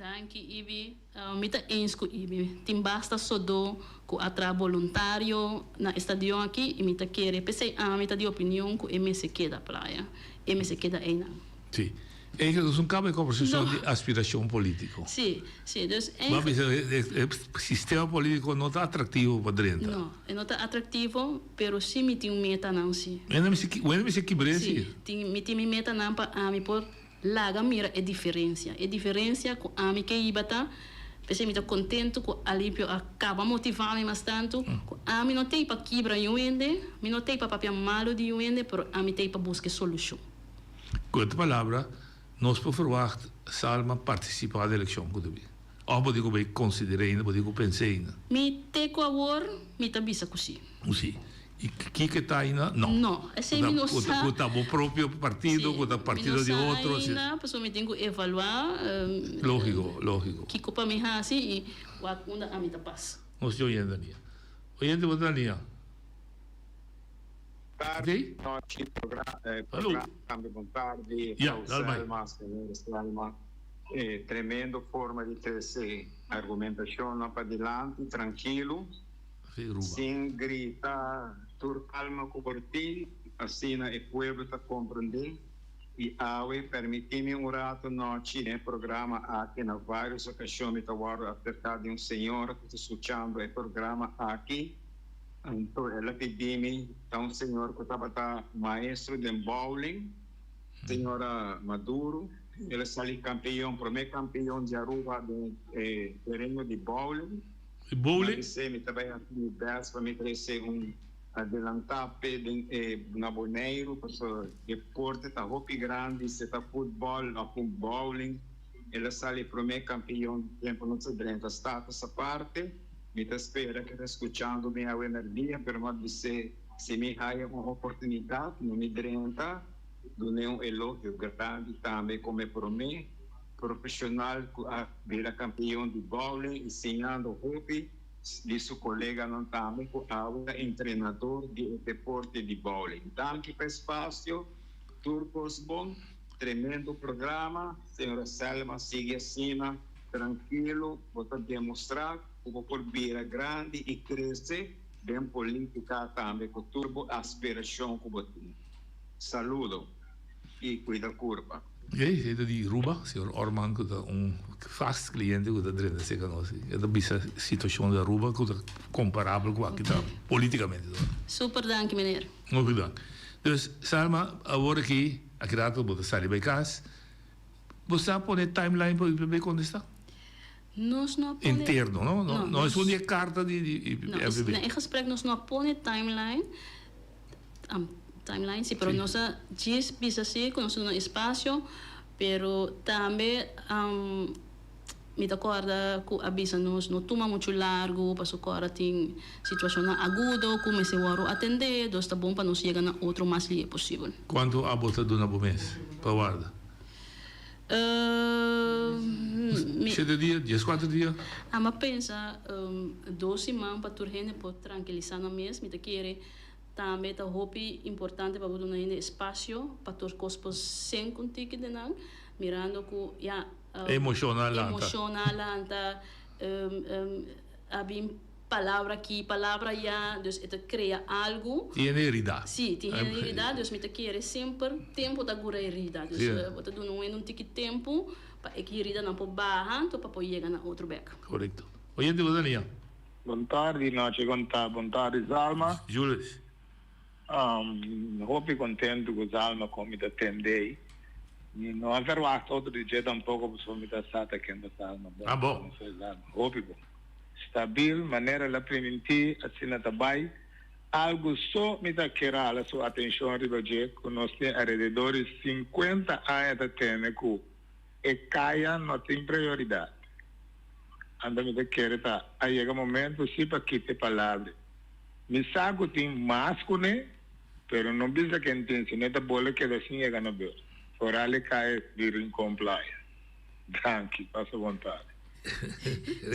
Danki Ibi. Mi ta eens ku Ibi. Tin basta sodó ku a traha boluntario na e stadion aki i mi ta kere p'esei ami ta di opinion ku e mester keda Playa. E mester keda einan. Sí. Eigenlijk nos un kaba e kombersashon di aspirashon polítiko. Sí, sí. Dus Bo a bisa e sistema polítiko no ta atraktivo pa drenta. No, e no ta atraktivo, pero sí mi tin un metanan sí. Wende mester kibr'é sí. Sí, tin, mi tin mi metanan pa ami por Laga mira e diferencia. E diferencia cu ami ke iba ta, p'esey mi ta contento cu Alipio a caba motiva mi mas tanto, cu ami no t'ey pa kibra yu hende, mi no t'ey pa papia malo di yu hende, pero ami t'ey pa busca e solucion. Cu otro palabra, nos por verwacht Salma participa den eleccion cu ta bin. Of bo tin cu bay considera ainda, bo tin cu pensa ainda? Mi te cu awor mi ta bisa cu si. Cu si. I kiko ta aina? No. No, esei mi no sa. Ku ta bo propio partido, ku ta partido di otro. Mi no sa aina, pasobra mi tin ku evaluá. Lógiko, lógiko. Kiko pa mi hasi i wak unda ami ta pas. Nos tin oyente na liña. Oyente bo ta na liña? Tardi, nochi, programa tambe bon tardi. Ya, dal bai. Selma, señora Selma. Tremendo forma di trese argumentashonnan padilanti, trankilo. Sin grita tur kalma ku por tin, asina e pueblo ta komprendé. I awe, permití mi un rato nochi den e programa aki, na vários okashon mi ta wòrdu aserká di un señora ku ta skuchando e programa aki. Anto el a pidi mi, ta un señor ku tabata maestro den bowling, señora Maduro, el a sali kampeon, promé kampeon di Aruba den e tereno di bowling. E bowling? Mi bis'é mi ta bai hasi mi best pa mi trese un adelantá p'e den e na Boneiru pasobra deporte ta hopi grandi si ta futbòl òf un bowling. El a sali promé kampion tempu nos a drenta status aparte. Mi ta spera ke ta skuchando mi awe mèrdia pero mi a bis'é si mi haya un oportunidat no mi drenta dun'é un elogio grandi tambe komo e promé. Profesional cu a bira campeon di bowling y siñando hopi. di su coleganan tambe cu awe ta entrenador di e deporte di bowling. Danki pa e spacio, tur cos bon, tremendo programa, señora Selma sigui asina trankilo, bo ta demostra cu bo por bira grandi y crece den politica tambe cu tur bo aspiracion cu bo tin. Saludo y cuida curpa. Oké, e ta di Ruba, señor Orman cu ta un vast cliente cu ta drenta cerca nos. E ta bisa situacion di Aruba cu ta comparabel cu aki ta politicamente. Super danki meneer. Hopi dank. Dus Salma, awor aki, aki rato bo ta sali bay cas. Bo sa pone timeline pa UPB contesta? Nos no a pone. Interno, no? No, no es un di e carta di di No, na e gesprek nos no a pone timeline. Timeline si, pero nos a djis bisa si ku nos a duna espasio, pero tambe mi ta kòrda ku a bisa nos no tuma muchu largu pasobra kòrda tin situashonnan agudo ku mester wòrdu atendé, dus ta bon pa nos yega na otro mas lihe posibel. Kuantu abo ta duna bo mes pa warda? Shete dia, dieskuater dia? Ami a pensa dos siman pa tur hende por trankilisá nan mes. Mi ta kere Tambe ta hopi importante pa bo duna hende espasio pa tur kos por senk un tiki den nan, mirando ku ya Emoshon a lanta. Emoshon a lanta, a bin palabra aki, palabra aya, dus e ta krea algu. Tin hende herida. Si, tin hende herida, dus mi ta kere semper tempu ta gura herida. Dus bo ta duna un hende un tiki tempu pa e heridanan por baha, anto pa por yega na otro bek. Korekto. Oyente bo ta nia? Bon tardi nochi con ta bon tardi Zalma. Jules. Hopi contento cu Zalma con mi ta tende mi no a verwacht otro di dje tampoco pasobra mi ta sa ta ken ta Zalma bon Ah bon. Zalma hopi bon stabil manera el a priminti asina ta bay algo so mi ta kier hala su atencion riba dje cu nos tin alrededor di 50 aña ta tene cu e caya no tin prioridad. Anto mi ta kere ta a yega momento si pa kita e palabra. Mi sa ku tin mas kuné, pero no bisa ken tin, si no e ta bole keda sin yega na beur. Foral e kai di Rincon Playa. Danki, pasa bon tardi.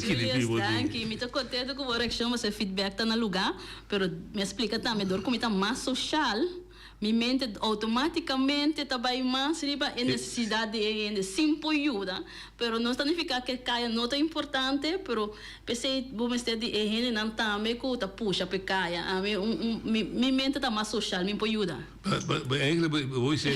Julius, danki. Mi ta contento cu bo reaccion, pasobra e feedback ta na luga, pero mi a splica tambe dor cu mi ta mas social, Mi mente automáticamente ta bai mas riba e necesidad di e hende sin por yuda, pero no ta nifica cu e caya no ta importante, pero p'esey bo mester di e hendenan tambe cu ta pusha p'e caya. Ami un un mi mi mente ta mas social, mi por yuda. But eigenlijk bo dice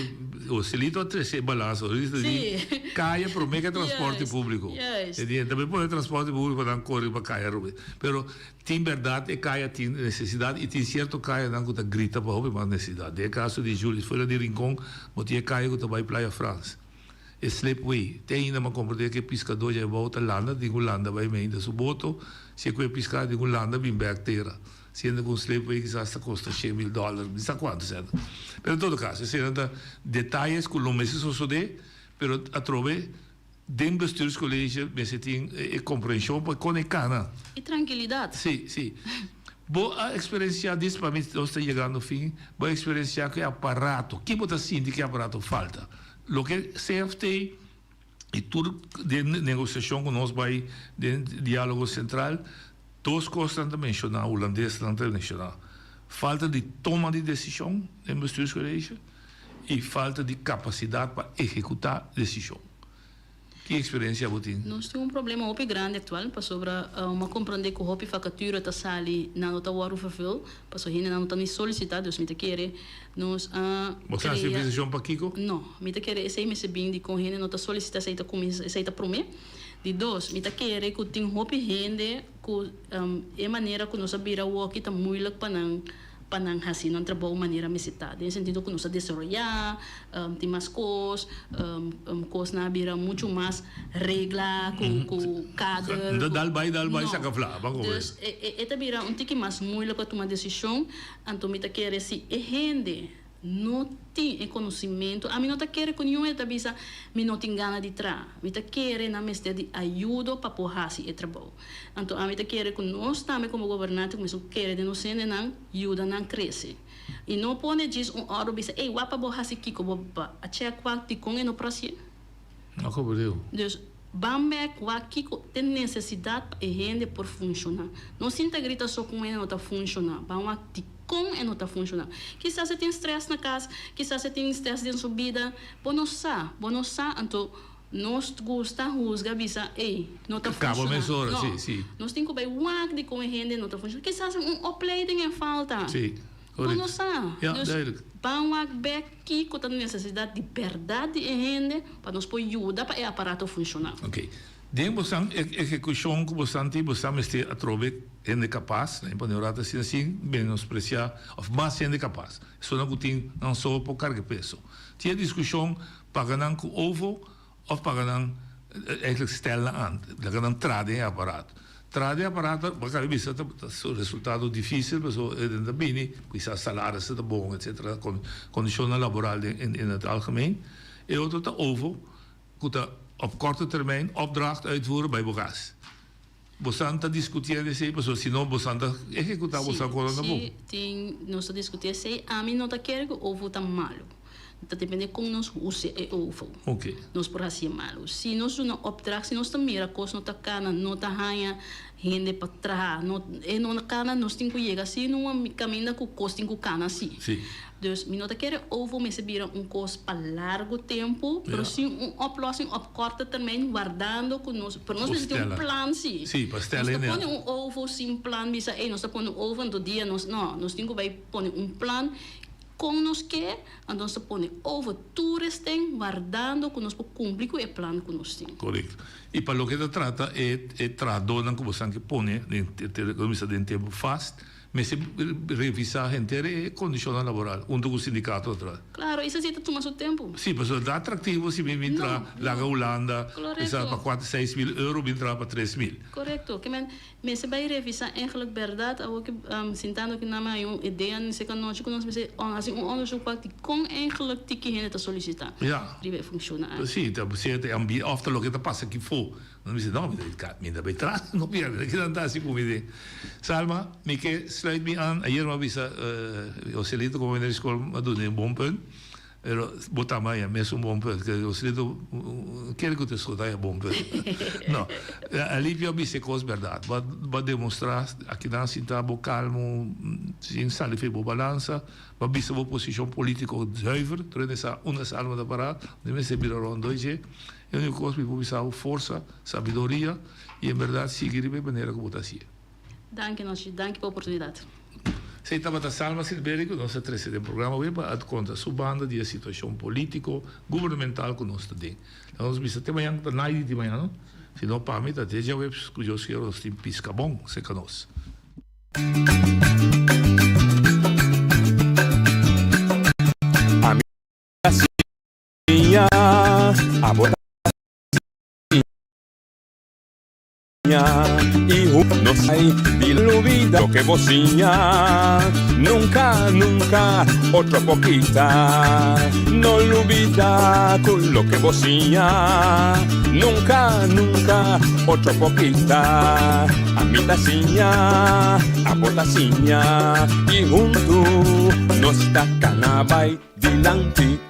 Joselito a trece e balansa, Joselito di caya prome ke transporte publico. E di tambe pone transporte publico pa nan core riba caya Rubén. Pero Tin berdad e kaya tin necesidad y tin cierto kayanan cu ta grita pa hopi mas necesidad. Den e caso di Julius fuera di Rincon bo tin e kaya cu ta bay Playa Frans. E slipway. Te ainda m'a comprende cu e piscador dja ebao ta landa tin cu landa bay mey den su boto. Si e cu e pisca tin cu landa bin bek tera. Siendo cu un slipway kisas ta costa shen mil dollar, mi sa cuanto cierto. Pero en todo caso esey ta detayes cu lo mester sosode pero atrobe. Den bestuurscollege mester tin e comprension pa con e cana. E trankilidad. Si, si. Bo a experiencia, dis pa mi nos ta yegando fin, bo a experiencia cu e aparato, ki bo ta sinti cu e aparato falta? Loke CFT y tur den negociacion cu nos bay den dialogo central, dos cosnan ta menciona, Hulandesnan ta menciona, falta di toma di decision den bestuurscollege y falta di capacidad pa ehecuta decision. Ki experiencia bo tin? Nos tin un problema hopi grandi actual pasobra mi a comprende cu hopi vacatura ta sali nan no ta wordo vervul pasobra hendenan no ta ni solicita dus mi ta kere nos a Bo sa haci crea investigacion pakico? No, mi ta kere esey mester bin di con hende no ta solicita esey ta cuminsa esey ta prome. Di dos, mi ta kere cu tin hopi hende cu e manera cu nos a bira awoki ta moeilijk pa nan pa nan hasi nan trabou manera mester ta. Den sentido ku nos a desaroyá, tin mas kos, kosnan a bira muchu mas regla ku ku kader. No ta dal bai dal bai saka fla, ban kohe. Dus e ta bira un tiki mas moeilijk pa tuma desishon, anto mi ta kere si e hende no tin e conocimento, ami no ta kere cu niun hende ta bisa mi no tin gana di traha, mi ta kere nan mester di ayudo pa por haci e trabou. Anto ami ta kere cu nos tambe como gobernante cu mesun kere den nos hendenan yuda nan crece y no pone djis un ordo bisa ey wak pa bo haci kico bo a check wak dicon e no por hacié. No comprendeu. Dus. Ban bek wak kiko t'e nesesidat pa e hende por funshoná. No sinta grita so ku un hende no ta funshoná. Ban wak dikon e no ta funshoná. Kisas e tin strès na kas, kisas e tin strès den su bida. Bo no sa, bo no sa, anto nos gusta husga bisa ey, no ta Kaba funshoná. mesora, No, si, si. nos tin ku bai wak dikon e hende no ta funshoná. Kisas un opleiding e falta. Si. Bo no sa. Ja, Dus duidelijk. ban wak bek kiko ta nesesidat di bèrdat di e hende pa nos por yuda pa e aparato funshoná. Oké. Den bosan e ehekushon ku bosan tin, bosan mester atrobe hende kapas, na e pone un rato asina sin menospresiá òf mas hende kapas. Esunnan ku tin nan so por karga e peso. Tin e diskushon paga nan ku ovo Of paga nan eigenlijk stel nan aan, laga nan traha den e aparato. Traha den e aparato, bo a bisa ta su resultado dificil pasobra e ta bini kisas salaris ta bon etcetera, condicionnan laboral den in het algemeen. E otro ta ovo cu ta op korte termijn opdracht uitvoeren bij bo cas. Bosan ta discutiendo esey pasobra si no bosan ta ehecuta bosan cona ta bon. Si, tin, nos ta discuti esey. Ami no ta kere cu ovo ta malo. Ta depende con nos usa e ovo. Oké. Nos por hacié malo. Si nos duna opdracht, si nos ta mira cos no ta cana, no ta haña hende pa traha, no, e no cana, nos tin cu yega así na un caminda cu cos tin cu cana así. Si. Dus mi no ta kere ovo mester bira un kos pa largo tempu, pero si un oplossing op korte termijn wardando ku nos, pero nos mester tin un plan si. Sí, pa stella Nos ta pone un ovo sin plan bisa ey nos ta pone un ovo anto dia nos, no, nos tin ku bai pone un plan kon nos ke, anto nos ta pone ovo tur esten wardando ku nos por kumpli ku e plan ku nos tin. Korekto. I pa loke ta trata e e trahadónan ku bo san ke pone den den tempu vast, Mester revisa henter e condicionnan laboral hunto cu sindicato atrás. Claro, y esaki ta tuma su tempo. Si, pasobra ta atractivo si mi bin traha laga Hulanda, esa pa cuatro, seis mil euro bin traha pa tres mil. Correcto. Ke men mester bay revisa eigenlijk berdad awor ke sintando aki nan mi hay un idea ni seca nochi cu nos mester haci un onderzoek wak di con eigenlijk tiki hende ta solicita riba e funcion aki. Si, ta cierto e ambiente of ta loke ta pasa aki fo. Mi bisa, no, mi ta bay tras, no pierde, ki nan ta hasi ku mi den. Salma, mi ke sluit mi an, ayer mi a bisa Joselito como mi na di skol, mi a duna un bon punt, pero bo tambe a haña mes un bon punt, ke Joselito kere ku ta escuta haña bon punt. No, Alipio a bisa e kos bèrdat, bo a demostra akinan sinta bo kalmo, sin sali for bo balansa, bo a bisa bo posishon politiko zuiver, tur hende sa unda Salma ta pará, no mester bira rònt doi dje. E úniko kos mi por bisa bo forsa, sabiduria i en bèrdat sigui riba e manera ku bo ta hasié. Danki Nochi, danki pa oportunidat. Esei tabata Salma Silveri ku nos a trese den programa awe pa a konta su banda di e situashon polítiko, gubernamental ku nos ta den. Laga nos bisa te mañan, ta nai di di mañan no? Si no pa mi ta te djaweps ku Dios kier nos tin piska bon serka nos. Abo ta siña y nos hay di lubida lo que bo siña Nunca, nunca otro por kita No lubida cu lo que bo siña Nunca, nunca otro por kita Ami ta siña, abo ta siña Y hunto nos ta cana bay dilanti.